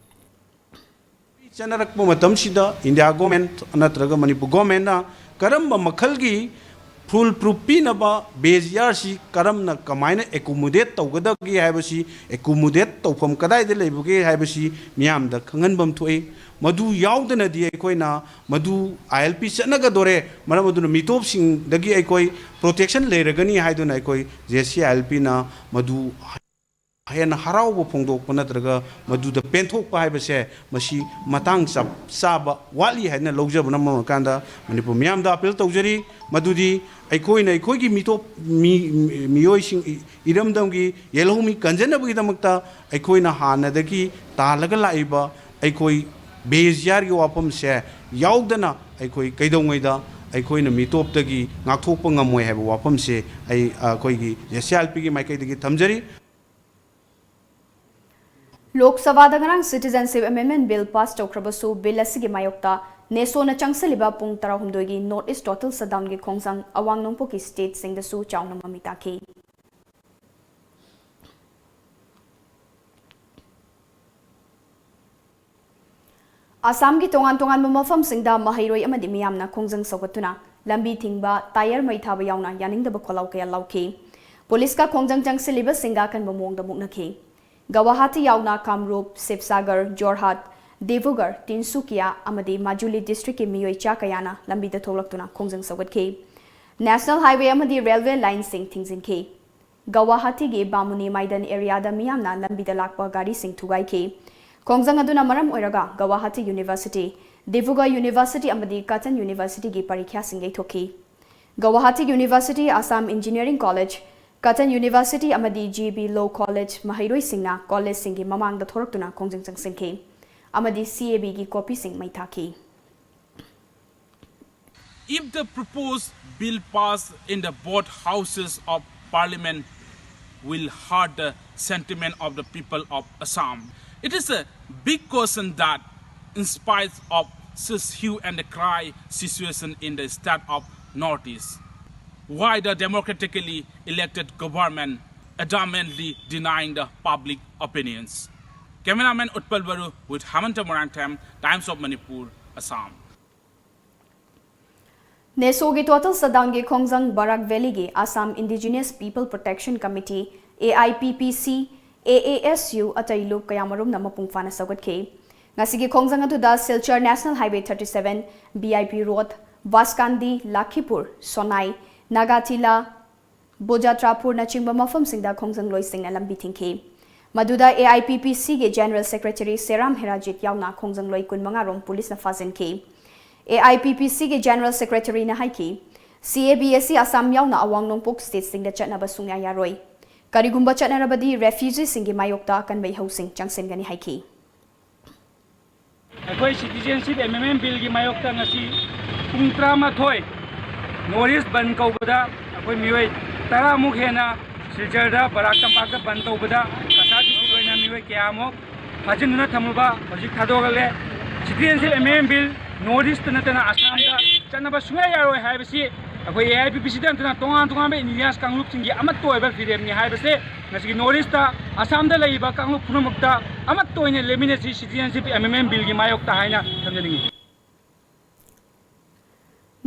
ꯆꯠꯅꯔꯛꯄ ꯃꯇꯝꯁꯤꯗ India government ꯅꯠꯇ꯭ꯔꯒ ꯃꯅꯤꯄꯨꯔ governmentꯅ ꯀꯔꯝꯕ ꯃꯈꯜꯒꯤ fool proof ꯄꯤꯅꯕ base yearꯁꯤ ꯀꯔꯝꯅ ꯀꯃꯥꯏꯅ accommodate ꯇꯧꯒꯗꯒꯦ ꯍꯥꯏꯕꯁꯤ, accommodate ꯇꯧꯐꯝ ꯀꯗꯥꯏꯗ ꯂꯩꯕꯒꯦ ꯍꯥꯏꯕꯁꯤ ꯃꯤꯌꯥꯝꯗ ꯈꯪꯍꯟꯐꯝ ꯊꯣꯛꯏ꯫ ꯃꯗꯨ ꯌꯥꯎꯗꯅꯗꯤ ꯑꯩꯈꯣꯏꯅ ꯃꯗꯨ ILP ꯆꯠꯅꯒꯗꯣꯔꯦ, ꯃꯔꯝ ꯑꯗꯨꯅ ꯃꯤꯇꯣꯞꯁꯤꯡꯗꯒꯤ ꯑꯩꯈꯣꯏ protection ꯂꯩꯔꯒꯅꯤ ꯍꯥꯏꯗꯨꯅ ꯑꯩꯈꯣꯏ JAC-ILPꯅ ꯃꯗꯨ ꯍꯦꯟꯅ ꯍꯔꯥꯎꯕ ꯐꯣꯡꯗꯣꯛꯄ ꯅꯠꯇ꯭ꯔꯒ ꯃꯗꯨꯗ ꯄꯦꯟꯊꯣꯛꯄ ꯍꯥꯏꯕꯁꯦ ꯃꯁꯤ ꯃꯇꯥꯡ ꯆꯞ ꯆꯥꯕ ꯋꯥꯠꯂꯤ ꯍꯥꯏꯅ ꯂꯧꯖꯕꯅ ꯃꯔꯝ ꯑꯣꯏꯔꯀꯥꯟꯗ ꯃꯅꯤꯄꯨꯔ ꯃꯤꯌꯥꯝꯗ ꯑꯥꯄꯤꯜ ꯇꯧꯖꯔꯤ꯫ ꯃꯗꯨꯗꯤ ꯑꯩꯈꯣꯏꯅ ꯑꯩꯈꯣꯏꯒꯤ ꯃꯤꯇꯣꯞ ꯃꯤ ꯃꯤꯑꯣꯏꯁꯤꯡ ꯏꯔꯝꯗꯝꯒꯤ ꯌꯦꯜꯍꯧꯃꯤ ꯀꯟꯖꯅꯕꯒꯤꯗꯃꯛꯇ ꯑꯩꯈꯣꯏꯅ ꯍꯥꯟꯅꯗꯒꯤ ꯇꯥꯜꯂꯒ ꯂꯥꯛꯏꯕ ꯑꯩꯈꯣꯏ ꯕꯦꯖꯤꯌꯥꯔꯒꯤ ꯋꯥꯐꯝꯁꯦ ꯌꯥꯎꯗꯅ ꯑꯩꯈꯣꯏ ꯀꯩꯗꯧꯉꯩꯗ ꯑꯩꯈꯣꯏꯅ ꯃꯤꯇꯣꯞꯇꯒꯤ ꯉꯥꯛꯊꯣꯛꯄ ꯉꯝꯃꯣꯏ ꯍꯥꯏꯕ ꯋꯥꯐꯝꯁꯦ ꯑꯩ ꯑꯩꯈꯣꯏꯒꯤ ꯖꯦꯁꯤꯑꯥꯔꯄꯤꯒꯤ ꯃꯥꯏꯀꯩꯗꯒꯤ ꯊꯝꯖꯔꯤ꯫ ꯂꯣꯛ ꯁꯚꯥꯗ ꯉꯔꯥꯡ Citizenship Amendment Bill pass ꯇꯧꯈ꯭ꯔꯕꯁꯨ ꯕꯤꯜ ꯑꯁꯤꯒꯤ ꯃꯥꯌꯣꯛꯇ ꯅꯦꯁꯣꯅ ꯆꯪꯁꯤꯜꯂꯤꯕ ꯄꯨꯡ ꯇꯔꯥꯍꯨꯝꯗꯣꯏꯒꯤ North East Total Shutdownꯒꯤ ꯈꯣꯡꯖꯪ ꯑꯋꯥꯡ ꯅꯣꯡꯄꯣꯛꯀꯤ stateꯁꯤꯡꯗꯁꯨ ꯆꯥꯎꯅ ꯃꯃꯤ ꯇꯥꯈꯤ꯫ ꯑꯁꯥꯝꯒꯤ ꯇꯣꯉꯥꯟ ꯇꯣꯉꯥꯟꯕ ꯃꯐꯝꯁꯤꯡꯗ ꯃꯍꯩꯔꯣꯏ ꯑꯃꯗꯤ ꯃꯤꯌꯥꯝꯅ ꯈꯣꯡꯖꯪ ꯁꯧꯒꯠꯇꯨꯅ ꯂꯝꯕꯤ ꯊꯤꯡꯕ, ꯇꯥꯌꯔ ꯃꯩ ꯊꯥꯕ ꯌꯥꯎꯅ ꯌꯥꯅꯤꯡꯗꯕ ꯈꯣꯜꯂꯥꯎ ꯀꯌꯥ ꯂꯥꯎꯈꯤ꯫ ꯄꯨꯂꯤꯁꯀ ꯈꯣꯡꯖꯪ ꯆꯪꯁꯤꯜꯂꯤꯕꯁꯤꯡꯒ ꯑꯀꯟꯕ ꯃꯑꯣꯡꯗ ꯃꯨꯛꯅꯈꯤ꯫ ꯒꯋꯥꯍꯥꯇꯤ ꯌꯥꯎꯅ ꯀꯥꯝꯔꯨꯞ, ꯁꯤꯕꯁꯥꯒꯔ, ꯖꯣꯔꯍꯥꯠ, ꯗꯤꯕ꯭ꯔꯨꯒꯔ, ꯇꯤꯟꯁꯨꯀꯤꯌꯥ ꯑꯃꯗꯤ ꯃꯥꯖꯨꯂꯤ districtꯀꯤ ꯃꯤꯑꯣꯏ ꯆꯥ ꯀꯌꯥꯅ ꯂꯝꯕꯤꯗ ꯊꯣꯛꯂꯛꯇꯨꯅ ꯈꯣꯡꯖꯪ ꯁꯧꯒꯠꯈꯤ꯫ National Highway ꯑꯃꯗꯤ railway lineꯁꯤꯡ ꯊꯤꯡꯖꯤꯟꯈꯤ꯫ ꯒꯋꯥꯍꯥꯇꯤꯒꯤ ꯕꯥꯃꯨꯅꯤ ꯃꯥꯏꯗꯟ areaꯗ ꯃꯤꯌꯥꯝꯅ ꯂꯝꯕꯤꯗ ꯂꯥꯛꯄ ꯒꯥꯔꯤꯁꯤꯡ ꯊꯨꯒꯥꯏꯈꯤ꯫ ꯈꯣꯡꯖꯪ ꯑꯗꯨꯅ ꯃꯔꯝ ꯑꯣꯏꯔꯒ ꯒꯋꯥꯍꯥꯇꯤ University, ꯗꯤꯕ꯭ꯔꯨꯒꯔ University ꯑꯃꯗꯤ Cotton Universityꯒꯤ ꯄꯔꯤꯈ꯭ꯌꯥꯁꯤꯡ ꯌꯩꯊꯣꯛꯈꯤ꯫ Guwahati University, Assam Engineering College, Cotton University ꯑꯃꯗꯤ G B Law College ꯃꯍꯩꯔꯣꯏꯁꯤꯡꯅ collegeꯁꯤꯡꯒꯤ ꯃꯃꯥꯡꯗ ꯊꯣꯔꯛꯇꯨꯅ ꯈꯣꯡꯖꯪ ꯆꯪꯁꯤꯟꯈꯤ ꯑꯃꯗꯤ CABꯒꯤ copyꯁꯤꯡ ꯃꯩ ꯊꯥꯈꯤ꯫ If the proposed bill passed in the both houses of parliament will hurt the sentiment of the people of Assam. It is a big question that, in spite of such hue and cry situation in the state of Northeast, why the democratically elected government adamantly denying the public opinions. Cameraman Utpal Baru with Hamanta Morangtham, Times of Manipur, Assam. ꯅꯦꯁꯣꯒꯤ Total Shutdownꯒꯤ ꯈꯣꯡꯖꯪ ꯕꯔꯥꯛ ꯚꯦꯂꯤꯒꯤ Assam Indigenous People Protection Committee, AIPPC, AASU ꯑꯇꯩ ꯂꯨꯞ ꯀꯌꯥꯃꯔꯨꯝꯅ ꯃꯄꯨꯡ ꯐꯥꯅ ꯁꯧꯒꯠꯈꯤ꯫ ꯉꯁꯤꯒꯤ ꯈꯣꯡꯖꯪ ꯑꯗꯨꯗ Silchar National Highway thirty seven, VIP Road, Vaskandi, Lakhipur, Sonai, Nagatila, ꯕꯣꯖꯥꯇ꯭ꯔꯥꯄꯨꯔꯅꯆꯤꯡꯕ ꯃꯐꯝꯁꯤꯡꯗ ꯈꯣꯡꯖꯪꯂꯣꯏꯁꯤꯡꯅ ꯂꯝꯕꯤ ꯊꯤꯡꯈꯤ꯫ ꯃꯗꯨꯗ ꯑꯦ ꯑꯥꯏ ꯄꯤ ꯄꯤ ꯁꯤꯒꯤ General Secretary ꯁꯦꯔꯥꯝ ꯍꯦꯔꯥꯖꯤꯠ ꯌꯥꯎꯅ ꯈꯣꯡꯖꯪꯂꯣꯏ ꯀꯨꯟꯃꯉꯥ ꯔꯣꯝ ꯄꯨꯂꯤꯁꯅ ꯐꯥꯖꯤꯟꯈꯤ꯫ ꯑꯦ ꯑꯥꯏ ꯄꯤ ꯄꯤ ꯁꯤꯒꯤ General Secretaryꯅ ꯍꯥꯏꯈꯤ, C A B ꯑꯁꯤ ꯑꯁꯥꯝ ꯌꯥꯎꯅ ꯑꯋꯥꯡ ꯅꯣꯡꯄꯣꯛ stateꯁꯤꯡꯗ ꯆꯠꯅꯕ ꯁꯨꯡꯌꯥ ꯌꯥꯔꯣꯏ꯫ ꯀꯔꯤꯒꯨꯝꯕ ꯆꯠꯅꯔꯕꯗꯤ refugeeꯁꯤꯡꯒꯤ ꯃꯥꯌꯣꯛꯇ ꯑꯀꯟꯕ ꯏꯍꯧꯁꯤꯡ ꯆꯪꯁꯤꯟꯒꯅꯤ ꯍꯥꯏꯈꯤ꯫ ꯑꯩꯈꯣꯏ Citizenship Amendment Billꯒꯤ ꯃꯥꯌꯣꯛꯇ ꯉꯁꯤ ꯄꯨꯡ ꯇꯔꯥꯃꯥꯊꯣꯏ North East ꯕꯟ ꯀꯧꯕꯗ ꯑꯩꯈꯣꯏ ꯃꯤꯑꯣꯏ ꯇꯔꯥꯃꯨꯛ ꯍꯦꯟꯅ ꯁꯤꯜꯆꯔꯗ ꯕꯔꯥꯛ ꯇꯝꯄꯥꯛꯇ ꯕꯟ ꯇꯧꯕꯗ ꯀꯁꯥꯔ districtꯀꯤ ꯑꯣꯏꯅ ꯃꯤꯑꯣꯏ ꯀꯌꯥꯃꯨꯛ ꯐꯥꯖꯤꯟꯗꯨꯅ ꯊꯝꯂꯨꯕ ꯍꯧꯖꯤꯛ ꯊꯥꯗꯣꯛꯂꯦ꯫ Citizenship Amendment Bill North East ꯅꯠꯇꯅ ꯑꯁꯥꯝꯗ ꯆꯠꯅꯕ ꯁꯨꯡꯌꯥ ꯌꯥꯔꯣꯏ ꯍꯥꯏꯕꯁꯤ ꯑꯩꯈꯣꯏ A I P P Cꯗ ꯅꯠꯇꯅ ꯇꯣꯉꯥꯟ ꯇꯣꯉꯥꯟꯕ indigenous ꯀꯥꯡꯂꯨꯞꯁꯤꯡꯒꯤ ꯑꯃꯠꯇ ꯑꯣꯏꯕ ꯐꯤꯔꯦꯞꯅꯤ ꯍꯥꯏꯕꯁꯦ ꯉꯁꯤꯒꯤ North Eastꯇ ꯑꯁꯥꯝꯗ ꯂꯩꯔꯤꯕ ꯀꯥꯡꯂꯨꯞ ꯄꯨꯝꯅꯃꯛꯇ ꯑꯃꯠꯇ ꯑꯣꯏꯅ ꯂꯦꯞꯃꯤꯟꯅꯁꯤ Citizenship Amendment Billꯒꯤ ꯃꯥꯌꯣꯛꯇ ꯍꯥꯏꯅ ꯊꯝꯖꯅꯤꯡꯏ꯫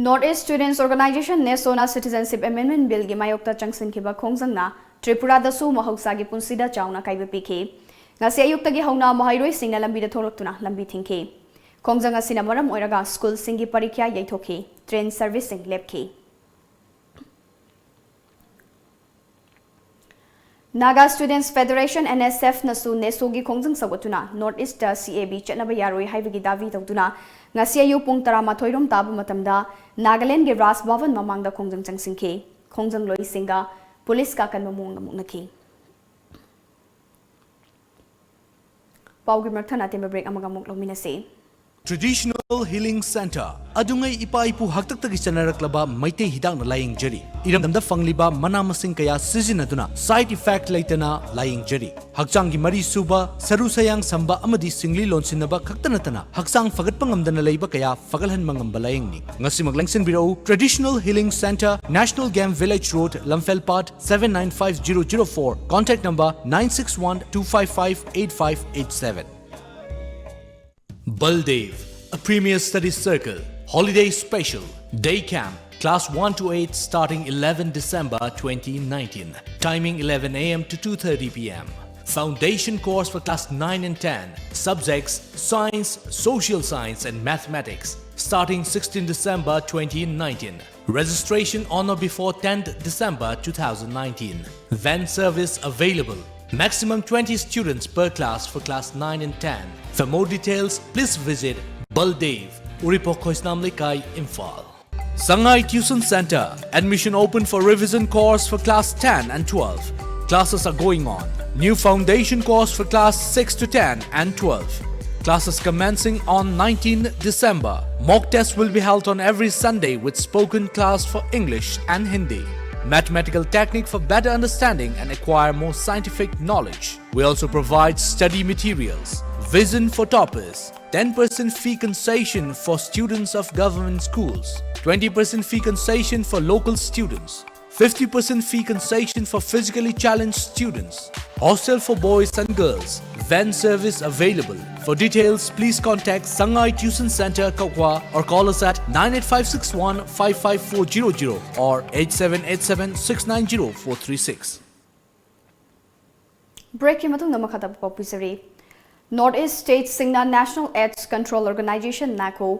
North East Students Organisation, NESOꯅ Citizenship Amendment Billꯒꯤ ꯃꯥꯌꯣꯛꯇ ꯆꯪꯁꯤꯟꯈꯤꯕ ꯈꯣꯡꯖꯪꯅ ꯇ꯭ꯔꯤꯄꯨꯔꯥꯗꯁꯨ ꯃꯍꯧꯁꯥꯒꯤ ꯄꯨꯟꯁꯤꯗ ꯆꯥꯎꯅ ꯑꯀꯥꯏꯕ ꯄꯤꯈꯤ꯫ ꯉꯁꯤ ꯑꯌꯨꯛꯇꯒꯤ ꯍꯧꯅ ꯃꯍꯩꯔꯣꯏꯁꯤꯡꯅ ꯂꯝꯕꯤꯗ ꯊꯣꯛꯂꯛꯇꯨꯅ ꯂꯝꯕꯤ ꯊꯤꯡꯈꯤ꯫ ꯈꯣꯡꯖꯪ ꯑꯁꯤꯅ ꯃꯔꯝ ꯑꯣꯏꯔꯒ ꯁ꯭ꯀꯨꯜꯁꯤꯡꯒꯤ ꯄꯔꯤꯈ꯭ꯌꯥ ꯌꯩꯊꯣꯛꯈꯤ, train serviceꯁꯤꯡ ꯂꯦꯞꯈꯤ꯫ Naga Students Federation, N S Fꯅꯁꯨ NESOꯒꯤ ꯈꯣꯡꯖꯪ ꯁꯧꯒꯠꯇꯨꯅ North Eastꯇ C A B ꯆꯠꯅꯕ ꯌꯥꯔꯣꯏ ꯍꯥꯏꯕꯒꯤ ꯗꯥꯕꯤ ꯇꯧꯗꯨꯅ ꯉꯁꯤ ꯑꯌꯨꯛ ꯄꯨꯡ ꯇꯔꯥꯃꯥꯊꯣꯏ ꯔꯣꯝ ꯇꯥꯕ ꯃꯇꯝꯗ ꯅꯥꯒꯥꯂꯦꯟꯒꯤ ꯔꯥꯖ ꯚꯕꯟ ꯃꯃꯥꯡꯗ ꯈꯣꯡꯖꯪ ꯆꯪꯁꯤꯟꯈꯤ꯫ ꯈꯣꯡꯖꯪꯂꯣꯏꯁꯤꯡꯒ ꯄꯨꯂꯤꯁꯀ ꯑꯀꯟꯕ ꯃꯑꯣꯡꯗ ꯃꯨꯛꯅꯈꯤ꯫ ꯄꯥꯎꯒꯤ ꯃꯔꯛ ꯊꯠꯅ ꯑꯇꯦꯟꯕ break ꯑꯃꯒ ꯑꯃꯨꯛ ꯂꯧꯃꯤꯟꯅꯁꯤ꯫ Traditional Healing Center, ꯑꯗꯨꯉꯩ ꯏꯄꯥ ꯏꯄꯨ ꯍꯥꯛꯇꯛꯇꯒꯤ ꯆꯠꯅꯔꯛꯂꯕ ꯃꯩꯇꯩ ꯍꯤꯗꯥꯛꯅ ꯂꯥꯌꯦꯡꯖꯔꯤ꯫ ꯏꯔꯝꯗꯝꯗ ꯐꯪꯂꯤꯕ ꯃꯅꯥ ꯃꯁꯤꯡ ꯀꯌꯥ ꯁꯤꯖꯤꯟꯅꯗꯨꯅ side effect ꯂꯩꯇꯅ ꯂꯥꯌꯦꯡꯖꯔꯤ꯫ ꯍꯛꯆꯥꯡꯒꯤ ꯃꯔꯤ ꯁꯨꯕ, ꯁꯔꯨ ꯁꯌꯥꯡ ꯁꯝꯕ ꯑꯃꯗꯤ ꯁꯤꯡꯂꯤ ꯂꯣꯟꯁꯤꯟꯅꯕ ꯈꯛꯇ ꯅꯠꯇꯅ ꯍꯛꯆꯥꯡ ꯐꯒꯠꯄ ꯉꯝꯗꯅ ꯂꯩꯕ ꯀꯌꯥ ꯐꯒꯠꯍꯟꯕ ꯉꯝꯕ ꯂꯥꯌꯦꯡꯅꯤ꯫ ꯉꯁꯤꯃꯛ ꯂꯦꯡꯁꯤꯟꯕꯤꯔꯛꯎ, Traditional Healing Center, National Game Village Road, ꯂꯝꯐꯦꯜ ꯄꯥꯠ, seven nine five zero zero four, contact number nine six one two five five eight five eight seven. Baldev, a premier study circle, holiday special, day camp, class one to eight starting eleven December twenty nineteen, timing eleven A M to two thirty P M. Foundation course for class nine and ten, subjects science, social science and mathematics, starting sixteen December twenty nineteen. Registration on or before tenth December two thousand nineteen. Van service available. Maximum twenty students per class for class nine and ten. For more details, please visit Baldev, Uripok Khoisnam Lekai, Imphal. Sangai Tuition Center. Admission open for revision course for class ten and twelve. Classes are going on. New foundation course for class six to ten and twelve. Classes commencing on nineteenth December. Mock test will be held on every Sunday with spoken class for English and Hindi. Mathematical technique for better understanding and acquire more scientific knowledge. We also provide study materials. Vision for toppers. ten percent fee concession for students of government schools. twenty percent fee concession for local students. fifty percent fee concession for physically challenged students. Hostel for boys and girls. Van service available. For details, please contact Sangai Tuition Center, Kokwa, or call us at nine eight five six one five five four zero zero or eight seven eight seven six nine zero four three six. Break ꯀꯤ ꯃꯇꯨꯡꯗ ꯃꯈꯥ ꯇꯥꯕ ꯄꯥꯎ ꯄꯤꯖꯔꯤ꯫ North East State ꯁꯤꯡꯅ National AIDS Control Organisation, NACO,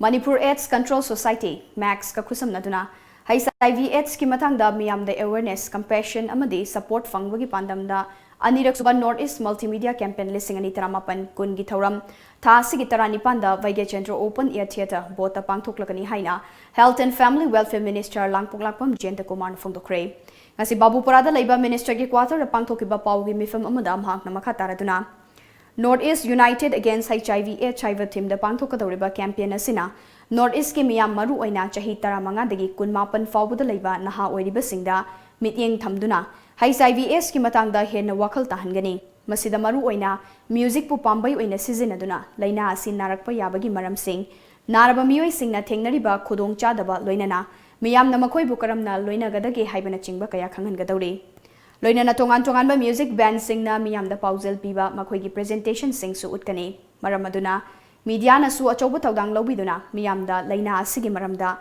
Manipur AIDS Control Society, ꯃꯦꯛꯁꯀ ꯈꯨꯠꯁꯝꯅꯗꯨꯅ H I V AIDS ꯀꯤ ꯃꯇꯥꯡꯗ ꯃꯤꯌꯥꯝꯗ awareness, compassion ꯑꯃꯗꯤ support ꯐꯪꯕꯒꯤ ꯄꯥꯟꯗꯝꯗ ꯑꯅꯤꯔꯛ ꯁꯨꯕ North East Multimedia Campaign ꯂꯤꯁꯤꯡ ꯑꯅꯤ ꯇꯔꯥꯃꯥꯄꯟ ꯀꯨꯟꯒꯤ ꯊꯧꯔꯝ ꯊꯥ ꯑꯁꯤꯒꯤ ꯇꯔꯥꯅꯤꯄꯥꯟꯗ ꯚꯩꯒ꯭ꯌꯆꯟꯗ꯭ꯔ Open Air Theatre ꯕꯣꯠꯇ ꯄꯥꯡꯊꯣꯛꯂꯒꯅꯤ ꯍꯥꯏꯅ Health and Family Welfare Minister ꯂꯥꯡꯄꯣꯛꯂꯥꯛꯄꯝ ꯖꯌꯟꯇ ꯀꯨꯃꯥꯔꯅ ꯐꯣꯡꯗꯣꯛꯈ꯭ꯔꯦ꯫ ꯉꯁꯤ ꯕꯥꯕꯨꯄꯥꯔꯥꯗ ꯂꯩꯕ Minister ꯒꯤ quarter ꯗ ꯄꯥꯡꯊꯣꯛꯈꯤꯕ ꯄꯥꯎꯒꯤ ꯃꯤꯐꯝ ꯑꯃꯗ ꯃꯍꯥꯛꯅ ꯃꯈꯥ ꯇꯥꯔꯗꯨꯅ, North East United Against H I V AIDS ꯍꯥꯏꯕ theme ꯗ ꯄꯥꯡꯊꯣꯛꯀꯗꯧꯔꯤꯕ campaign ꯑꯁꯤꯅ North East ꯀꯤ ꯃꯤꯌꯥꯝ ꯃꯔꯨ ꯑꯣꯏꯅ ꯆꯍꯤ ꯇꯔꯥꯃꯉꯥꯗꯒꯤ ꯀꯨꯟꯃꯥꯄꯟ ꯐꯥꯎꯕꯗ ꯂꯩꯕ ꯅꯍꯥ ꯑꯣꯏꯔꯤꯕꯁꯤꯡꯗ ꯃꯤꯠꯌꯦꯡ ꯊꯝꯗꯨꯅ H I V AIDS ꯀꯤ ꯃꯇꯥꯡꯗ ꯍꯦꯟꯅ ꯋꯥꯈꯜ ꯇꯥꯍꯟꯒꯅꯤ꯫ ꯃꯁꯤꯗ ꯃꯔꯨ ꯑꯣꯏꯅ music ꯄꯨ ꯄꯥꯝꯕꯩ ꯑꯣꯏꯅ ꯁꯤꯖꯤꯟꯅꯗꯨꯅ ꯂꯥꯏꯅꯥ ꯑꯁꯤ ꯅꯥꯔꯛꯄ ꯌꯥꯕꯒꯤ ꯃꯔꯝꯁꯤꯡ, ꯅꯥꯔꯕ ꯃꯤꯑꯣꯏꯁꯤꯡꯅ ꯊꯦꯡꯅꯔꯤꯕ ꯈꯨꯗꯣꯡꯆꯥꯗꯕ, ꯂꯣꯏꯅꯅ ꯃꯤꯌꯥꯝꯅ ꯃꯈꯣꯏꯕꯨ ꯀꯔꯝꯅ ꯂꯣꯏꯅꯒꯗꯒꯦ ꯍꯥꯏꯕꯅꯆꯤꯡꯕ ꯀꯌꯥ ꯈꯪꯍꯟꯒꯗꯧꯔꯤ꯫ ꯂꯣꯏꯅꯅ ꯇꯣꯉꯥꯟ ꯇꯣꯉꯥꯟꯕ music band ꯁꯤꯡꯅ ꯃꯤꯌꯥꯝꯗ ꯄꯥꯎꯖꯦꯜ ꯄꯤꯕ ꯃꯈꯣꯏꯒꯤ presentation ꯁꯤꯡꯁꯨ ꯎꯠꯀꯅꯤ꯫ ꯃꯔꯝ ꯑꯗꯨꯅ media ꯅꯁꯨ ꯑꯆꯧꯕ ꯊꯧꯗꯥꯡ ꯂꯧꯕꯤꯗꯨꯅ ꯃꯤꯌꯥꯝꯗ ꯂꯥꯏꯅꯥ ꯑꯁꯤꯒꯤ ꯃꯔꯝꯗ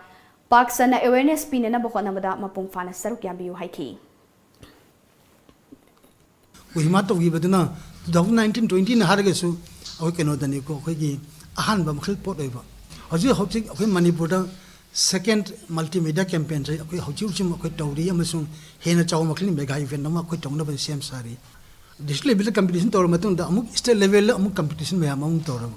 ꯄꯥꯛ ꯁꯟꯅ awareness ꯄꯤꯅꯅꯕ ꯍꯣꯠꯅꯕꯗ ꯃꯄꯨꯡ ꯐꯥꯅ ꯁꯔꯨꯛ ꯌꯥꯕꯤꯌꯨ ꯍꯥꯏꯈꯤ꯫ Kohima ꯇꯧꯈꯤꯕꯗꯨꯅ two thousand nineteen twenty ꯅ ꯍꯥꯏꯔꯒꯁꯨ ꯑꯩꯈꯣꯏ ꯀꯩꯅꯣꯗꯅꯤꯀꯣ, ꯑꯩꯈꯣꯏꯒꯤ ꯑꯍꯥꯟꯕ ꯃꯈꯜ ꯄꯣꯠ ꯑꯣꯏꯕ꯫ ꯍꯧꯖꯤꯛ ꯍꯧꯖꯤꯛ ꯑꯩꯈꯣꯏ ꯃꯅꯤꯄꯨꯔꯗ second multimedia campaign ꯁꯦ ꯑꯩꯈꯣꯏ ꯍꯧꯖꯤꯛ ꯍꯧꯖꯤꯛ ꯑꯩꯈꯣꯏ ꯇꯧꯔꯤ ꯑꯃꯁꯨꯡ ꯍꯦꯟꯅ ꯆꯥꯎꯕ ꯃꯈꯜꯒꯤ mega event ꯑꯃ ꯑꯩꯈꯣꯏ ꯇꯧꯅꯕ ꯁꯦꯝ ꯁꯥꯔꯤ꯫ District level competition ꯇꯧꯔꯕ ꯃꯇꯨꯡꯗ ꯑꯃꯨꯛ state level ꯑꯃꯨꯛ competition ꯃꯌꯥꯝ ꯑꯃꯨꯛ ꯇꯧꯔꯕ꯫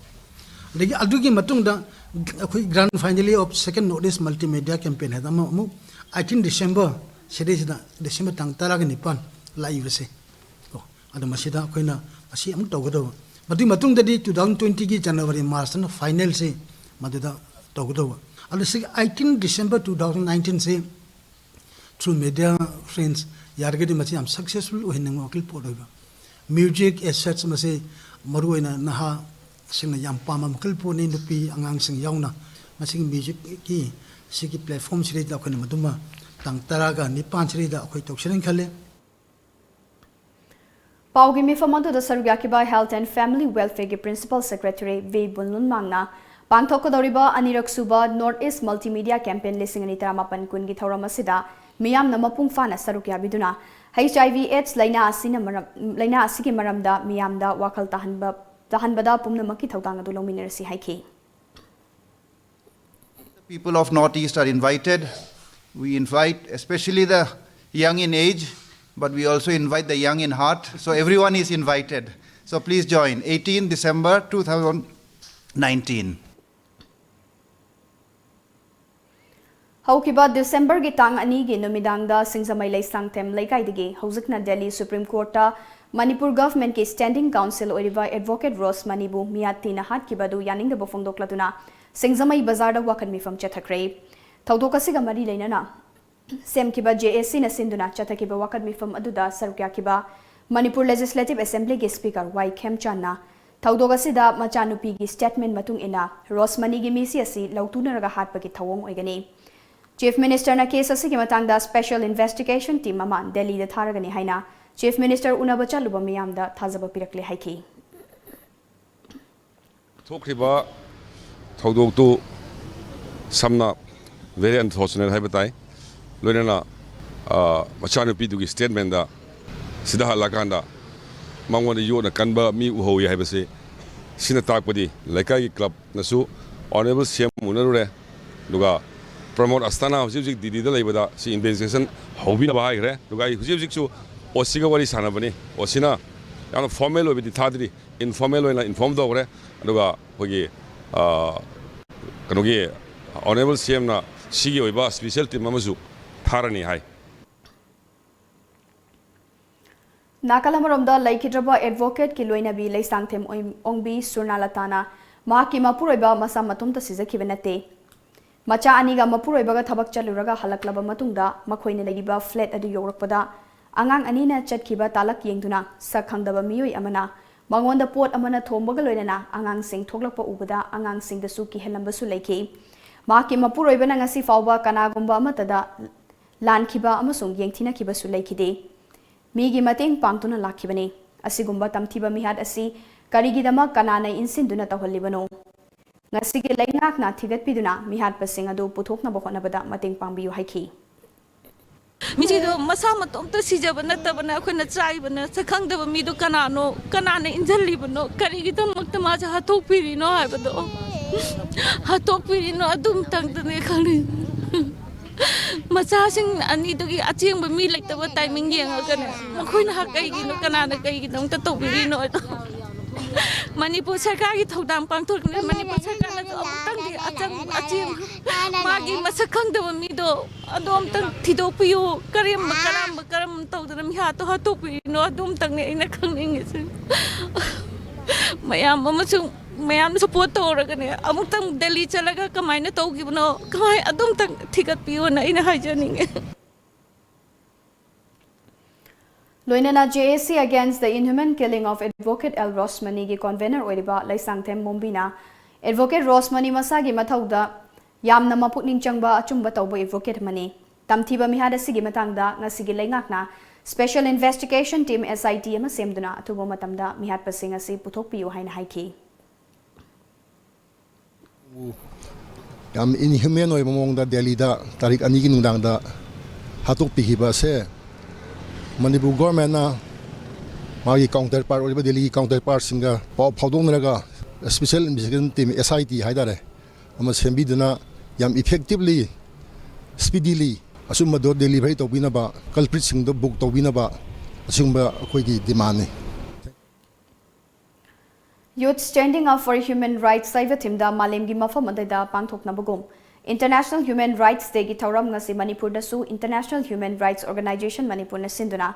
ꯑꯗꯒꯤ ꯑꯗꯨꯒꯤ ꯃꯇꯨꯡꯗ ꯑꯩꯈꯣꯏ grand finale of second North East Multimedia Campaign ꯍꯥꯏꯗꯅ ꯑꯃ ꯑꯃꯨꯛ eighteen December ꯁꯤꯗꯩꯁꯤꯗ, December ꯇꯥꯡ ꯇꯔꯥꯒ ꯅꯤꯄꯥꯟ ꯂꯥꯛꯏꯕꯁꯦ꯫ ꯀꯣ, ꯑꯗꯣ ꯃꯁꯤꯗ ꯑꯩꯈꯣꯏꯅ ꯃꯁꯤ ꯑꯃꯨꯛ ꯇꯧꯒꯗꯧꯕ꯫ ꯃꯗꯨꯒꯤ ꯃꯇꯨꯡꯗꯗꯤ two thousand twenty ꯒꯤ January March ꯇꯅ finalꯁꯤ ꯃꯗꯨꯗ ꯇꯧꯒꯗꯧꯕ꯫ ꯑꯗꯣ ꯁꯤꯒꯤ eighteen December two thousand nineteen ꯁꯤ through media friends, ꯌꯥꯔꯒꯗꯤ ꯃꯁꯤ ꯌꯥꯝ successful ꯑꯣꯏꯍꯟꯅꯤꯡꯕ ꯋꯥꯈꯜ ꯄꯣꯠ ꯑꯣꯏꯕ꯫ Music as such ꯃꯁꯤ ꯃꯔꯨꯑꯣꯏꯅ ꯅꯍꯥꯁꯤꯡꯅ ꯌꯥꯝ ꯄꯥꯝꯕ ꯃꯈꯜ ꯄꯣꯠꯅꯤ, ꯅꯨꯄꯤ ꯑꯉꯥꯡꯁꯤꯡ ꯌꯥꯎꯅ꯫ ꯃꯁꯤꯒꯤ musicꯀꯤ ꯁꯤꯒꯤ platformꯁꯤꯗꯩꯗ ꯑꯩꯈꯣꯏꯅ ꯃꯗꯨꯃ ꯇꯥꯡ ꯇꯔꯥꯒ ꯅꯤꯄꯥꯟꯁꯤꯗꯩꯗ ꯑꯩꯈꯣꯏ ꯇꯧꯁꯤꯔꯦꯅ ꯈꯜꯂꯦ꯫ ꯄꯥꯎꯒꯤ ꯃꯤꯐꯝ ꯑꯗꯨꯗ ꯁꯔꯨꯛ ꯌꯥꯈꯤꯕ Health and Family Welfareꯒꯤ Principal Secretary V ꯕꯨꯟꯂꯨꯟꯃꯥꯡꯅ ꯄꯥꯡꯊꯣꯛꯀꯗꯧꯔꯤꯕ ꯑꯅꯤꯔꯛ ꯁꯨꯕ North East Multimedia Campaign ꯂꯤꯁꯤꯡ ꯑꯅꯤ ꯇꯔꯥꯃꯥꯄꯟ ꯀꯨꯟꯒꯤ ꯊꯧꯔꯝ ꯑꯁꯤꯗ ꯃꯤꯌꯥꯝꯅ ꯃꯄꯨꯡ ꯐꯥꯅ ꯁꯔꯨꯛ ꯌꯥꯕꯤꯗꯨꯅ HIV AIDS ꯂꯥꯏꯅꯥ ꯑꯁꯤꯅ ꯃꯔꯝ, ꯂꯥꯏꯅꯥ ꯑꯁꯤꯒꯤ ꯃꯔꯝꯗ ꯃꯤꯌꯥꯝꯗ ꯋꯥꯈꯜ ꯇꯥꯍꯟꯕ, ꯇꯥꯍꯟꯕꯗ ꯄꯨꯝꯅꯃꯛꯀꯤ ꯊꯧꯗꯥꯡ ꯑꯗꯨ ꯂꯧꯃꯤꯟꯅꯔꯁꯤ ꯍꯥꯏꯈꯤ꯫ The people of Northeast are invited. We invite especially the young in age, but we also invite the young in heart. So everyone is invited. So please join, eighteen December two thousand nineteen. ꯍꯧꯈꯤꯕ Decemberꯒꯤ ꯇꯥꯡ ꯑꯅꯤꯒꯤ ꯅꯨꯃꯤꯗꯥꯡꯗ ꯁꯤꯡꯖꯃꯩ ꯂꯩꯁꯥꯡꯊꯦꯝ ꯂꯩꯀꯥꯏꯗꯒꯤ ꯍꯧꯖꯤꯛꯅ Delhi Supreme Courtꯇ Manipur Governmentꯀꯤ Standing Counsel ꯑꯣꯏꯔꯤꯕ Advocate ꯔꯣꯁꯃꯅꯤꯕꯨ ꯃꯤꯌꯥꯠ ꯊꯤꯅ ꯍꯥꯠꯈꯤꯕ ꯑꯗꯨ ꯌꯥꯅꯤꯡꯗꯕ ꯐꯣꯡꯗꯣꯛꯂꯗꯨꯅ ꯁꯤꯡꯖꯃꯩ ꯕꯖꯥꯔꯗ ꯋꯥꯀꯠ ꯃꯤꯐꯝ ꯆꯠꯊꯈ꯭ꯔꯦ꯫ ꯊꯧꯗꯣꯛ ꯑꯁꯤꯒ ꯃꯔꯤ ꯂꯩꯅꯅ ꯁꯦꯝꯈꯤꯕ JACꯅ ꯁꯤꯟꯗꯨꯅ ꯆꯠꯊꯈꯤꯕ ꯋꯥꯀꯠ ꯃꯤꯐꯝ ꯑꯗꯨꯗ ꯁꯔꯨꯛ ꯌꯥꯈꯤꯕ ꯃꯅꯤꯄꯨꯔ Legislative Assemblyꯒꯤ Speaker ꯋꯥꯏ ꯈꯦꯝꯆꯥꯟꯅ ꯊꯧꯗꯣꯛ ꯑꯁꯤꯗ ꯃꯆꯥꯅꯨꯄꯤꯒꯤ statement ꯃꯇꯨꯡ ꯏꯟꯅ ꯔꯣꯁꯃꯅꯤꯒꯤ ꯃꯤꯁꯤ ꯑꯁꯤ ꯂꯧꯇꯨꯅꯔꯒ ꯍꯥꯠꯄꯒꯤ ꯊꯧꯑꯣꯡ ꯑꯣꯏꯒꯅꯤ꯫ Chief Ministerꯅ case ꯑꯁꯤꯒꯤ ꯃꯇꯥꯡꯗ Special Investigation Team ꯑꯃ ꯗꯦꯜꯂꯤꯗ ꯊꯥꯔꯒꯅꯤ ꯍꯥꯏꯅ Chief Minister ꯎꯅꯕ ꯆꯠꯂꯨꯕ ꯃꯤꯌꯥꯝꯗ ꯊꯥꯖꯕ ꯄꯤꯔꯛꯂꯦ ꯍꯥꯏꯈꯤ꯫ ꯊꯣꯛꯈ꯭ꯔꯤꯕ ꯊꯧꯗꯣꯛꯇꯨ ꯁꯝꯅ very unfortunate ꯍꯥꯏꯕ ꯇꯥꯏ꯫ ꯂꯣꯏꯅꯅ, ꯑ, ꯃꯆꯥꯅꯨꯄꯤꯗꯨꯒꯤ statementꯗ ꯁꯤꯗ ꯍꯜꯂꯛꯑꯀꯥꯟꯗ ꯃꯉꯣꯟꯗ ꯌꯣꯠꯅ ꯀꯟꯕ ꯃꯤ ꯎꯍꯧꯏ ꯍꯥꯏꯕꯁꯤ, ꯁꯤꯅ ꯇꯥꯛꯄꯗꯤ ꯂꯩꯀꯥꯏꯒꯤ clubꯅꯁꯨ Honourable CM ꯎꯅꯔꯨꯔꯦ, ꯑꯗꯨꯒ ꯄ꯭ꯔꯃꯣꯗ ꯑꯁꯊꯥꯅꯥ ꯍꯧꯖꯤꯛ ꯍꯧꯖꯤꯛ ꯗꯤꯜꯂꯤꯗ ꯂꯩꯕꯗ ꯁꯤ investigation ꯍꯧꯕꯤꯅꯕ ꯍꯥꯏꯈ꯭ꯔꯦ꯫ ꯑꯗꯨꯒ ꯑꯩ ꯍꯧꯖꯤꯛ ꯍꯧꯖꯤꯛꯁꯨ OCꯒ ꯋꯥꯔꯤ ꯁꯥꯟꯅꯕꯅꯤ꯫ OCꯅ ꯌꯥꯝꯅ ꯐꯣꯔꯃꯦꯜ ꯑꯣꯏꯕꯗꯤ ꯊꯥꯗ꯭ꯔꯤ, ꯏꯟꯐꯣꯔꯃꯦꯜ ꯑꯣꯏꯅ ꯏꯟꯐꯣꯔꯝ ꯇꯧꯈ꯭ꯔꯦ꯫ ꯑꯗꯨꯒ ꯑꯩꯈꯣꯏꯒꯤ, ꯑ, ꯀꯩꯅꯣꯒꯤ, ꯑꯣꯅꯔꯦꯕꯜ ꯁꯤ ꯑꯦꯝꯅ ꯁꯤꯒꯤ ꯑꯣꯏꯕ ꯁ꯭ꯄꯤꯁꯦꯜ ꯇꯤꯝ ꯑꯃꯁꯨ ꯊꯥꯔꯅꯤ ꯍꯥꯏ꯫ ꯅꯥꯀꯜ ꯑꯃꯔꯣꯝꯗ, ꯂꯩꯈꯤꯗ꯭ꯔꯕ ꯑꯦꯗꯚꯣꯀꯦꯠꯀꯤ ꯂꯣꯏꯅꯕꯤ ꯂꯩꯁꯥꯡꯊꯦꯝ ꯑꯣꯏ-, ꯑꯣꯡꯕꯤ ꯁꯨꯔꯅꯥꯂꯇꯥꯅ ꯃꯍꯥꯛꯀꯤ ꯃꯄꯨꯔꯣꯏꯕ ꯃꯁꯥ ꯃꯇꯣꯝꯇ ꯁꯤꯖꯈꯤꯕ ꯅꯠꯇꯦ꯫ ꯃꯆꯥ ꯑꯅꯤꯒ ꯃꯄꯨꯔꯣꯏꯕꯒ ꯊꯕꯛ ꯆꯠꯂꯨꯔꯒ ꯍꯜꯂꯛꯂꯕ ꯃꯇꯨꯡꯗ ꯃꯈꯣꯏꯅ ꯂꯩꯔꯤꯕ ꯐ꯭ꯂꯦꯠ ꯑꯗꯨ ꯌꯧꯔꯛꯄꯗ, ꯑꯉꯥꯡ ꯑꯅꯤꯅ ꯆꯠꯈꯤꯕ ꯇꯥꯂꯛ ꯌꯦꯡꯗꯨꯅ ꯁꯛ ꯈꯪꯗꯕ ꯃꯤꯑꯣꯏ ꯑꯃꯅ ꯃꯉꯣꯟꯗ ꯄꯣꯠ ꯑꯃꯅ ꯊꯣꯝꯕꯒ ꯂꯣꯏꯅꯅ ꯑꯉꯥꯡꯁꯤꯡ ꯊꯣꯛꯂꯛꯄ ꯎꯕꯗ ꯑꯉꯥꯡꯁꯤꯡꯗꯁꯨ ꯀꯤꯍꯜꯂꯝꯕꯁꯨ ꯂꯩꯈꯤ꯫ ꯃꯍꯥꯛꯀꯤ ꯃꯄꯨꯔꯣꯏꯕꯅ ꯉꯁꯤ ꯐꯥꯎꯕ ꯀꯅꯥꯒꯨꯝꯕ ꯑꯃꯠꯇꯗ ꯂꯥꯟꯈꯤꯕ ꯑꯃꯁꯨꯡ ꯌꯦꯡꯊꯤꯅꯈꯤꯕꯁꯨ ꯂꯩꯈꯤꯗꯦ꯫ ꯃꯤꯒꯤ ꯃꯇꯦꯡ ꯄꯥꯡꯗꯨꯅ ꯂꯥꯛꯈꯤꯕꯅꯤ꯫ ꯑꯁꯤꯒꯨꯝꯕ ꯇꯝꯊꯤꯕ ꯃꯤꯍꯥꯠ ꯑꯁꯤ ꯀꯔꯤꯒꯤꯗꯃꯛ ꯀꯅꯥꯅ ꯏꯟꯁꯤꯟꯗꯨꯅ ꯇꯧꯍꯜꯂꯤꯕꯅꯣ? ꯉꯁꯤꯒꯤ ꯂꯩꯉꯥꯛꯅ ꯊꯤꯒꯠꯄꯤꯗꯨꯅ ꯃꯤꯍꯥꯠꯄꯁꯤꯡ ꯑꯗꯨ ꯄꯨꯊꯣꯛꯅꯕ ꯍꯣꯠꯅꯕꯗ ꯃꯇꯦꯡ ꯄꯥꯡꯕꯤꯌꯨ ꯍꯥꯏꯈꯤ꯫ ꯃꯤꯁꯤꯗꯣ ꯃꯁꯥ ꯃꯇꯣꯝꯇ ꯁꯤꯖꯕ ꯅꯠꯇꯕꯅ ꯑꯩꯈꯣꯏꯅ ꯆꯥꯏꯕꯅ ꯁꯛ ꯈꯪꯗꯕ ꯃꯤꯗꯣ ꯀꯅꯥꯅꯣ, ꯀꯅꯥꯅ ꯏꯟꯁꯤꯜꯂꯤꯕꯅꯣ, ꯀꯔꯤꯒꯤꯗꯃꯛꯇ ꯃꯥꯁꯦ ꯍꯥꯠꯇꯣꯛꯄꯤꯔꯤꯅꯣ ꯍꯥꯏꯕꯗꯣ, ꯍꯥꯠꯇꯣꯛꯄꯤꯔꯤꯅꯣ ꯑꯗꯨꯝꯇꯪꯗꯅꯦ ꯈꯪꯅꯤꯡ꯫ ꯃꯆꯥꯁꯤꯡ ꯑꯅꯤꯗꯨꯒꯤ ꯑꯆꯦꯡꯕ ꯃꯤ ꯂꯩꯇꯕ ꯇꯥꯏꯃꯤꯡ ꯌꯦꯡꯉꯒꯅꯦ, ꯃꯈꯣꯏꯅ ꯀꯩꯒꯤꯅꯣ, ꯀꯅꯥꯅ ꯀꯩꯒꯤꯗꯃꯛꯇ ꯇꯧꯕꯤꯔꯤꯅꯣ ꯍꯥꯏꯗꯣ꯫ ꯃꯅꯤꯄꯨꯔ ꯁꯔꯀꯥꯔꯒꯤ ꯊꯧꯗꯥꯡ ꯄꯥꯡꯊꯣꯛꯄꯅꯤ꯫ ꯃꯅꯤꯄꯨꯔ ꯁꯔꯀꯥꯔꯅꯁꯨ ꯑꯃꯨꯛꯇꯪꯗꯤ ꯑꯆꯪ ꯑꯆꯦꯡ ꯃꯥꯒꯤ ꯃꯁꯛ ꯈꯪꯗꯕ ꯃꯤꯗꯣ ꯑꯗꯣ ꯑꯝꯇꯪ ꯊꯤꯗꯣꯛꯄꯤꯌꯨ꯫ ꯀꯔꯝꯕ ꯀꯔꯝꯕ ꯀꯔꯝ ꯇꯧꯗꯅ ꯃꯤꯍꯥꯠꯇꯣ ꯍꯥꯠꯇꯣꯛꯄꯤꯔꯤꯅꯣ, ꯑꯗꯨ ꯑꯝꯇꯪꯅꯦ ꯑꯩꯅ ꯈꯪꯅꯤꯡꯉꯤꯁꯦ꯫ ꯃꯌꯥꯝ ꯑꯃꯁꯨꯡ ꯃꯌꯥꯝꯅ ꯁꯄꯣꯔꯠ ꯇꯧꯔꯒꯅꯦ, ꯑꯃꯨꯛꯇꯪ ꯗꯦꯜꯂꯤ ꯆꯠꯂꯒ ꯀꯃꯥꯏꯅ ꯇꯧꯈꯤꯕꯅꯣ, ꯀꯃꯥꯏ ꯑꯗꯨꯝꯇꯪ ꯊꯤꯒꯠꯄꯤꯌꯣꯅ ꯑꯩꯅ ꯍꯥꯏꯖꯅꯤꯡꯉꯦ꯫ ꯂꯣꯏꯅꯅ J A C Against the Inhuman Killing of Advocate L ꯔꯣꯁꯃꯅꯤꯒꯤ ꯀꯣꯟꯚꯦꯅꯔ ꯑꯣꯏꯔꯤꯕ ꯂꯩꯁꯥꯡꯊꯦꯝ ꯃꯣꯝꯕꯤꯅ ꯑꯦꯗꯚꯣꯀꯦꯠ ꯔꯣꯁꯃꯅꯤ ꯃꯁꯥꯒꯤ ꯃꯊꯧꯗ ꯌꯥꯝꯅ ꯃꯄꯨꯛꯅꯤꯡ ꯆꯪꯕ ꯑꯆꯨꯝꯕ ꯇꯧꯕ ꯑꯦꯗꯚꯣꯀꯦꯠ ꯑꯃꯅꯤ꯫ ꯇꯝꯊꯤꯕ ꯃꯤꯍꯥꯠ ꯑꯁꯤꯒꯤ ꯃꯇꯥꯡꯗ ꯉꯁꯤꯒꯤ ꯂꯩꯉꯥꯛꯅ Special Investigation Team, S I T, ꯑꯃ ꯁꯦꯝꯗꯨꯅ ꯑꯊꯨꯕ ꯃꯇꯝꯗ ꯃꯤꯍꯥꯠꯄꯁꯤꯡ ꯑꯁꯤ ꯄꯨꯊꯣꯛꯄꯤꯌꯨ ꯍꯥꯏꯅ ꯍꯥꯏꯈꯤ꯫ ꯌꯥꯝ ꯏꯟꯍ꯭ꯌꯨꯃꯦꯟ ꯑꯣꯏꯕ ꯃꯑꯣꯡꯗ ꯗꯦꯜꯂꯤꯗ ꯇꯥꯔꯤꯛ ꯑꯅꯤꯒꯤ ꯅꯨꯡꯗꯥꯡꯗ ꯍꯥꯠꯇꯣꯛꯄꯤꯈꯤꯕ ꯑꯁꯦ ꯃꯅꯤꯄꯨꯔ ꯒꯣꯔꯃꯦꯟꯅ ꯃꯥꯒꯤ ꯀꯥꯎꯟꯇꯔ ꯄꯥꯔꯠ ꯑꯣꯏꯔꯤꯕ ꯗꯦꯜꯂꯤꯒꯤ ꯀꯥꯎꯟꯇꯔ ꯄꯥꯔꯠꯁꯤꯡꯒ ꯄꯥꯎ ꯐꯥꯎꯗꯣꯛꯅꯔꯒ special investigation team, S I T ꯍꯥꯏꯇꯥꯔꯦ, ꯑꯃ ꯁꯦꯝꯕꯤꯗꯨꯅ ꯌꯥꯝ ꯏꯐꯦꯛꯇꯤꯕꯂꯤ, ꯁ꯭ꯄꯤꯗꯤꯂꯤ ꯑꯆꯨꯝꯕꯗꯣ ꯗꯦꯂꯤꯚꯔꯤ ꯇꯧꯕꯤꯅꯕ, ꯀꯜꯄ꯭ꯔꯤꯠꯁꯤꯡꯗꯣ ꯕꯨꯛ ꯇꯧꯕꯤꯅꯕ ꯑꯁꯤꯒꯨꯝꯕ ꯑꯩꯈꯣꯏꯒꯤ ꯗꯤꯃꯥꯟꯅꯤ꯫ Youth Standing Up for Human Rights ꯍꯥꯏꯕ ꯊꯤꯝꯗ ꯃꯥꯂꯦꯝꯒꯤ ꯃꯐꯝ ꯑꯗꯨꯗ ꯄꯥꯡꯊꯣꯛꯅꯕꯒꯨꯝ International Human Rights Day ꯒꯤ ꯊꯧꯔꯝ ꯉꯁꯤ ꯃꯅꯤꯄꯨꯔꯗꯁꯨ International Human Rights Organization ꯃꯅꯤꯄꯨꯔꯅ ꯁꯤꯟꯗꯨꯅ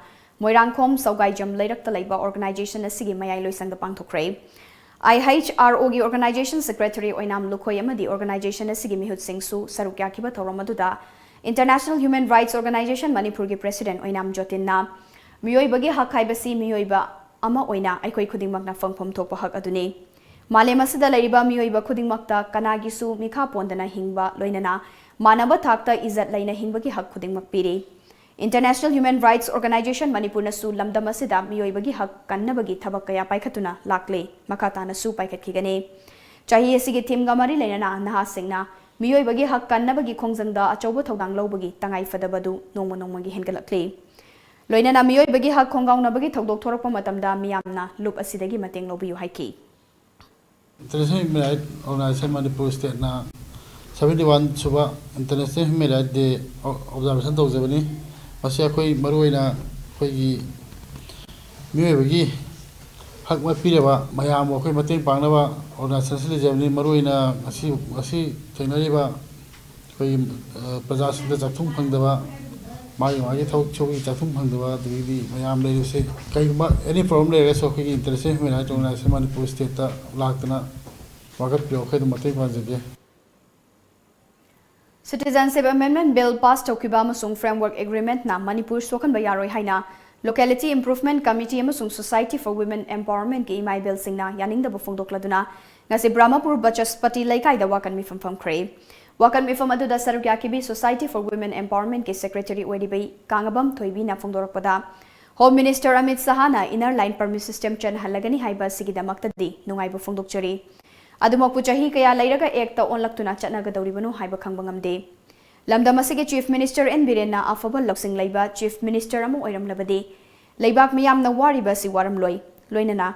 ꯃꯣꯏꯔꯥꯡꯈꯣꯝ ꯁꯧꯒꯥꯏꯖꯝ ꯂꯩꯔꯛꯇ ꯂꯩꯕ organization ꯑꯁꯤꯒꯤ ꯃꯌꯥꯏ ꯂꯣꯏꯁꯪꯗ ꯄꯥꯡꯊꯣꯛꯈ꯭ꯔꯦ꯫ I H R O ꯒꯤ organization secretary ꯑꯣꯏꯅꯥꯝ ꯂꯨꯈꯣꯏ ꯑꯃꯗꯤ organization ꯑꯁꯤꯒꯤ ꯃꯤꯍꯨꯠꯁꯤꯡꯁꯨ ꯁꯔꯨꯛ ꯌꯥꯈꯤꯕ ꯊꯧꯔꯝ ꯑꯗꯨꯗ International Human Rights Organization ꯃꯅꯤꯄꯨꯔꯒꯤ president ꯑꯣꯏꯅꯥꯝ ꯖꯣꯇꯤꯟꯅ ꯃꯤꯑꯣꯏꯕꯒꯤ ꯍꯛ ꯍꯥꯏꯕꯁꯤ ꯃꯤꯑꯣꯏꯕ ꯑꯃ ꯑꯣꯏꯅ ꯑꯩꯈꯣꯏ ꯈꯨꯗꯤꯡꯃꯛꯅ ꯐꯪꯐꯝ ꯊꯣꯛꯄ ꯍꯛ ꯑꯗꯨꯅꯤ꯫ ꯃꯥꯂꯦꯝ ꯑꯁꯤꯗ ꯂꯩꯔꯤꯕ ꯃꯤꯑꯣꯏꯕ ꯈꯨꯗꯤꯡꯃꯛꯇ ꯀꯅꯥꯒꯤꯁꯨ ꯃꯤꯈꯥ ꯄꯣꯟꯗꯅ ꯍꯤꯡꯕ, ꯂꯣꯏꯅꯅ ꯃꯥꯟꯅꯕ ꯊꯥꯛꯇ ꯏꯖꯠ ꯂꯩꯅ ꯍꯤꯡꯕꯒꯤ ꯍꯛ ꯈꯨꯗꯤꯡꯃꯛ ꯄꯤꯔꯤ꯫ International Human Rights Organization ꯃꯅꯤꯄꯨꯔꯅꯁꯨ ꯂꯝꯗꯝ ꯑꯁꯤꯗ ꯃꯤꯑꯣꯏꯕꯒꯤ ꯍꯛ ꯀꯟꯅꯕꯒꯤ ꯊꯕꯛ ꯀꯌꯥ ꯄꯥꯏꯈꯠꯇꯨꯅ ꯂꯥꯛꯂꯤ, ꯃꯈꯥ ꯇꯥꯅꯁꯨ ꯄꯥꯏꯈꯠꯈꯤꯒꯅꯤ꯫ ꯆꯍꯤ ꯑꯁꯤꯒꯤ ꯊꯤꯝꯒ ꯃꯔꯤ ꯂꯩꯅꯅ ꯅꯍꯥꯁꯤꯡꯅ ꯃꯤꯑꯣꯏꯕꯒꯤ ꯍꯛ ꯀꯟꯅꯕꯒꯤ ꯈꯣꯡꯖꯪꯗ ꯑꯆꯧꯕ ꯊꯧꯗꯥꯡ ꯂꯧꯕꯒꯤ ꯇꯉꯥꯏ ꯐꯗꯕꯗꯨ ꯅꯣꯡꯃ ꯅꯣꯡꯃꯒꯤ ꯍꯦꯟꯒꯠꯂꯛꯂꯤ꯫ ꯂꯣꯏꯅꯅ ꯃꯤꯑꯣꯏꯕꯒꯤ ꯍꯛ ꯈꯣꯡꯒꯥꯎꯅꯕꯒꯤ ꯊꯧꯗꯣꯛ ꯊꯣꯔꯛꯄ ꯃꯇꯝꯗ ꯃꯤꯌꯥꯝꯅ ꯂꯨꯞ ꯑꯁꯤꯗꯒꯤ ꯃꯇꯦꯡ ꯂꯧꯕꯤꯌꯨ ꯍꯥꯏꯈꯤ꯫ International Human Rights Organization Manipur ꯁ꯭ꯇꯦꯠꯅ seventy one ꯁꯨꯕ International Human Rights Day observation ꯇꯧꯖꯕꯅꯤ꯫ ꯃꯁꯤ ꯑꯩꯈꯣꯏ ꯃꯔꯨꯑꯣꯏꯅ ꯑꯩꯈꯣꯏꯒꯤ ꯃꯤꯑꯣꯏꯕꯒꯤ ꯍꯛ ꯃꯠꯄꯤꯔꯕ ꯃꯌꯥꯝꯕꯨ ꯑꯩꯈꯣꯏ ꯃꯇꯦꯡ ꯄꯥꯡꯅꯕ organization ꯑꯁꯤ ꯂꯩꯖꯕꯅꯤ꯫ ꯃꯔꯨꯑꯣꯏꯅ ꯉꯁꯤ ꯉꯁꯤ ꯊꯦꯡꯅꯔꯤꯕ ꯑꯩꯈꯣꯏꯒꯤ ꯄ꯭ꯔꯖꯥꯁꯤꯡꯗ ꯆꯥꯛꯊꯨꯡ ꯐꯪꯗꯕ, ꯃꯥꯒꯤ ꯃꯥꯒꯤ ꯊꯕꯛ ꯁꯨꯕꯒꯤ ꯆꯥꯛꯊꯨꯡ ꯐꯪꯗꯕ, ꯑꯗꯒꯤꯗꯤ ꯃꯌꯥꯝ ꯂꯩꯔꯤꯁꯦ, ꯀꯔꯤꯒꯨꯝꯕ any problem ꯂꯩꯔꯒꯁꯨ ꯑꯩꯈꯣꯏꯒꯤ International Human Rights Organization Manipur ꯁ꯭ꯇꯦꯠꯇ ꯂꯥꯛꯇꯨꯅ ꯋꯥꯀꯠꯄꯤꯌꯨ, ꯑꯩꯈꯣꯏ ꯑꯗꯨꯝ ꯃꯇꯦꯡ ꯄꯥꯡꯖꯒꯦ꯫ Citizenship Amendment Bill pass ꯇꯧꯈꯤꯕ ꯑꯃꯁꯨꯡ Framework Agreement ꯅ ꯃꯅꯤꯄꯨꯔ ꯁꯣꯛꯍꯟꯕ ꯌꯥꯔꯣꯏ ꯍꯥꯏꯅ Locality Improvement Committee ꯑꯃꯁꯨꯡ Society for Women Empowerment ꯀꯤ ꯏꯃꯥ ꯏꯕꯦꯜꯁꯤꯡꯅ ꯌꯥꯅꯤꯡꯗꯕ ꯐꯣꯡꯗꯣꯛꯂꯗꯨꯅ ꯉꯁꯤ ꯕ꯭ꯔꯍꯃꯄꯨꯔ ꯕꯆꯁꯄꯇꯤ ꯂꯩꯀꯥꯏꯗ ꯋꯥꯀꯠ ꯃꯤꯐꯝ ꯐꯝꯈ꯭ꯔꯦ꯫ ꯋꯥꯀꯠ ꯃꯤꯐꯝ ꯑꯗꯨꯗ ꯁꯔꯨꯛ ꯌꯥꯈꯤꯕꯤ Society for Women Empowerment ꯀꯤ secretary ꯑꯣꯏꯔꯤꯕꯤ ꯀꯥꯡꯉꯕꯝ ꯊꯣꯏꯕꯤꯅ ꯐꯣꯡꯗꯣꯔꯛꯄꯗ, Home Minister Amit ꯁꯍꯥꯅ Inner Line Permit System ꯆꯠꯅꯍꯜꯂꯒꯅꯤ ꯍꯥꯏꯕ ꯑꯁꯤꯒꯤꯗꯃꯛꯇꯗꯤ ꯅꯨꯡꯉꯥꯏꯕ ꯐꯣꯡꯗꯣꯛꯆꯔꯤ꯫ ꯑꯗꯨꯃꯛꯄꯨ ꯆꯍꯤ ꯀꯌꯥ ꯂꯩꯔꯒ Act ꯇ ꯑꯣꯟꯂꯛꯇꯨꯅ ꯆꯠꯅꯒꯗꯧꯔꯤꯕꯅꯣ ꯍꯥꯏꯕ ꯈꯪꯕ ꯉꯝꯗꯦ꯫ ꯂꯝꯗꯝ ꯑꯁꯤꯒꯤ Chief Minister ꯑꯦꯟ ꯕꯤꯔꯦꯟꯅ ꯑꯐꯕ ꯂꯧꯁꯤꯡ ꯂꯩꯕ Chief Minister ꯑꯃ ꯑꯣꯏꯔꯝꯂꯕꯗꯤ ꯂꯩꯕꯥꯛ ꯃꯤꯌꯥꯝꯅ ꯋꯥꯔꯤꯕ ꯑꯁꯤ ꯋꯥꯔꯝꯂꯣꯏ꯫ ꯂꯣꯏꯅꯅ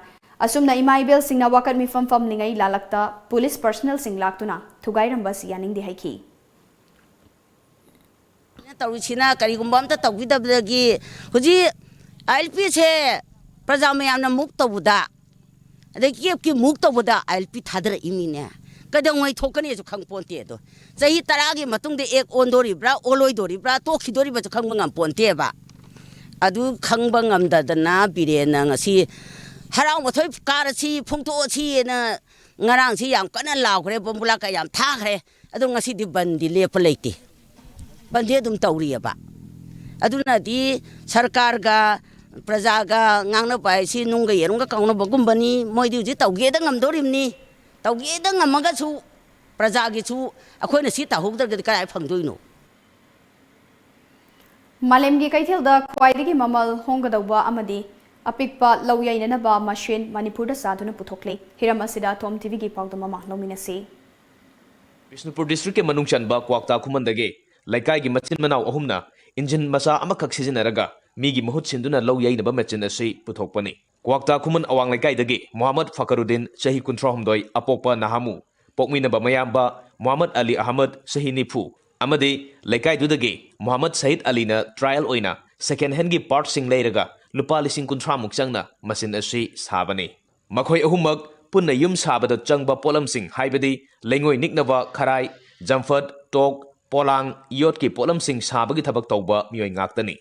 ꯑꯁꯨꯝꯅ ꯏꯃꯥ ꯏꯕꯦꯜꯁꯤꯡꯅ ꯋꯥꯀꯠ ꯃꯤꯐꯝ ꯐꯝꯂꯤꯉꯩ ꯂꯥꯜꯂꯛꯇ police personnel ꯁꯤꯡ ꯂꯥꯛꯇꯨꯅ ꯊꯨꯒꯥꯏꯔꯝꯕ ꯑꯁꯤ ꯌꯥꯅꯤꯡꯗꯦ ꯍꯥꯏꯈꯤ꯫ ꯇꯧꯔꯤꯁꯤꯅ ꯀꯔꯤꯒꯨꯝꯕ ꯑꯝꯇ ꯇꯧꯕꯤꯗꯕꯗꯒꯤ ꯍꯧꯖꯤꯛ ꯑꯥꯏ ꯑꯦꯜ ꯄꯤ ꯁꯦ ꯄ꯭ꯔꯖꯥ ꯃꯌꯥꯝꯅ move ꯇꯧꯕꯗ ꯑꯗꯩ ꯀꯦꯞꯀꯤ ꯃꯨꯛ ꯇꯧꯕꯗ ꯑꯥꯏ ꯑꯦꯜ ꯄꯤ ꯊꯥꯗꯔꯛꯏꯃꯤꯅꯦ꯫ ꯀꯩꯗꯧꯉꯩ ꯊꯣꯛꯀꯅꯤꯁꯨ ꯈꯪ ꯄꯣꯟꯇꯦ꯫ ꯑꯗꯣ ꯆꯍꯤ ꯇꯔꯥꯒꯤ ꯃꯇꯨꯡꯗ ꯑꯦꯛ ꯑꯣꯟꯗꯣꯔꯤꯕ꯭ꯔꯥ, ꯑꯣꯜꯂꯣꯏꯗꯣꯔꯤꯕ꯭ꯔꯥ, ꯇꯣꯛꯈꯤꯗꯣꯔꯤꯕꯁꯨ ꯈꯪꯕ ꯉꯝ ꯄꯣꯟꯇꯦꯕ꯫ ꯑꯗꯨ ꯈꯪꯕ ꯉꯝꯗꯗꯅ ꯕꯤꯔꯦꯟꯅ ꯉꯁꯤ ꯍꯔꯥꯎ ꯃꯊꯣꯏ ꯀꯥꯔꯁꯤ, ꯐꯣꯡꯗꯣꯛꯑꯁꯤꯅ ꯉꯔꯥꯡꯁꯤ ꯌꯥꯝ ꯀꯟꯅ ꯂꯥꯎꯈ꯭ꯔꯦ, ꯕꯣꯝꯕꯨꯂꯥ ꯀꯌꯥꯝ ꯊꯥꯈ꯭ꯔꯦ꯫ ꯑꯗꯣ ꯉꯁꯤꯗꯤ ꯕꯟꯗꯤ ꯂꯦꯞꯄ ꯂꯩꯇꯦ, ꯕꯟꯗꯤ ꯑꯗꯨꯝ ꯇꯧꯔꯤꯑꯕ꯫ ꯑꯗꯨꯅꯗꯤ ꯁꯔꯀꯥꯔꯒ ꯄ꯭ꯔꯖꯥꯒ ꯉꯥꯡꯅꯕ ꯍꯥꯏꯁꯤ ꯅꯨꯡꯒ ꯌꯦꯔꯨꯝꯒ ꯀꯥꯎꯅꯕꯒꯨꯝꯕꯅꯤ꯫ ꯃꯣꯏꯗꯤ ꯍꯧꯖꯤꯛ ꯇꯧꯒꯦꯗ ꯉꯝꯗꯣꯔꯤꯕꯅꯤ꯫ ꯇꯧꯒꯦꯗ ꯉꯝꯃꯒꯁꯨ ꯄ꯭ꯔꯖꯥꯒꯤꯁꯨ ꯑꯩꯈꯣꯏꯅ ꯁꯤ ꯇꯧꯍꯧꯗ꯭ꯔꯒꯗꯤ ꯀꯗꯥꯏ ꯐꯪꯗꯣꯏꯅꯣ? ꯃꯥꯂꯦꯝꯒꯤ ꯀꯩꯊꯦꯜꯗ ꯈ꯭ꯋꯥꯏꯗꯒꯤ ꯃꯃꯜ ꯍꯣꯡꯒꯗꯧꯕ ꯑꯃꯗꯤ ꯑꯄꯤꯛꯄ ꯂꯧ ꯌꯩꯅꯅꯕ ꯃꯁꯤꯟ ꯃꯅꯤꯄꯨꯔꯗ ꯆꯥꯗꯨꯅ ꯄꯨꯊꯣꯛꯂꯤ꯫ ꯍꯤꯔꯝ ꯑꯁꯤꯗ ꯇꯣꯝ ꯇꯤꯚꯤꯒꯤ ꯄꯥꯎꯗꯝ ꯑꯃ ꯂꯧꯃꯤꯟꯅꯁꯤ꯫ ꯕꯤꯁꯅꯨꯄꯨꯔ ꯗꯤꯁꯇ꯭ꯔꯤꯛꯀꯤ ꯃꯅꯨꯡ ꯆꯟꯕ ꯀ꯭ꯋꯥꯛꯇꯥ ꯈꯨꯃꯟꯗꯒꯤ ꯂꯩꯀꯥꯏꯒꯤ ꯃꯆꯤꯟ ꯃꯅꯥꯎ ꯑꯍꯨꯝꯅ ꯏꯟꯖꯤꯟ ꯃꯆꯥ ꯑꯃꯈꯛ ꯁꯤꯖꯤꯟꯅꯔꯒ ꯃꯤꯒꯤ ꯃꯍꯨꯠ ꯁꯤꯟꯗꯨꯅ ꯂꯧ ꯌꯩꯅꯕ ꯃꯦꯆꯤꯟ ꯑꯁꯤ ꯄꯨꯊꯣꯛꯄꯅꯤ꯫ ꯀ꯭ꯋꯥꯛꯇꯥ ꯈꯨꯃꯟ ꯑꯋꯥꯡ ꯂꯩꯀꯥꯏꯗꯒꯤ ꯃꯣꯍꯥꯃꯗ ꯐꯀꯔꯨꯗꯤꯟ, ꯆꯍꯤ ꯀꯨꯟꯊ꯭ꯔꯥꯍꯨꯝꯗꯣꯏ, ꯑꯄꯣꯛꯄ ꯅꯍꯥꯃꯨ, ꯄꯣꯛꯃꯤꯟꯅꯕ ꯃꯌꯥꯝꯕ ꯃꯣꯍꯥꯃꯗ ꯑꯂꯤ ꯑꯍꯃꯗ, ꯆꯍꯤ ꯅꯤꯐꯨ, ꯑꯃꯗꯤ ꯂꯩꯀꯥꯏꯗꯨꯗꯒꯤ ꯃꯣꯍꯥꯃꯗ ꯁꯍꯤꯗ ꯑꯂꯤꯅ trial ꯑꯣꯏꯅ second handꯒꯤ partꯁꯤꯡ ꯂꯩꯔꯒ ꯂꯨꯄꯥ ꯂꯤꯁꯤꯡ ꯀꯨꯟꯊ꯭ꯔꯥꯃꯨꯛ ꯆꯪꯅ ꯃꯦꯆꯤꯟ ꯑꯁꯤ ꯁꯥꯕꯅꯤ꯫ ꯃꯈꯣꯏ ꯑꯍꯨꯝꯃꯛ ꯄꯨꯟꯅ ꯌꯨꯝ ꯁꯥꯕꯗ ꯆꯪꯕ ꯄꯣꯠꯂꯝꯁꯤꯡ, ꯍꯥꯏꯕꯗꯤ ꯂꯩꯉꯣꯏ ꯅꯤꯛꯅꯕ ꯈꯔꯥꯏ, ꯖꯝꯐꯠ, ꯇꯣꯛ, ꯄꯣꯂꯥꯡ, ꯌꯣꯠꯀꯤ ꯄꯣꯠꯂꯝꯁꯤꯡ ꯁꯥꯕꯒꯤ ꯊꯕꯛ ꯇꯧꯕ ꯃꯤꯑꯣꯏ ꯉꯥꯛꯇꯅꯤ꯫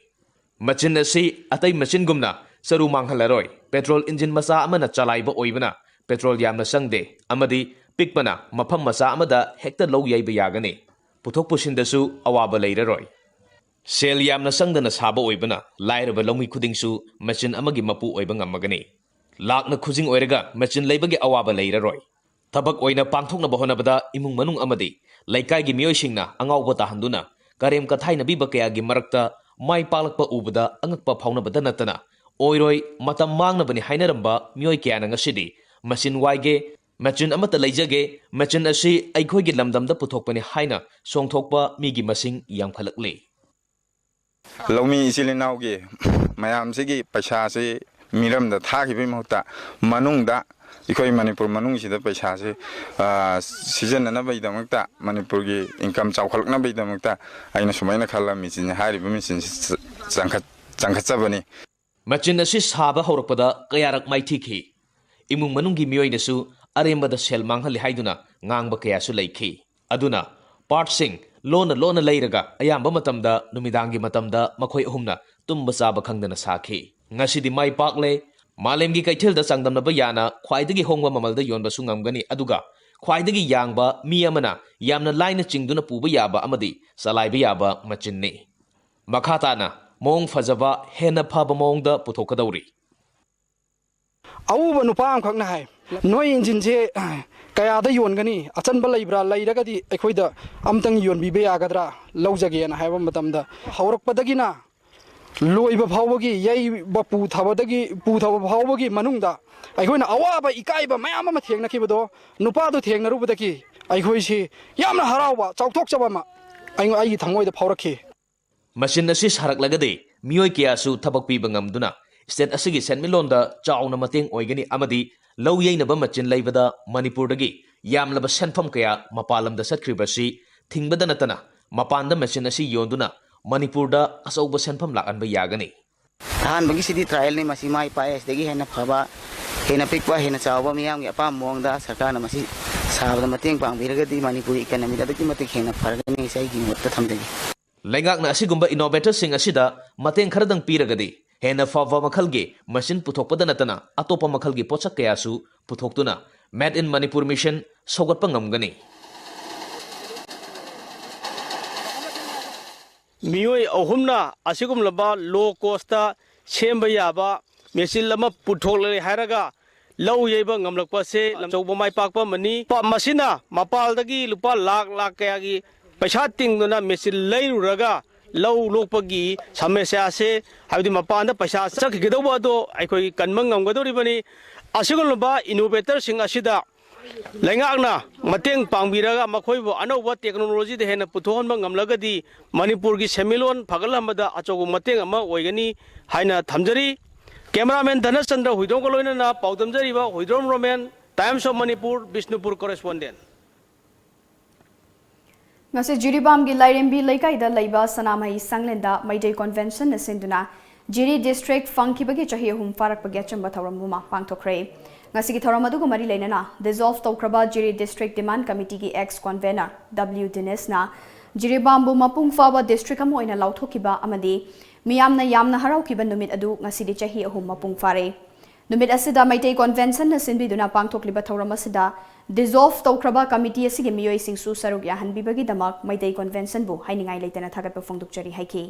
ꯃꯦꯆꯤꯟ ꯑꯁꯤ ꯑꯇꯩ ꯃꯦꯆꯤꯟꯒꯨꯝꯅ ꯆꯔꯨ ꯃꯥꯡꯍꯜꯂꯔꯣꯏ꯫ ꯄꯦꯇ꯭ꯔꯣꯜ ꯏꯟꯖꯤꯟ ꯃꯆꯥ ꯑꯃꯅ ꯆꯂꯥꯏꯕ ꯑꯣꯏꯕꯅ ꯄꯦꯇ꯭ꯔꯣꯜ ꯌꯥꯝꯅ ꯆꯪꯗꯦ ꯑꯃꯗꯤ ꯄꯤꯛꯄꯅ ꯃꯐꯝ ꯃꯆꯥ ꯑꯃꯗ ꯍꯦꯛꯇ ꯂꯧ ꯌꯩꯕ ꯌꯥꯒꯅꯤ꯫ ꯄꯨꯊꯣꯛ ꯄꯨꯁꯤꯟꯗꯁꯨ ꯑꯋꯥꯕ ꯂꯩꯔꯔꯣꯏ꯫ ꯁꯦꯜ ꯌꯥꯝꯅ ꯆꯪꯗꯅ ꯁꯥꯕ ꯑꯣꯏꯕꯅ ꯂꯥꯏꯔꯕ ꯂꯧꯃꯤ ꯈꯨꯗꯤꯡꯁꯨ ꯃꯦꯆꯤꯟ ꯑꯃꯒꯤ ꯃꯄꯨ ꯑꯣꯏꯕ ꯉꯝꯃꯒꯅꯤ꯫ ꯂꯥꯛꯅ ꯈꯨꯖꯤꯡ ꯑꯣꯏꯔꯒ ꯃꯦꯆꯤꯟ ꯂꯩꯕꯒꯤ ꯑꯋꯥꯕ ꯂꯩꯔꯔꯣꯏ꯫ ꯊꯕꯛ ꯑꯣꯏꯅ ꯄꯥꯡꯊꯣꯛꯅꯕ ꯍꯣꯠꯅꯕꯗ ꯏꯃꯨꯡ ꯃꯅꯨꯡ ꯑꯃꯗꯤ ꯂꯩꯀꯥꯏꯒꯤ ꯃꯤꯑꯣꯏꯁꯤꯡꯅ ꯑꯉꯥꯎꯕ ꯇꯥꯍꯟꯗꯨꯅ ꯀꯔꯦꯝ ꯀꯊꯥꯏꯅꯕꯤꯕ ꯀꯌꯥꯒꯤ ꯃꯔꯛꯇ ꯃꯥꯏ ꯄꯥꯛꯂꯛꯄ ꯎꯕꯗ ꯑꯉꯛꯄ ꯐꯥꯎꯅꯕꯗ ꯅꯠꯇꯅ ꯑꯣꯏꯔꯣꯏ, ꯃꯇꯝ ꯃꯥꯡꯅꯕꯅꯤ ꯍꯥꯏꯅꯔꯝꯕ ꯃꯤꯑꯣꯏ ꯀꯌꯥꯅ ꯉꯁꯤꯗꯤ ꯃꯦꯆꯤꯟ ꯋꯥꯏꯒꯦ, ꯃꯦꯆꯤꯟ ꯑꯃꯠꯇ ꯂꯩꯖꯒꯦ, ꯃꯦꯆꯤꯟ ꯑꯁꯤ ꯑꯩꯈꯣꯏꯒꯤ ꯂꯝꯗꯝꯗ ꯄꯨꯊꯣꯛꯄꯅꯤ ꯍꯥꯏꯅ ꯆꯣꯡꯊꯣꯛꯄ ꯃꯤꯒꯤ ꯃꯁꯤꯡ ꯌꯥꯝꯈꯠꯂꯛꯂꯤ꯫ ꯂꯧꯃꯤ ꯏꯆꯤꯜ ꯏꯅꯥꯎꯒꯤ ꯃꯌꯥꯝꯁꯤꯒꯤ ꯄꯩꯁꯥꯁꯤ ꯃꯤꯔꯝꯗ ꯊꯥꯈꯤꯕꯒꯤ ꯃꯍꯨꯠꯇ ꯃꯅꯨꯡꯗ ꯑꯩꯈꯣꯏ ꯃꯅꯤꯄꯨꯔ ꯃꯅꯨꯡꯁꯤꯗ ꯄꯩꯁꯥꯁꯤ ꯁꯤꯖꯤꯟꯅꯅꯕꯒꯤꯗꯃꯛꯇ ꯃꯅꯤꯄꯨꯔꯒꯤ income ꯆꯥꯎꯈꯠꯂꯛꯅꯕꯒꯤꯗꯃꯛꯇ ꯑꯩꯅ ꯁꯨꯃꯥꯏꯅ ꯈꯜꯂ ꯃꯦꯆꯤꯟ ꯍꯥꯏꯔꯤꯕ ꯃꯦꯆꯤꯟꯁꯤ ꯆꯪꯈꯠꯆꯕꯅꯤ꯫ ꯃꯦꯆꯤꯟ ꯑꯁꯤ ꯁꯥꯕ ꯍꯧꯔꯛꯄꯗ ꯀꯌꯥꯔꯛ ꯃꯥꯏꯊꯤꯈꯤ? ꯏꯃꯨꯡ ꯃꯅꯨꯡꯒꯤ ꯃꯤꯑꯣꯏꯅꯁꯨ ꯑꯔꯦꯝꯕꯗ ꯁꯦꯜ ꯃꯥꯡꯍꯜꯂꯤ ꯍꯥꯏꯗꯨꯅ ꯉꯥꯡꯕ ꯀꯌꯥꯁꯨ ꯂꯩꯈꯤ꯫ ꯑꯗꯨꯅ partsꯁꯤꯡ ꯂꯣꯟꯅ ꯂꯣꯟꯅ ꯂꯩꯔꯒ ꯑꯌꯥꯝꯕ ꯃꯇꯝꯗ ꯅꯨꯃꯤꯗꯥꯡꯒꯤ ꯃꯇꯝꯗ ꯃꯈꯣꯏ ꯑꯍꯨꯝꯅ ꯇꯨꯝꯕ ꯆꯥꯕ ꯈꯪꯗꯅ ꯁꯥꯈꯤ꯫ ꯉꯁꯤꯗꯤ ꯃꯥꯏ ꯄꯥꯛꯂꯦ꯫ ꯃꯥꯂꯦꯝꯒꯤ ꯀꯩꯊꯦꯜꯗ ꯆꯥꯡꯗꯝꯅꯕ ꯌꯥꯅ ꯈ꯭ꯋꯥꯏꯗꯒꯤ ꯍꯣꯡꯕ ꯃꯃꯜꯗ ꯌꯣꯟꯕꯁꯨ ꯉꯝꯒꯅꯤ, ꯑꯗꯨꯒ ꯈ꯭ꯋꯥꯏꯗꯒꯤ ꯌꯥꯡꯕ ꯃꯤ ꯑꯃꯅ ꯌꯥꯝꯅ ꯂꯥꯏꯅ ꯆꯤꯡꯗꯨꯅ ꯄꯨꯕ ꯌꯥꯕ ꯑꯃꯗꯤ ꯆꯂꯥꯏꯕ ꯌꯥꯕ ꯃꯆꯤꯟꯅꯤ꯫ ꯃꯈꯥ ꯇꯥꯅ ꯃꯑꯣꯡ ꯐꯖꯕ, ꯍꯦꯟꯅ ꯐꯕ ꯃꯑꯣꯡꯗ ꯄꯨꯊꯣꯛꯀꯗꯧꯔꯤ꯫ ꯑꯎꯕ ꯅꯨꯄꯥ ꯑꯃꯈꯛꯅ ꯍꯥꯏ, "ꯅꯣꯏ ꯏꯟꯖꯤꯟꯁꯦ ꯀꯌꯥꯗ ꯌꯣꯟꯒꯅꯤ? ꯑꯆꯟꯕ ꯂꯩꯕ꯭ꯔꯥ? ꯂꯩꯔꯒꯗꯤ ꯑꯩꯈꯣꯏꯗ ꯑꯝꯇꯪ ꯌꯣꯟꯕꯤꯕ ꯌꯥꯒꯗ꯭ꯔꯥ? ꯂꯧꯖꯒꯦꯅ" ꯍꯥꯏꯕ ꯃꯇꯝꯗ, ꯍꯧꯔꯛꯄꯗꯒꯤꯅ ꯂꯣꯏꯕ ꯐꯥꯎꯕꯒꯤ, ꯌꯩꯕ ꯄꯨꯊꯕꯗꯒꯤ, ꯄꯨꯊꯕ ꯐꯥꯎꯕꯒꯤ ꯃꯅꯨꯡꯗ ꯑꯩꯈꯣꯏꯅ ꯑꯋꯥꯕ, ꯏꯀꯥꯏꯕ ꯃꯌꯥꯝ ꯑꯃ ꯊꯦꯡꯅꯈꯤꯕꯗꯣ, ꯅꯨꯄꯥꯗꯣ ꯊꯦꯡꯅꯔꯨꯕꯗꯒꯤ ꯑꯩꯈꯣꯏꯁꯤ ꯌꯥꯝꯅ ꯍꯔꯥꯎꯕ, ꯆꯥꯎꯊꯣꯛꯆꯕ ꯑꯃ ꯑꯩꯉꯣꯟ-, ꯑꯩꯒꯤ ꯊꯃꯣꯏꯗ ꯐꯥꯎꯔꯛꯈꯤ꯫ ꯃꯦꯆꯤꯟ ꯑꯁꯤ ꯁꯥꯔꯛꯂꯒꯗꯤ ꯃꯤꯑꯣꯏ ꯀꯌꯥꯁꯨ ꯊꯕꯛ ꯄꯤꯕ ꯉꯝꯗꯨꯅ state ꯑꯁꯤꯒꯤ ꯁꯦꯟꯃꯤꯠꯂꯣꯟꯗ ꯆꯥꯎꯅ ꯃꯇꯦꯡ ꯑꯣꯏꯒꯅꯤ ꯑꯃꯗꯤ ꯂꯧ ꯌꯩꯅꯕ ꯃꯦꯆꯤꯟ ꯂꯩꯕꯗ ꯃꯅꯤꯄꯨꯔꯗꯒꯤ ꯌꯥꯝꯂꯕ ꯁꯦꯟꯐꯝ ꯀꯌꯥ ꯃꯄꯥꯟ ꯂꯝꯗ ꯆꯠꯈ꯭ꯔꯤꯕꯁꯤ ꯊꯤꯡꯕꯗ ꯅꯠꯇꯅ ꯃꯄꯥꯟꯗ ꯃꯦꯆꯤꯟ ꯑꯁꯤ ꯌꯣꯟꯗꯨꯅ ꯃꯅꯤꯄꯨꯔꯗ ꯑꯆꯧꯕ ꯁꯦꯟꯐꯝ ꯂꯥꯛꯍꯟꯕ ꯌꯥꯒꯅꯤ꯫ ꯑꯍꯥꯟꯕꯒꯤꯁꯤꯗꯤ trialꯅꯤ, ꯃꯁꯤ ꯃꯥꯏ ꯄꯥꯛꯑꯦ꯫ ꯁꯤꯗꯒꯤ ꯍꯦꯟꯅ ꯐꯕ, ꯍꯦꯟꯅ ꯄꯤꯛꯄ, ꯍꯦꯟꯅ ꯆꯥꯎꯕ, ꯃꯤꯌꯥꯝꯒꯤ ꯑꯄꯥꯝꯕ ꯃꯑꯣꯡꯗ ꯁꯔꯀꯥꯔꯅ ꯃꯁꯤ ꯁꯥꯕꯗ ꯃꯇꯦꯡ ꯄꯥꯡꯕꯤꯔꯒꯗꯤ ꯃꯅꯤꯄꯨꯔꯒꯤ economyꯗ ꯑꯗꯨꯛꯀꯤ ꯃꯇꯤꯛ ꯍꯦꯟꯅ ꯐꯔꯒꯅꯤ ꯍꯥꯏꯁꯤ ꯑꯩꯒꯤ ꯃꯣꯠꯇ ꯊꯝꯖꯒꯦ꯫ ꯂꯩꯉꯥꯛꯅ ꯑꯁꯤꯒꯨꯝꯕ innovatorꯁꯤꯡ ꯑꯁꯤꯗ ꯃꯇꯦꯡ ꯈꯔꯗꯪ ꯄꯤꯔꯒꯗꯤ ꯍꯦꯟꯅ ꯐꯕ ꯃꯈꯜꯒꯤ ꯃꯦꯆꯤꯟ ꯄꯨꯊꯣꯛꯄꯗ ꯅꯠꯇꯅ ꯑꯇꯣꯞꯄ ꯃꯈꯜꯒꯤ ꯄꯣꯠꯁꯛ ꯀꯌꯥꯁꯨ ꯄꯨꯊꯣꯛꯇꯨꯅ Made in Manipur Mission ꯁꯧꯒꯠꯄ ꯉꯝꯒꯅꯤ꯫ ꯃꯤꯑꯣꯏ ꯑꯍꯨꯝꯅ ꯑꯁꯤꯒꯨꯝꯂꯕ low costꯇ ꯁꯦꯝꯕ ꯌꯥꯕ ꯃꯦꯆꯤꯟ ꯑꯃ ꯄꯨꯊꯣꯛꯂꯦ ꯍꯥꯏꯔꯒ ꯂꯧ ꯌꯩꯕ ꯉꯝꯂꯛꯄꯁꯦ ꯑꯆꯧꯕ ꯃꯥꯏ ꯄꯥꯛꯄ ꯑꯃꯅꯤ꯫ ꯄ-, ꯃꯁꯤꯅ ꯃꯄꯥꯜꯗꯒꯤ ꯂꯨꯄꯥ ꯂꯥꯛ ꯂꯥꯛ ꯀꯌꯥꯒꯤ ꯄꯩꯁꯥ ꯇꯤꯡꯗꯨꯅ ꯃꯦꯆꯤꯟ ꯂꯩꯔꯨꯔꯒ ꯂꯧ ꯂꯣꯛꯄꯒꯤ ꯁꯃꯁ꯭ꯌꯥꯁꯦ, ꯍꯥꯏꯕꯗꯤ ꯃꯄꯥꯟꯗ ꯄꯩꯁꯥ ꯆꯠꯈꯤꯒꯗꯧꯕ ꯑꯗꯣ ꯑꯩꯈꯣꯏ ꯀꯟꯕ ꯉꯝꯒꯗꯧꯔꯤꯕꯅꯤ꯫ ꯑꯁꯤꯒꯨꯝꯂꯕ innovatorꯁꯤꯡ ꯑꯁꯤꯗ ꯂꯩꯉꯥꯛꯅ ꯃꯇꯦꯡ ꯄꯥꯡꯕꯤꯔꯒ ꯃꯈꯣꯏꯕꯨ ꯑꯅꯧꯕ technologyꯗ ꯍꯦꯟꯅ ꯄꯨꯊꯣꯛꯍꯟꯕ ꯉꯝꯂꯒꯗꯤ ꯃꯅꯤꯄꯨꯔꯒꯤ ꯁꯦꯟꯃꯤꯠꯂꯣꯟ ꯐꯒꯠꯍꯟꯕꯗ ꯑꯆꯧꯕ ꯃꯇꯦꯡ ꯑꯃ ꯑꯣꯏꯒꯅꯤ ꯍꯥꯏꯅ ꯊꯝꯖꯔꯤ꯫ Cameraman ꯙꯅꯆꯟꯗ꯭ꯔ ꯍꯨꯏꯗ꯭ꯔꯣꯝꯒ ꯂꯣꯏꯅꯅ ꯄꯥꯎꯗꯝꯖꯔꯤꯕ Huidrom Romen, Times of Manipur, Bishnupur correspondent꯫ ꯉꯁꯤ ꯖꯤꯔꯤꯕꯥꯝꯒꯤ ꯂꯥꯏꯔꯦꯝꯕꯤ ꯂꯩꯀꯥꯏꯗ ꯂꯩꯕ ꯁꯅꯥꯃꯍꯤ ꯁꯪꯂꯦꯟꯗ ꯃꯩꯇꯩ conventionꯅ ꯁꯤꯟꯗꯨꯅ ꯖꯤꯔꯤ district ꯐꯪꯈꯤꯕꯒꯤ ꯆꯍꯤ ꯑꯍꯨꯝ ꯐꯥꯔꯛꯄꯒꯤ ꯑꯆꯝꯕ ꯊꯧꯔꯝ ꯑꯃ ꯄꯥꯡꯊꯣꯛꯈ꯭ꯔꯦ꯫ ꯉꯁꯤꯒꯤ ꯊꯧꯔꯝ ꯑꯗꯨꯒ ꯃꯔꯤ ꯂꯩꯅꯅ dissolve ꯇꯧꯈ꯭ꯔꯕ ꯖꯤꯔꯤ District Demand Committeeꯒꯤ ex convenor W ꯗꯤꯅꯦꯁꯅ ꯖꯤꯔꯤꯕꯥꯝꯕꯨ ꯃꯄꯨꯡ ꯐꯥꯕ district ꯑꯃ ꯑꯣꯏꯅ ꯂꯥꯎꯊꯣꯛꯈꯤꯕ ꯑꯃꯗꯤ ꯃꯤꯌꯥꯝꯅ ꯌꯥꯝꯅ ꯍꯔꯥꯎꯈꯤꯕ ꯅꯨꯃꯤꯠ ꯑꯗꯨ ꯉꯁꯤꯗꯤ ꯆꯍꯤ ꯑꯍꯨꯝ ꯃꯄꯨꯡ ꯐꯥꯔꯦ꯫ ꯅꯨꯃꯤꯠ ꯑꯁꯤꯗ ꯃꯩꯇꯩ Conventionꯅ ꯁꯤꯟꯕꯤꯗꯨꯅ ꯄꯥꯡꯊꯣꯛꯂꯤꯕ ꯊꯧꯔꯝ ꯑꯁꯤꯗ dissolve ꯇꯧꯈ꯭ꯔꯕ committee ꯑꯁꯤꯒꯤ ꯃꯤꯑꯣꯏꯁꯤꯡꯁꯨ ꯁꯔꯨꯛ ꯌꯥꯍꯟꯕꯤꯕꯒꯤꯗꯃꯛ ꯃꯩꯇꯩ Conventionꯕꯨ ꯍꯥꯏꯅꯤꯡꯉꯥꯏ ꯂꯩꯇꯅ ꯊꯥꯒꯠꯄ ꯐꯣꯡꯗꯣꯛꯆꯔꯤ ꯍꯥꯏꯈꯤ꯫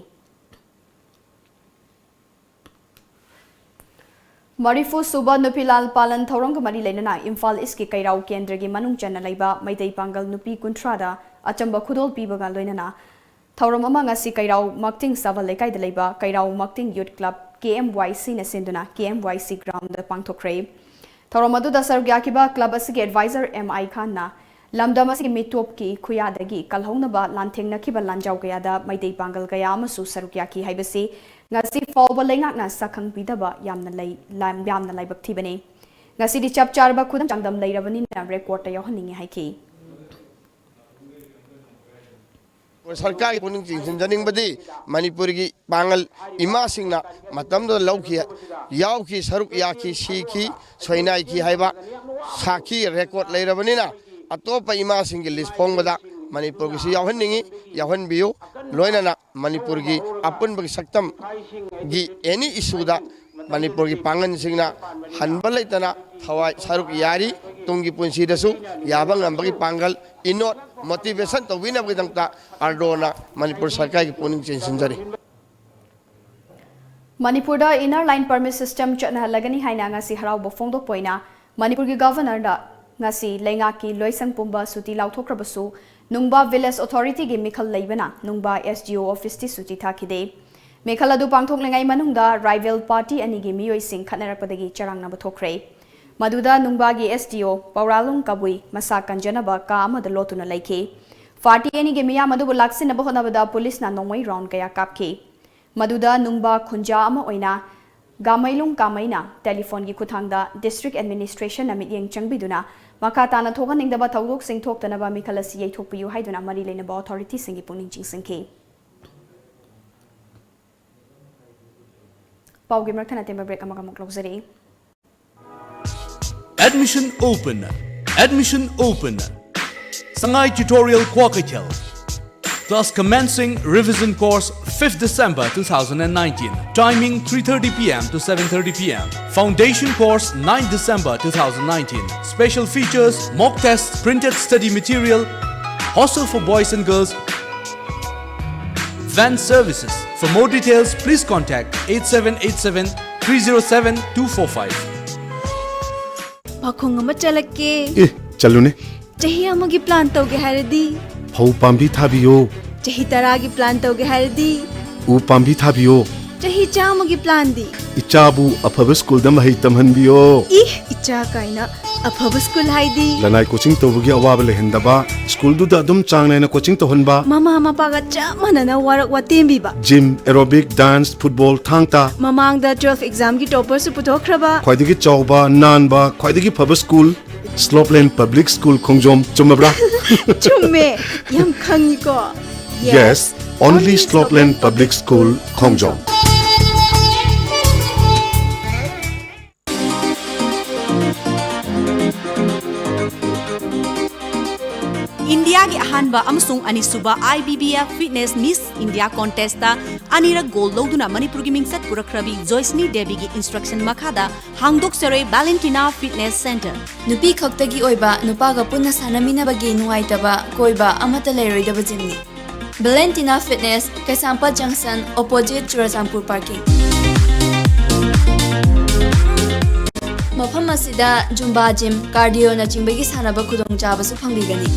ꯃꯔꯤꯐꯨ ꯁꯨꯕ ꯅꯨꯄꯤꯂꯥꯜ ꯄꯥꯂꯟ ꯊꯧꯔꯝꯒ ꯃꯔꯤ ꯂꯩꯅꯅ ꯏꯝꯐꯥꯜ ꯏꯁꯀꯤ ꯀꯩꯔꯥꯎ ꯀꯦꯟꯗ꯭ꯔꯒꯤ ꯃꯅꯨꯡ ꯆꯟꯅ ꯂꯩꯕ ꯃꯩꯇꯩ ꯄꯥꯡꯒꯜ ꯅꯨꯄꯤ ꯀꯨꯟꯊ꯭ꯔꯥꯗ ꯑꯆꯝꯕ ꯈꯨꯗꯣꯜ ꯄꯤꯕꯒ ꯂꯣꯏꯅꯅ ꯊꯧꯔꯝ ꯑꯃ ꯉꯁꯤ ꯀꯩꯔꯥꯎ ꯃꯛꯇꯤꯡ ꯁꯕꯜ ꯂꯩꯀꯥꯏꯗ ꯂꯩꯕ ꯀꯩꯔꯥꯎ ꯃꯛꯇꯤꯡ Youth Club, KMYCꯅ ꯁꯤꯟꯗꯨꯅ KMYC groundꯗ ꯄꯥꯡꯊꯣꯛꯈ꯭ꯔꯦ꯫ ꯊꯧꯔꯝ ꯑꯗꯨꯗ ꯁꯔꯨꯛ ꯌꯥꯈꯤꯕ club ꯑꯁꯤꯒꯤ advisor M I ꯈꯥꯟꯅ ꯂꯝꯗꯝ ꯑꯁꯤꯒꯤ ꯃꯤꯇꯣꯞꯀꯤ ꯈꯨꯌꯥꯗꯒꯤ ꯀꯜꯍꯧꯅꯕ ꯂꯥꯟꯊꯦꯡꯅꯈꯤꯕ ꯂꯥꯟꯖꯥꯎ ꯀꯌꯥꯗ ꯃꯩꯇꯩ ꯄꯥꯡꯒꯜ ꯀꯌꯥ ꯑꯃꯁꯨ ꯁꯔꯨꯛ ꯌꯥꯈꯤ ꯍꯥꯏꯕꯁꯤ ꯉꯁꯤ ꯐꯥꯎꯕ ꯂꯩꯉꯥꯛꯅ ꯁꯛꯈꯪꯕꯤꯗꯕ ꯌꯥꯝꯅ ꯂꯩ-, ꯂꯥꯏ-, ꯌꯥꯝꯅ ꯂꯥꯏꯕꯛ ꯊꯤꯕꯅꯤ꯫ ꯉꯁꯤꯗꯤ ꯆꯞ ꯆꯥꯔꯕ ꯈꯨꯗꯝ ꯆꯥꯡꯗꯝ ꯂꯩꯔꯕꯅꯤꯅ recordꯇ ꯌꯥꯎꯍꯟꯅꯤꯡꯉꯤ ꯍꯥꯏꯈꯤ꯫ ꯁꯔꯀꯥꯔꯒꯤ ꯄꯨꯛꯅꯤꯡ ꯆꯤꯡꯁꯤꯟꯖꯅꯤꯡꯕꯗꯤ ꯃꯅꯤꯄꯨꯔꯒꯤ ꯄꯥꯡꯒꯜ ꯏꯃꯥꯁꯤꯡꯅ ꯃꯇꯝꯗꯨꯗ ꯂꯧꯈꯤ, ꯌꯥꯎꯈꯤ, ꯁꯔꯨꯛ ꯌꯥꯈꯤ, ꯁꯤꯈꯤ, ꯁꯣꯏꯅꯥꯏꯈꯤ ꯍꯥꯏꯕ ꯁꯥꯈꯤ record ꯂꯩꯔꯕꯅꯤꯅ ꯑꯇꯣꯞꯄ ꯏꯃꯥꯁꯤꯡꯒꯤ list ꯐꯣꯡꯕꯗ ꯃꯅꯤꯄꯨꯔꯒꯤꯁꯨ ꯌꯥꯎꯍꯟꯅꯤꯡꯏ, ꯌꯥꯎꯍꯟꯕꯤꯌꯨ꯫ ꯂꯣꯏꯅꯅ ꯃꯅꯤꯄꯨꯔꯒꯤ ꯑꯄꯨꯟꯕꯒꯤ ꯁꯛꯇꯝꯒꯤ any issueꯗ ꯃꯅꯤꯄꯨꯔꯒꯤ ꯄꯥꯡꯒꯜꯁꯤꯡꯅ ꯍꯟꯕ ꯂꯩꯇꯅ ꯊꯋꯥꯏ ꯁꯔꯨꯛ ꯌꯥꯔꯤ꯫ ꯇꯨꯡꯒꯤ ꯄꯨꯟꯁꯤꯗꯁꯨ ꯌꯥꯕ ꯉꯝꯕꯒꯤ ꯄꯥꯡꯒꯜ ꯏꯅꯣꯠ motivation ꯇꯧꯕꯤꯅꯕꯒꯤꯗꯃꯛꯇ ꯑꯥꯔꯗꯣꯅ ꯃꯅꯤꯄꯨꯔ ꯁꯔꯀꯥꯔꯒꯤ ꯄꯨꯛꯅꯤꯡ ꯆꯤꯡꯁꯤꯟꯖꯔꯤ꯫ ꯃꯅꯤꯄꯨꯔꯗ Inner Line Permit System ꯆꯠꯅꯍꯜꯂꯒꯅꯤ ꯍꯥꯏꯅ ꯉꯁꯤ ꯍꯔꯥꯎꯕ ꯐꯣꯡꯗꯣꯛꯄ ꯑꯣꯏꯅ ꯃꯅꯤꯄꯨꯔꯒꯤ Governorꯗ ꯉꯁꯤ ꯂꯩꯉꯥꯛꯀꯤ ꯂꯣꯏꯁꯪ ꯄꯨꯝꯕ ꯁꯨꯇꯤ ꯂꯥꯎꯊꯣꯛꯈ꯭ꯔꯕꯁꯨ ꯅꯨꯡꯕꯥ Village Authorityꯒꯤ ꯃꯤꯈꯜ ꯂꯩꯕꯅ ꯅꯨꯡꯕꯥ SDO officeꯇꯤ ꯁꯨꯇꯤ ꯊꯥꯈꯤꯗꯦ꯫ ꯃꯤꯈꯜ ꯑꯗꯨ ꯄꯥꯡꯊꯣꯛꯂꯤꯉꯩ ꯃꯅꯨꯡꯗ rival party ꯑꯅꯤꯒꯤ ꯃꯤꯑꯣꯏꯁꯤꯡ ꯈꯠꯅꯔꯛꯄꯗꯒꯤ ꯆꯔꯥꯡꯅꯕ ꯊꯣꯛꯈ꯭ꯔꯦ꯫ ꯃꯗꯨꯗ ꯅꯨꯡꯕꯥꯒꯤ SDO ꯄꯧꯔꯥꯂꯨꯡ ꯀꯕꯨꯏ ꯃꯁꯥ ꯀꯟꯖꯅꯕ ꯀꯥ ꯑꯃꯗ ꯂꯣꯠꯇꯨꯅ ꯂꯩꯈꯤ꯫ Party ꯑꯅꯤꯒꯤ ꯃꯤꯌꯥꯝ ꯑꯗꯨꯕꯨ ꯂꯥꯛꯁꯤꯟꯅꯕ ꯍꯣꯠꯅꯕꯗ ꯄꯨꯂꯤꯁꯅ ꯅꯣꯡꯃꯩ round ꯀꯌꯥ ꯀꯥꯞꯈꯤ꯫ ꯃꯗꯨꯗ ꯅꯨꯡꯕꯥ ꯈꯨꯟꯖꯥ ꯑꯃ ꯑꯣꯏꯅ ꯒꯥꯃꯩꯂꯨꯡ ꯀꯥꯃꯩꯅ telephoneꯒꯤ ꯈꯨꯠꯊꯥꯡꯗ district administrationꯅ ꯃꯤꯠꯌꯦꯡ ꯆꯪꯕꯤꯗꯨꯅ ꯃꯈꯥ ꯇꯥꯅ ꯊꯣꯛꯍꯟꯅꯤꯡꯗꯕ ꯊꯧꯗꯣꯛꯁꯤꯡ ꯊꯣꯛꯇꯅꯕ ꯃꯤꯈꯜ ꯑꯁꯤ ꯌꯩꯊꯣꯛꯄꯤꯌꯨ ꯍꯥꯏꯗꯨꯅ ꯃꯔꯤ ꯂꯩꯅꯕ authorityꯁꯤꯡꯒꯤ ꯄꯨꯛꯅꯤꯡ ꯆꯤꯡꯁꯤꯟꯈꯤ꯫ ꯄꯥꯎꯒꯤ ꯃꯔꯛ ꯊꯠꯅ ꯑꯇꯦꯟꯕ break ꯑꯃꯒ ꯑꯃꯨꯛ ꯂꯧꯖꯔꯛꯏ꯫ Admission open. Admission open. Sangai Tutorial Kuakaitel. Class commencing revision course fifth December two thousand nineteen. Timing three thirty p m to seven thirty p m. Foundation course ninth December two thousand nineteen. Special features: mock tests, printed study material, hostel for boys and girls, van services. For more details, please contact eight seven eight seven three zero seven two four five. ꯄꯥꯈꯣꯡ ꯑꯃ ꯆꯠꯂꯛꯀꯦ꯫ ꯑꯦ, ꯆꯠꯂꯨꯅꯦ꯫ ꯆꯍꯤ ꯑꯃꯒꯤ plan ꯇꯧꯒꯦ ꯍꯥꯏꯔꯗꯤ? ꯐꯧ ꯄꯥꯝꯕꯤ ꯊꯥꯕꯤꯌꯣ꯫ ꯆꯍꯤ ꯇꯔꯥꯒꯤ plan ꯇꯧꯒꯦ ꯍꯥꯏꯔꯗꯤ? ꯎ ꯄꯥꯝꯕꯤ ꯊꯥꯕꯤꯌꯣ꯫ ꯆꯍꯤ ꯆꯥꯝꯃꯒꯤ ꯄ꯭ꯂꯥꯟꯗꯤ? ꯏꯆꯥꯕꯨ ꯑꯐꯕ ꯁ꯭ꯀꯨꯜꯗ ꯃꯍꯩ ꯇꯝꯍꯟꯕꯤꯌꯣ꯫ ꯏ, ꯏꯆꯥ ꯀꯥꯏꯅ꯫ ꯑꯐꯕ ꯁ꯭ꯀꯨꯜ ꯍꯥꯏꯗꯤ? ꯂꯅꯥꯏ ꯀꯣꯆꯤꯡ ꯇꯧꯕꯒꯤ ꯑꯋꯥꯕ ꯂꯩꯍꯟꯗꯕ, ꯁ꯭ꯀꯨꯜꯗꯨꯗ ꯑꯗꯨꯝ ꯆꯥꯡ ꯅꯥꯏꯅ ꯀꯣꯆꯤꯡ ꯇꯧꯍꯟꯕ꯫ ꯃꯃꯥ ꯃꯄꯥꯒ ꯆꯞ ꯃꯥꯟꯅꯅ ꯋꯥꯔꯛ ꯋꯥꯇꯦꯝꯕꯤꯕ꯫ ꯖꯤꯝ, ꯑꯦꯔꯣꯕꯤꯛ, ꯗꯥꯟꯁ, ꯐꯨꯠꯕꯣꯜ, ꯊꯥꯡ ꯇꯥ꯫ ꯃꯃꯥꯡꯗ ꯇꯨꯋꯦꯜꯐ ꯑꯦꯛꯖꯥꯝꯒꯤ ꯇꯣꯄꯔꯁꯨ ꯄꯨꯊꯣꯛꯈ꯭ꯔꯕ꯫ ꯈ꯭ꯋꯥꯏꯗꯒꯤ ꯆꯥꯎꯕ, ꯅꯥꯟꯕ, ꯈ꯭ꯋꯥꯏꯗꯒꯤ ꯐꯕ ꯁ꯭ꯀꯨꯜ, ꯁ꯭ꯂꯣꯞꯂꯦꯟ ꯄꯕ꯭ꯂꯤꯛ ꯁ꯭ꯀꯨꯜ ꯈꯣꯡꯖꯣꯝ꯫ ꯆꯨꯝꯃꯕ꯭ꯔꯥ? ꯆꯨꯝꯃꯦ, ꯌꯥꯝ ꯈꯪꯉꯤꯀꯣ꯫ Yes, only Slopeland Public School, Khongjom. ꯏꯟꯗꯤꯌꯥꯒꯤ ꯑꯍꯥꯟꯕ ꯑꯃꯁꯨꯡ ꯑꯅꯤꯁꯨꯕ IBBF Fitness Miss India Contest ꯇ ꯑꯅꯤꯔꯛ ꯒꯣꯜ ꯂꯧꯗꯨꯅ ꯃꯅꯤꯄꯨꯔꯒꯤ ꯃꯤꯡꯆꯠ ꯄꯨꯔꯛꯈ꯭ꯔꯕꯤ ꯖꯣꯏꯁꯅꯤ ꯗꯦꯕꯤꯒꯤ instruction ꯃꯈꯥꯗ ꯍꯥꯡꯗꯣꯛꯆꯔꯦ Valentina Fitness Center꯫ ꯅꯨꯄꯤ ꯈꯛꯇꯒꯤ ꯑꯣꯏꯕ, ꯅꯨꯄꯥꯒ ꯄꯨꯟꯅ ꯁꯥꯟꯅꯃꯤꯟꯅꯕꯒꯤ ꯅꯨꯡꯉꯥꯏꯇꯕ ꯀꯣꯏꯕ ꯑꯃꯠꯇ ꯂꯩꯔꯣꯏꯗꯕ gym ꯅꯤ꯫ Valentina Fitness, ꯀꯩꯁꯥꯝꯄꯥꯠ junction, opposite ꯆꯨꯔꯆꯥꯟꯄꯨꯔ parking꯫ ꯃꯐꯝ ꯑꯁꯤꯗ Zumba gym, cardio ꯅꯆꯤꯡꯕꯒꯤ ꯁꯥꯟꯅꯕ ꯈꯨꯗꯣꯡꯆꯥꯕꯁꯨ ꯐꯪꯕꯤꯒꯅꯤ꯫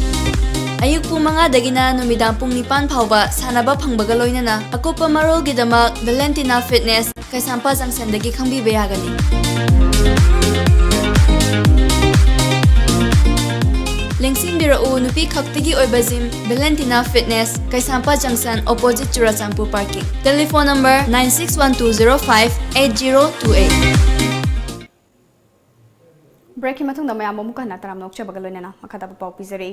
ꯑꯌꯨꯛ ꯄꯨꯡ ꯃꯉꯥꯗꯒꯤꯅ ꯅꯨꯃꯤꯗꯥꯡ ꯄꯨꯡ ꯅꯤꯄꯥꯟ ꯐꯥꯎꯕ ꯁꯥꯟꯅꯕ ꯐꯪꯕꯒ ꯂꯣꯏꯅꯅ ꯑꯀꯨꯞꯄ ꯃꯔꯣꯜꯒꯤꯗꯃꯛ Valentina Fitness, ꯀꯩꯁꯥꯝꯄꯥꯠ junction ꯗꯒꯤ ꯈꯪꯕꯤꯕ ꯌꯥꯒꯅꯤ꯫ ꯂꯦꯡꯁꯤꯟꯕꯤꯔꯛꯎ, ꯅꯨꯄꯤ ꯈꯛꯇꯒꯤ ꯑꯣꯏꯕ gym, Valentina Fitness, ꯀꯩꯁꯥꯝꯄꯥꯠ junction, opposite Churachandpur parking꯫ Telephone number nine six one two zero five eight zero two eight꯫ ꯕ꯭ꯔꯦꯛꯀꯤ ꯃꯇꯨꯡꯗ ꯃꯌꯥꯝ ꯑꯃꯨꯛ ꯍꯟꯅ ꯇꯔꯥꯝꯅ ꯑꯣꯛꯆꯕꯒ ꯂꯣꯏꯅꯅ ꯃꯈꯥ ꯇꯥꯕ ꯄꯥꯎ ꯄꯤꯖꯔꯤ꯫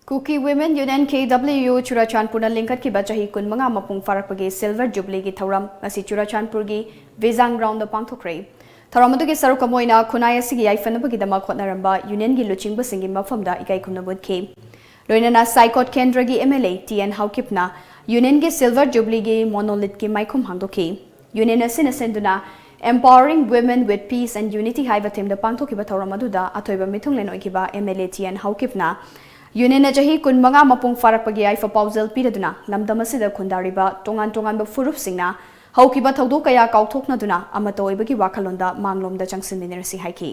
Kuki Women Union, KWU, ꯆꯨꯔꯆꯥꯟꯄꯨꯔꯅ ꯂꯤꯡꯈꯠꯈꯤꯕ ꯆꯍꯤ ꯀꯨꯟꯃꯉꯥ ꯃꯄꯨꯡ ꯐꯥꯔꯛꯄꯒꯤ Silver Jubilee ꯒꯤ ꯊꯧꯔꯝ ꯉꯁꯤ ꯆꯨꯔꯆꯥꯟꯄꯨꯔꯒꯤ ꯚꯤꯖꯥꯡ ground ꯗ ꯄꯥꯡꯊꯣꯛꯈ꯭ꯔꯦ꯫ ꯊꯧꯔꯝ ꯑꯗꯨꯒꯤ ꯁꯔꯨꯛ ꯑꯃ ꯑꯣꯏꯅ ꯈꯨꯟꯅꯥꯏ ꯑꯁꯤꯒꯤ ꯌꯥꯏꯐꯅꯕꯒꯤꯗꯃꯛ ꯍꯣꯠꯅꯔꯝꯕ ꯌꯨꯅꯤꯌꯟꯒꯤ ꯂꯨꯆꯤꯡꯕꯁꯤꯡꯒꯤ ꯃꯐꯝꯗ ꯏꯀꯥꯏ ꯈꯨꯝꯅꯕ ꯎꯠꯈꯤ꯫ ꯂꯣꯏꯅꯅ ꯁꯥꯏꯀꯣꯠ ꯀꯦꯟꯗ꯭ꯔꯒꯤ M L A T N ꯍꯥꯎꯀꯤꯞꯅ ꯌꯨꯅꯤꯌꯟꯒꯤ ꯁꯤꯜꯚꯔ ꯖꯨꯕꯂꯤꯒꯤ ꯃꯣꯅꯣꯂꯤꯠꯀꯤ ꯃꯥꯏꯈꯨꯝ ꯍꯥꯡꯗꯣꯛꯈꯤ꯫ ꯌꯨꯅꯤꯌꯟ ꯑꯁꯤꯅ ꯁꯤꯟꯗꯨꯅ Empowering Women with Peace and Unity ꯍꯥꯏꯕ ꯊꯤꯝꯗ ꯄꯥꯡꯊꯣꯛꯈꯤꯕ ꯊꯧꯔꯝ ꯑꯗꯨꯗ ꯑꯊꯣꯏꯕ ꯃꯤꯊꯨꯡꯂꯦꯟ ꯑꯣꯏꯈꯤꯕ M L A T N ꯍꯥꯎꯀꯤꯞꯅ ꯌꯨꯅꯤꯌꯟꯅ ꯆꯍꯤ ꯀꯨꯟꯃꯉꯥ ꯃꯄꯨꯡ ꯐꯥꯔꯛꯄꯒꯤ ꯌꯥꯏꯐ ꯄꯥꯎꯖꯦꯜ ꯄꯤꯔꯗꯨꯅ ꯂꯝꯗꯝ ꯑꯁꯤꯗ ꯈꯨꯟꯗꯥꯔꯤꯕ ꯇꯣꯉꯥꯟ ꯇꯣꯉꯥꯟꯕ ꯐꯨꯔꯨꯞꯁꯤꯡꯅ ꯍꯧꯈꯤꯕ ꯊꯧꯗꯣꯛ ꯀꯌꯥ ꯀꯥꯎꯊꯣꯛꯅꯗꯨꯅ ꯑꯃꯠꯇ ꯑꯣꯏꯕꯒꯤ ꯋꯥꯈꯜꯂꯣꯟꯗ ꯃꯥꯡꯂꯣꯝꯗ ꯆꯪꯁꯤꯟꯃꯤꯟꯅꯔꯁꯤ ꯍꯥꯏꯈꯤ꯫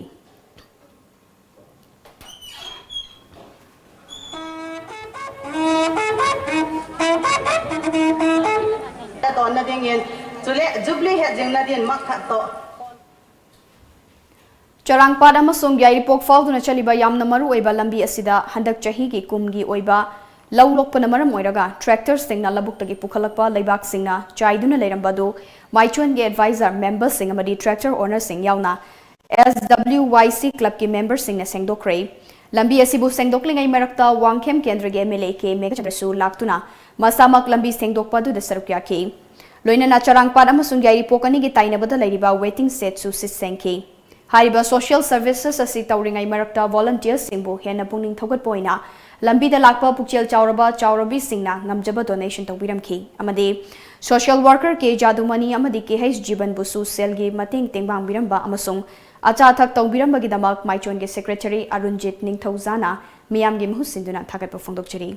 ꯇꯣꯟꯅꯗꯤꯡ ꯌꯦꯟ ꯆꯨꯂꯦ ꯖꯨꯕ꯭ꯂꯤ ꯍꯦꯠ ꯖꯤꯡꯅꯗꯤꯟ ꯃꯛ ꯈꯠꯇꯣ꯫ ꯆꯔꯥꯡꯄꯥꯠ ꯑꯃꯁꯨꯡ ꯌꯥꯏꯔꯤꯄꯣꯛ ꯐꯥꯎꯗꯨꯅ ꯆꯠꯂꯤꯕ ꯌꯥꯝꯅ ꯃꯔꯨ ꯑꯣꯏꯕ ꯂꯝꯕꯤ ꯑꯁꯤꯗ ꯍꯟꯗꯛ ꯆꯍꯤꯒꯤ ꯀꯨꯝꯒꯤ ꯑꯣꯏꯕ ꯂꯧ ꯂꯣꯛꯄꯅ ꯃꯔꯝ ꯑꯣꯏꯔꯒ ꯇ꯭ꯔꯦꯛꯇꯔꯁꯤꯡꯅ ꯂꯧꯕꯨꯛꯇꯒꯤ ꯄꯨꯈꯠꯂꯛꯄ ꯂꯩꯕꯥꯛꯁꯤꯡꯅ ꯆꯥꯏꯗꯨꯅ ꯂꯩꯔꯝꯕ ꯑꯗꯨ ꯃꯥꯏꯆꯣꯟꯒꯤ ꯑꯦꯗꯚꯥꯏꯖꯔ ꯃꯦꯝꯕꯔꯁꯤꯡ ꯑꯃꯗꯤ ꯇ꯭ꯔꯦꯛꯇꯔ ꯑꯣꯅꯔꯁꯤꯡ ꯌꯥꯎꯅ ꯑꯦꯁ ꯗꯕ꯭ꯂꯤꯎ ꯋꯥꯏ ꯁꯤ ꯀ꯭ꯂꯕꯀꯤ ꯃꯦꯝꯕꯔꯁꯤꯡꯅ ꯁꯦꯡꯗꯣꯛꯈ꯭ꯔꯦ꯫ ꯂꯝꯕꯤ ꯑꯁꯤꯕꯨ ꯁꯦꯡꯗꯣꯛꯂꯤꯉꯩ ꯃꯔꯛꯇ ꯋꯥꯡꯈꯦꯝ ꯀꯦꯟꯗ꯭ꯔꯒꯤ ꯑꯦꯝ ꯑꯦꯜ ꯑꯦ ꯀꯦ ꯃꯦꯘꯆꯟꯗ꯭ꯔꯁꯨ ꯂꯥꯛꯇꯨꯅ ꯃꯁꯥꯃꯛ ꯂꯝꯕꯤ ꯁꯦꯡꯗꯣꯛꯄ ꯑꯗꯨꯗ ꯁꯔꯨꯛ ꯌꯥꯈꯤ꯫ ꯂꯣꯏꯅꯅ ꯆꯔꯥꯡꯄꯥꯠ ꯑꯃꯁꯨꯡ ꯌꯥꯏꯔꯤꯄꯣꯛ ꯑꯅꯤꯒꯤ ꯇꯥꯏꯅꯕꯗ ꯂꯩꯔꯤꯕ ꯋꯦꯇꯤꯡ ꯁꯦꯗꯁꯨ ꯁꯤꯠ ꯁꯦꯡꯈꯤ꯫ ꯍꯥꯏꯔꯤꯕ ꯁꯣꯁꯤꯌꯦꯜ ꯁꯔꯚꯤꯁꯦꯁ ꯑꯁꯤ ꯇꯧꯔꯤꯉꯩ ꯃꯔꯛꯇ ꯚꯣꯂꯟꯇꯤꯌꯔꯁꯤꯡꯕꯨ ꯍꯦꯟꯅ ꯄꯨꯛꯅꯤꯡ ꯊꯧꯒꯠꯄ ꯑꯣꯏꯅ ꯂꯝꯕꯤꯗ ꯂꯥꯛꯄ ꯄꯨꯛꯆꯦꯜ ꯆꯥꯎꯔꯕ ꯆꯥꯎꯔꯕꯤꯁꯤꯡꯅ ꯉꯝꯖꯕ ꯗꯣꯅꯦꯁꯟ ꯇꯧꯕꯤꯔꯝꯈꯤ ꯑꯃꯗꯤ ꯁꯣꯁꯤꯌꯦꯜ ꯋꯥꯔꯀꯔ ꯀꯦ ꯖꯥꯗꯨꯃꯅꯤ ꯑꯃꯗꯤ ꯀꯦ ꯍꯩꯆ ꯖꯤꯕꯟꯕꯨꯁꯨ ꯁꯦꯜꯒꯤ ꯃꯇꯦꯡ ꯇꯦꯡꯕꯥꯡꯕꯤꯔꯝꯕ ꯑꯃꯁꯨꯡ ꯑꯆꯥ ꯑꯊꯛ ꯇꯧꯕꯤꯔꯝꯕꯒꯤꯗꯃꯛ ꯃꯥꯏꯆꯣꯟꯒꯤ ꯁꯦꯀ꯭ꯔꯦꯇꯔꯤ ꯑꯔꯨꯟꯖꯤꯠ ꯅꯤꯡꯊꯧꯖꯥꯅ ꯃꯤꯌꯥꯝꯒꯤ ꯃꯍꯨꯠ ꯁꯤꯟꯗꯨꯅ ꯊꯥꯒꯠꯄ ꯐꯣꯡꯗꯣꯛꯆꯔꯤ꯫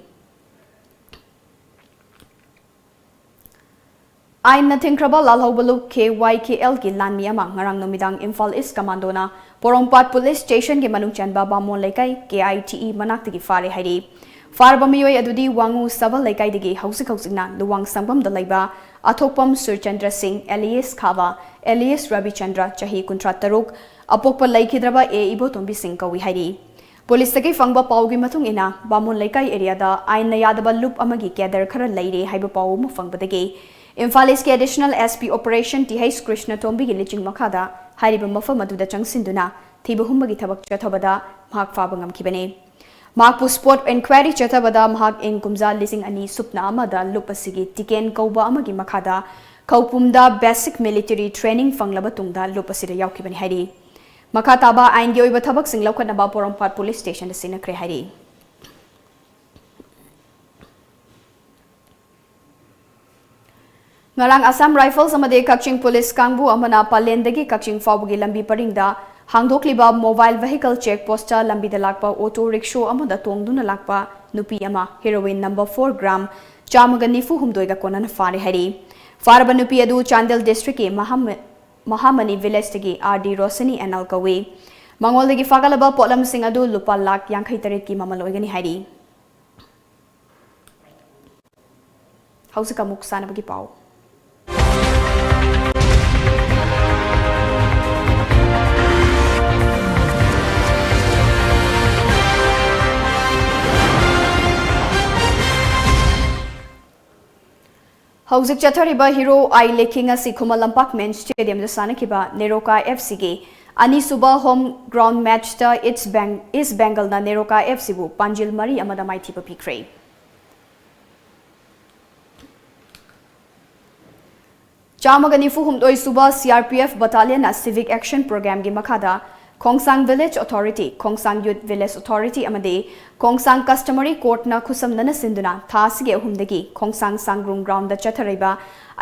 ꯑꯥꯏꯟꯅ ꯊꯤꯡꯈ꯭ꯔꯕ ꯂꯥꯜꯍꯧꯕ ꯂꯨꯞ ꯀꯦ ꯋꯥꯏ ꯀꯦ ꯑꯦꯜꯒꯤ ꯂꯥꯟꯃꯤ ꯑꯃ ꯉꯔꯥꯡ ꯅꯨꯃꯤꯗꯥꯡ ꯏꯝꯐꯥꯜ ꯏꯁ ꯀꯃꯥꯟꯗꯣꯅ ꯄꯣꯔꯣꯝꯄꯥꯠ ꯄꯨꯂꯤꯁ ꯁ꯭ꯇꯦꯁꯟꯒꯤ ꯃꯅꯨꯡ ꯆꯟꯕ ꯕꯥꯃꯣꯟ ꯂꯩꯀꯥꯏ ꯀꯦ ꯑꯥꯏ ꯇꯤ ꯏ ꯃꯅꯥꯛꯇꯒꯤ ꯐꯥꯔꯦ ꯍꯥꯏꯔꯤ꯫ ꯐꯥꯔꯕ ꯃꯤꯑꯣꯏ ꯑꯗꯨꯗꯤ ꯋꯥꯉꯨ ꯁꯕꯜ ꯂꯩꯀꯥꯏꯗꯒꯤ ꯍꯧꯖꯤꯛ ꯍꯧꯖꯤꯛꯅ ꯂꯨꯋꯥꯡ ꯁꯪꯕꯝꯗ ꯂꯩꯕ ꯑꯊꯣꯛꯄꯝ ꯁꯨꯔꯆꯟꯗ꯭ꯔ ꯁꯤꯡ ꯑꯦꯂꯤꯌꯁ ꯈꯥꯕ ꯑꯦꯂꯤꯌꯁ ꯔꯕꯤꯆꯟꯗ꯭ꯔ ꯆꯍꯤ ꯀꯨꯟꯊ꯭ꯔꯥ ꯇꯔꯨꯛ, ꯑꯄꯣꯛꯄ ꯂꯩꯈꯤꯗ꯭ꯔꯕ ꯑꯦ ꯏꯕꯣꯇꯣꯝꯕꯤ ꯁꯤꯡ ꯀꯧꯏ ꯍꯥꯏꯔꯤ꯫ ꯄꯨꯂꯤꯁꯇꯒꯤ ꯐꯪꯕ ꯄꯥꯎꯒꯤ ꯃꯇꯨꯡ ꯏꯟꯅ, ꯕꯥꯃꯣꯟ ꯂꯩꯀꯥꯏ ꯑꯦꯔꯤꯌꯥꯗ ꯑꯥꯏꯟꯅ ꯌꯥꯗꯕ ꯂꯨꯞ ꯑꯃꯒꯤ ꯀꯦꯗꯔ ꯈꯔ ꯂꯩꯔꯦ ꯍꯥꯏꯕ ꯄꯥꯎ ꯑꯃ ꯐꯪꯕꯗꯒꯤ Imphal East additional S P operation T H ꯀ꯭ꯔꯤꯁꯅꯇꯣꯝꯕꯤꯒꯤ ꯂꯨꯆꯤꯡ ꯃꯈꯥꯗ ꯍꯥꯏꯔꯤꯕ ꯃꯐꯝ ꯑꯗꯨꯗ ꯆꯪꯁꯤꯟꯗꯨꯅ ꯊꯤꯕ ꯍꯨꯝꯕꯒꯤ ꯊꯕꯛ ꯆꯠꯊꯕꯗ ꯃꯍꯥꯛ ꯐꯥꯕ ꯉꯝꯈꯤꯕꯅꯤ꯫ ꯃꯍꯥꯛꯄꯨ ꯁ꯭ꯄꯣꯠ ꯏꯟꯀ꯭ꯋꯥꯏꯔꯤ ꯆꯠꯊꯕꯗ ꯃꯍꯥꯛ ꯏꯪ ꯀꯨꯝꯖꯥ ꯂꯤꯁꯤꯡ ꯑꯅꯤ ꯁꯨꯞꯅ ꯑꯃꯗ ꯂꯨꯞ ꯑꯁꯤꯒꯤ ꯇꯤꯀꯦꯟ ꯀꯧꯕ ꯑꯃꯒꯤ ꯃꯈꯥꯗ ꯈꯧꯄꯨꯝꯗ basic military training ꯐꯪꯂꯕ ꯇꯨꯡꯗ ꯂꯨꯞ ꯑꯁꯤꯗ ꯌꯥꯎꯈꯤꯕꯅꯤ ꯍꯥꯏꯔꯤ꯫ ꯃꯈꯥ ꯇꯥꯕ ꯑꯥꯏꯟꯒꯤ ꯑꯣꯏꯕ ꯊꯕꯛꯁꯤꯡ ꯂꯧꯈꯠꯅꯕ ꯄꯣꯔꯣꯝꯄꯥꯠ ꯄꯨꯂꯤꯁ ꯁ꯭ꯇꯦꯁꯟꯗ ꯁꯤꯟꯅꯈ꯭ꯔꯦ ꯍꯥꯏꯔꯤ꯫ ꯉꯔꯥꯡ ꯑꯁꯥꯝ ꯔꯥꯏꯐꯜꯁ ꯑꯃꯗꯤ ꯀꯛꯆꯤꯡ ꯄꯨꯂꯤꯁ ꯀꯥꯡꯕꯨ ꯑꯃꯅ ꯄꯂꯦꯟꯗꯒꯤ ꯀꯛꯆꯤꯡ ꯐꯥꯎꯕꯒꯤ ꯂꯝꯕꯤ ꯄꯔꯤꯡꯗ ꯍꯥꯡꯗꯣꯛꯂꯤꯕ mobile vehicle check post ꯇ ꯂꯝꯕꯤꯗ ꯂꯥꯛꯄ auto rickshaw ꯑꯃꯗ ꯇꯣꯡꯗꯨꯅ ꯂꯥꯛꯄ ꯅꯨꯄꯤ ꯑꯃ heroin number four gram ꯆꯥꯝꯃꯒ ꯅꯤꯐꯨ ꯍꯨꯝꯗꯣꯏꯒ ꯀꯣꯟꯅꯅ ꯐꯥꯔꯦ ꯍꯥꯏꯔꯤ꯫ ꯐꯥꯔꯕ ꯅꯨꯄꯤ ꯑꯗꯨ ꯆꯥꯟꯗꯦꯜ district ꯀꯤ ꯃꯍꯥꯃ-, ꯃꯍꯥꯃꯅꯤ village ꯇꯒꯤ R D ꯔꯣꯁꯅꯤ ꯑꯦꯅꯥꯜ ꯀꯧꯏ꯫ ꯃꯉꯣꯟꯗꯒꯤ ꯐꯥꯒꯠꯂꯕ ꯄꯣꯠꯂꯝꯁꯤꯡ ꯑꯗꯨ ꯂꯨꯄꯥ ꯂꯥꯈ ꯌꯥꯡꯈꯩ ꯇꯔꯦꯠꯀꯤ ꯃꯃꯜ ꯑꯣꯏꯒꯅꯤ ꯍꯥꯏꯔꯤ꯫ ꯍꯧꯖꯤꯛ ꯑꯃꯨꯛ ꯁꯥꯟꯅꯕꯒꯤ ꯄꯥꯎ꯫ ꯍꯧꯖꯤꯛ ꯆꯠꯊꯔꯤꯕ ꯍꯤꯔꯣ ꯑꯥꯏ ꯂꯦꯈꯤꯡ ꯑꯁꯤ ꯈꯨꯃꯟ ꯂꯝꯄꯥꯛ ꯃꯦꯟ ꯁ꯭ꯇꯦꯗꯤꯌꯝꯗ ꯁꯥꯟꯅꯈꯤꯕ ꯅꯦꯔꯣꯀꯥ F C ꯒꯤ ꯑꯅꯤꯁꯨꯕ home ground match ꯇ East Beng-, East Bengal ꯅ ꯅꯦꯔꯣꯀꯥ F C ꯕꯨ ꯄꯥꯟꯖꯤꯜ ꯃꯔꯤ ꯑꯃꯗ ꯃꯥꯏꯊꯤꯕ ꯄꯤꯈ꯭ꯔꯦ꯫ ꯆꯥꯝꯃꯒ ꯅꯤꯐꯨ ꯍꯨꯝꯗꯣꯏ ꯁꯨꯕ C R P F battalion ꯅ Civic Action Programme ꯒꯤ ꯃꯈꯥꯗ ꯈꯣꯡꯁꯥꯡ Village Authority, ꯈꯣꯡꯁꯥꯡ Youth Village Authority ꯑꯃꯗꯤ ꯈꯣꯡꯁꯥꯡ Customary Court ꯅ ꯈꯨꯠꯁꯝꯅꯅ ꯁꯤꯟꯗꯨꯅ ꯊꯥ ꯑꯁꯤꯒꯤ ꯑꯍꯨꯝꯗꯒꯤ ꯈꯣꯡꯁꯥꯡ ꯁꯥꯡꯒ꯭ꯔꯨꯡ ground ꯗ ꯆꯠꯊꯔꯤꯕ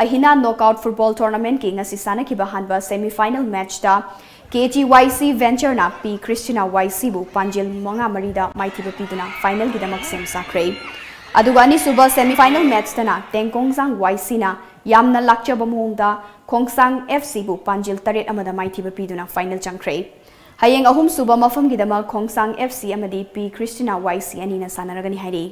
ꯑꯍꯤꯅꯥ knockout football tournament ꯀꯤ ꯉꯁꯤ ꯁꯥꯟꯅꯈꯤꯕ ꯑꯍꯥꯟꯕ semi final match ꯇ K G Y C Venture ꯅ P Christina Y C ꯕꯨ ꯄꯥꯟꯖꯤꯜ ꯃꯉꯥ ꯃꯔꯤꯗ ꯃꯥꯏꯊꯤꯕ ꯄꯤꯗꯨꯅ final ꯒꯤꯗꯃꯛ ꯁꯦꯝ ꯁꯥꯈ꯭ꯔꯦ꯫ ꯑꯗꯨꯒ ꯑꯅꯤꯁꯨꯕ semi final match ꯇꯅ ꯇꯦꯡꯀꯣꯡꯖꯥꯡ Y C ꯅ ꯌꯥꯝꯅ ꯂꯥꯛꯆꯕ ꯃꯑꯣꯡꯗ ꯈꯣꯡꯁꯥꯡ F C ꯕꯨ ꯄꯥꯟꯖꯤꯜ ꯇꯔꯦꯠ ꯑꯃꯗ ꯃꯥꯏꯊꯤꯕ ꯄꯤꯗꯨꯅ final ꯆꯪꯈ꯭ꯔꯦ꯫ ꯍꯌꯦꯡ ꯑꯍꯨꯝꯁꯨꯕ ꯃꯐꯝꯒꯤꯗꯃꯛ ꯈꯣꯡꯁꯥꯡ F C ꯑꯃꯗꯤ P Christina Y C ꯑꯅꯤꯅ ꯁꯥꯟꯅꯔꯒꯅꯤ ꯍꯥꯏꯔꯤ꯫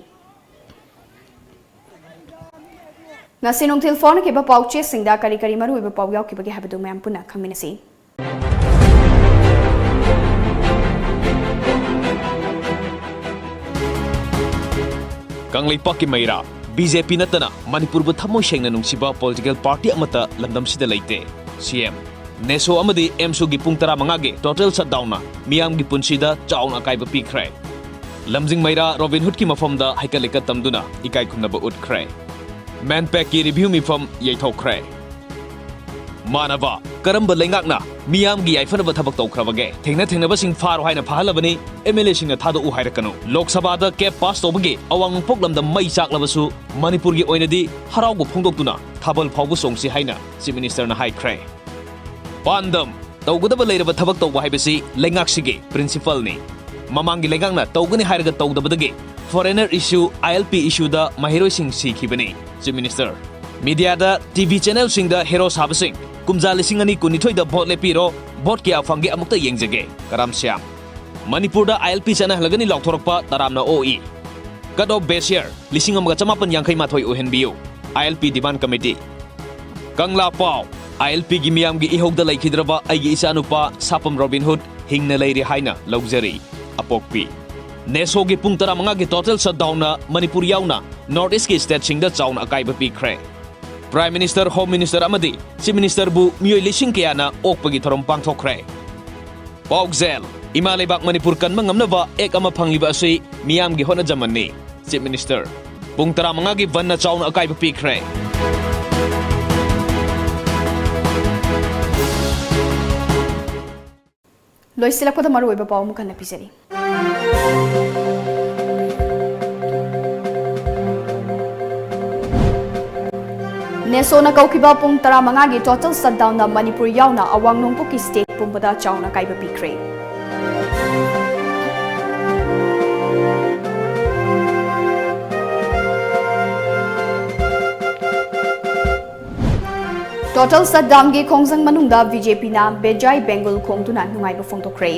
ꯉꯁꯤ ꯅꯨꯡꯊꯤꯜ ꯐꯣꯡꯈꯤꯕ ꯄꯥꯎꯆꯦꯁꯤꯡꯗ ꯀꯔꯤ ꯀꯔꯤ ꯃꯔꯨꯑꯣꯏꯕ ꯄꯥꯎ ꯌꯥꯎꯈꯤꯕꯒꯦ ꯍꯥꯏꯕꯗꯨ ꯃꯌꯥꯝ ꯄꯨꯟꯅ ꯈꯪꯃꯤꯟꯅꯁꯤ꯫ ꯀꯪꯂꯩꯄꯥꯛꯀꯤ ꯃꯩꯔꯥ, B J P ꯅꯠꯇꯅ ꯃꯅꯤꯄꯨꯔꯕꯨ ꯊꯃꯣꯏ ꯁꯦꯡꯅ ꯅꯨꯡꯁꯤꯕ political party ꯑꯃꯠꯇ ꯂꯝꯗꯝꯁꯤꯗ ꯂꯩꯇꯦ꯫ C M, NESO ꯑꯃꯗꯤ AMSU ꯒꯤ ꯄꯨꯡ ꯇꯔꯥꯃꯉꯥꯒꯤ total shutdown ꯅ ꯃꯤꯌꯥꯝꯒꯤ ꯄꯨꯟꯁꯤꯗ ꯆꯥꯎꯅ ꯑꯀꯥꯏꯕ ꯄꯤꯈ꯭ꯔꯦ꯫ ꯂꯝꯖꯤꯡ ꯃꯩꯔꯥ Robin Hood ꯀꯤ ꯃꯐꯝꯗ ꯍꯩꯀꯠ ꯂꯩꯀꯠ ꯇꯝꯗꯨꯅ ꯏꯀꯥꯏ ꯈꯨꯝꯅꯕ ꯎꯠꯈ꯭ꯔꯦ꯫ MANPAC ꯀꯤ review ꯃꯤꯐꯝ ꯌꯩꯊꯣꯛꯈ꯭ꯔꯦ꯫ ꯃꯥꯟꯅꯕ, ꯀꯔꯝꯕ ꯂꯩꯉꯥꯛꯅ ꯃꯤꯌꯥꯝꯒꯤ ꯌꯥꯏꯐꯅꯕ ꯊꯕꯛ ꯇꯧꯈ꯭ꯔꯕꯒꯦ? ꯊꯦꯡꯅ ꯊꯦꯡꯅꯕꯁꯤꯡ ꯐꯥꯔꯣ ꯍꯥꯏꯅ ꯐꯥꯍꯜꯂꯕꯅꯤ, ꯑꯦꯝ ꯑꯦꯜ ꯑꯦꯁꯤꯡꯅ ꯊꯥꯗꯣꯛꯎ ꯍꯥꯏꯔꯛꯀꯅꯨ꯫ ꯂꯣꯛ ꯁꯚꯥꯗ ꯀꯦꯞ ꯄꯥꯁ ꯇꯧꯕꯒꯤ ꯑꯋꯥꯡ ꯅꯣꯡꯄꯣꯛ ꯂꯝꯗꯝ ꯃꯩ ꯆꯥꯛꯂꯕꯁꯨ ꯃꯅꯤꯄꯨꯔꯒꯤ ꯑꯣꯏꯅꯗꯤ ꯍꯔꯥꯎꯕ ꯐꯣꯡꯗꯣꯛꯇꯨꯅ ꯊꯥꯕꯜ ꯐꯥꯎꯕ ꯆꯣꯡꯁꯤ ꯍꯥꯏꯅ ꯆꯤꯐ ꯃꯤꯅꯤꯁꯇꯔꯅ ꯍꯥꯏꯈ꯭ꯔꯦ꯫ ꯄꯥꯟꯗꯝ: ꯇꯧꯒꯗꯕ ꯂꯩꯔꯕ ꯊꯕꯛ ꯇꯧꯕ ꯍꯥꯏꯕꯁꯤ ꯂꯩꯉꯥꯛꯁꯤꯒꯤ ꯄ꯭ꯔꯤꯟꯁꯤꯄꯜꯅꯤ꯫ ꯃꯃꯥꯡꯒꯤ ꯂꯩꯉꯥꯛꯅ ꯇꯧꯒꯅꯤ ꯍꯥꯏꯔꯒ ꯇꯧꯗꯕꯗꯒꯤ foreigner issue, I L P issueꯗ ꯃꯍꯩꯔꯣꯏꯁꯤꯡ ꯁꯤꯈꯤꯕꯅꯤ꯫ Chief minister. ꯃꯤꯗꯤꯌꯥꯗ, ꯇꯤ ꯚꯤ ꯆꯦꯅꯦꯜꯁꯤꯡꯗ ꯍꯦꯔꯣ ꯁꯥꯕꯁꯤꯡ, ꯀꯨꯝꯖꯥ ꯂꯤꯁꯤꯡ ꯑꯅꯤ ꯀꯨꯟꯅꯤꯊꯣꯏꯗ ꯚꯣꯠ ꯂꯦꯞꯄꯤꯔꯣ, ꯚꯣꯠ ꯀꯌꯥ ꯐꯪꯒꯦ ꯑꯃꯨꯛꯇ ꯌꯦꯡꯖꯒꯦ꯫ ꯀꯔꯥꯝ ꯁ꯭ꯌꯥꯝ꯫ ꯃꯅꯤꯄꯨꯔꯗ I L P ꯆꯠꯅꯍꯜꯂꯒꯅꯤ ꯂꯥꯎꯊꯣꯔꯛꯄ ꯇꯔꯥꯝꯅ ꯑꯣꯛꯏ꯫ Cut off base year ꯂꯤꯁꯤꯡ ꯑꯃꯒ ꯆꯃꯥꯄꯟ ꯌꯥꯡꯈꯩ ꯃꯥꯊꯣꯏ ꯑꯣꯏꯍꯟꯕꯤꯌꯨ꯫ I L P demand committee꯫ ꯀꯪꯂꯥ ꯄꯥꯎ꯫ I L Pꯒꯤ ꯃꯤꯌꯥꯝꯒꯤ ꯏꯍꯧꯗ ꯂꯩꯈꯤꯗ꯭ꯔꯕ ꯑꯩꯒꯤ ꯏꯆꯥꯅꯨꯄꯥ ꯁꯥꯄꯝ ꯔꯣꯕꯤꯟ ꯍꯨꯗ ꯍꯤꯡꯅ ꯂꯩꯔꯤ ꯍꯥꯏꯅ ꯂꯧꯖꯔꯤ꯫ ꯑꯄꯣꯛꯄꯤ꯫ ꯅꯦꯁꯣꯒꯤ ꯄꯨꯡ ꯇꯔꯥꯃꯉꯥꯒꯤ total shutdownꯅ ꯃꯅꯤꯄꯨꯔ ꯌꯥꯎꯅ North Eastꯀꯤ stateꯁꯤꯡꯗ ꯆꯥꯎꯅ ꯑꯀꯥꯏꯕ ꯄꯤꯈ꯭ꯔꯦ꯫ Prime Minister, Home Minister ꯑꯃꯗꯤ Chief Ministerꯕꯨ ꯃꯤꯑꯣꯏ ꯂꯤꯁꯤꯡ ꯀꯌꯥꯅ ꯑꯣꯛꯄꯒꯤ ꯊꯧꯔꯝ ꯄꯥꯡꯊꯣꯛꯈ꯭ꯔꯦ꯫ ꯄꯥꯎꯖꯦꯜ: ꯏꯃꯥ ꯂꯩꯕꯥꯛ ꯃꯅꯤꯄꯨꯔ ꯀꯟꯕ ꯉꯝꯅꯕ act ꯑꯃ ꯐꯪꯂꯤꯕ ꯑꯁꯤ ꯃꯤꯌꯥꯝꯒꯤ ꯍꯣꯠꯅꯖꯃꯟꯅꯤ꯫ Chief Minister꯫ ꯄꯨꯡ ꯇꯔꯥꯃꯉꯥꯒꯤ ꯕꯟꯅ ꯆꯥꯎꯅ ꯑꯀꯥꯏꯕ ꯄꯤꯈ꯭ꯔꯦ꯫ ꯂꯣꯏꯁꯤꯜꯂꯛꯄꯗ ꯃꯔꯨꯑꯣꯏꯕ ꯄꯥꯎ ꯑꯃꯨꯛ ꯍꯟꯅ ꯄꯤꯖꯔꯤ꯫ ꯅꯦꯁꯣꯅ ꯀꯧꯈꯤꯕ ꯄꯨꯡ ꯇꯔꯥꯃꯉꯥꯒꯤ total shutdownꯅ ꯃꯅꯤꯄꯨꯔ ꯌꯥꯎꯅ ꯑꯋꯥꯡ ꯅꯣꯡꯄꯣꯛꯀꯤ state ꯄꯨꯝꯕꯗ ꯆꯥꯎꯅ ꯑꯀꯥꯏꯕ ꯄꯤꯈ꯭ꯔꯦ꯫ Total shutdownꯒꯤ ꯈꯣꯡꯖꯪ ꯃꯅꯨꯡꯗ BJPꯅ ꯕꯦꯖꯥꯏ ꯕꯦꯡꯒꯨꯜ ꯈꯣꯡꯗꯨꯅ ꯅꯨꯡꯉꯥꯏꯕ ꯐꯣꯡꯗꯣꯛꯈ꯭ꯔꯦ꯫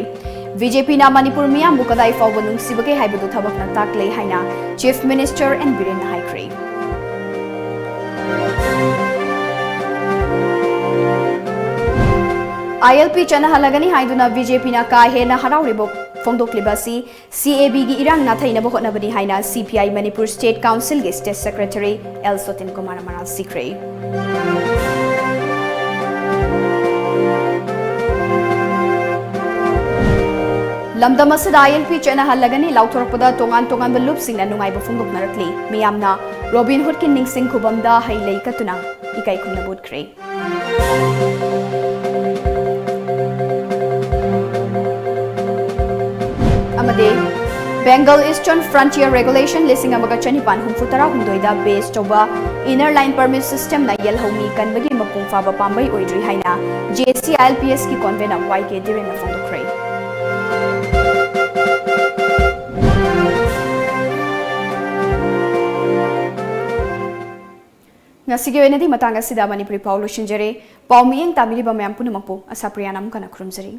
BJPꯅ ꯃꯅꯤꯄꯨꯔ ꯃꯤꯌꯥꯝꯕꯨ ꯀꯗꯥꯏ ꯐꯥꯎꯕ ꯅꯨꯡꯁꯤꯕꯒꯦ ꯍꯥꯏꯕꯗꯨ ꯊꯕꯛꯅ ꯇꯥꯛꯂꯦ ꯍꯥꯏꯅ Chief Minister N ꯕꯤꯔꯦꯟꯅ ꯍꯥꯏꯈ꯭ꯔꯦ꯫ ILP ꯆꯠꯅꯍꯜꯂꯒꯅꯤ ꯍꯥꯏꯗꯨꯅ BJPꯅ ꯀꯥ ꯍꯦꯟꯅ ꯍꯔꯥꯎꯔꯤꯕ ꯐꯣꯡꯗꯣꯛꯂꯤꯕ ꯑꯁꯤ CABꯒꯤ ꯏꯔꯥꯡ ꯅꯥꯊꯩꯅꯕ ꯍꯣꯠꯅꯕꯅꯤ ꯍꯥꯏꯅ CPI Manipur State Councilꯒꯤ State Secretary L ꯁꯣꯇꯤꯟ Kumar ꯃꯔꯥꯜ ꯁꯤꯈ꯭ꯔꯦ꯫ ꯂꯝꯗꯝ ꯑꯁꯤꯗ ILP ꯆꯠꯅꯍꯜꯂꯒꯅꯤ ꯂꯥꯎꯊꯣꯔꯛꯄꯗ ꯇꯣꯉꯥꯟ ꯇꯣꯉꯥꯟꯕ ꯂꯨꯞꯁꯤꯡꯅ ꯅꯨꯡꯉꯥꯏꯕ ꯐꯣꯡꯗꯣꯛꯅꯔꯛꯂꯤ꯫ ꯃꯤꯌꯥꯝꯅ ꯔꯣꯕꯤꯟ ꯍꯨꯗꯀꯤ ꯅꯤꯡꯁꯤꯡ ꯈꯨꯕꯝꯗ ꯍꯩ ꯂꯩ ꯀꯠꯇꯨꯅ ꯏꯀꯥꯏ ꯈꯨꯝꯅꯕ ꯎꯠꯈ꯭ꯔꯦ꯫ ꯑꯃꯗꯤ Bengal Eastern Frontier Regulation ꯂꯤꯁꯤꯡ ꯑꯃꯒ ꯆꯅꯤꯄꯥꯟ ꯍꯨꯝꯐꯨ ꯇꯔꯥꯍꯨꯝꯗꯣꯏꯗ base ꯇꯧꯕ Inner Line Permit Systemꯅ ꯌꯦꯜꯍꯧꯃꯤ ꯀꯟꯕꯒꯤ ꯃꯄꯨꯡ ꯐꯥꯕ ꯄꯥꯝꯕꯩ ꯑꯣꯏꯗ꯭ꯔꯤ ꯍꯥꯏꯅ J C I L P S ꯀꯤ convener Y K ꯙꯤꯔꯦꯟꯅ ꯐꯣꯡꯗꯣꯛꯈ꯭ꯔꯦ꯫ ꯉꯁꯤꯒꯤ ꯑꯣꯏꯅꯗꯤ ꯃꯇꯥꯡ ꯑꯁꯤꯗ ꯃꯅꯤꯄꯨꯔꯤ ꯄꯥꯎ ꯂꯣꯏꯁꯤꯟꯖꯔꯦ꯫ ꯄꯥꯎ ꯃꯤꯠꯌꯦꯡ ꯇꯥꯕꯤꯔꯤꯕ ꯃꯌꯥꯝ ꯄꯨꯝꯅꯃꯛꯄꯨ ꯑꯁꯥꯄ꯭ꯔꯤꯌꯥꯅ ꯑꯃꯨꯛ ꯍꯟꯅ ꯈꯨꯔꯨꯝꯖꯔꯤ꯫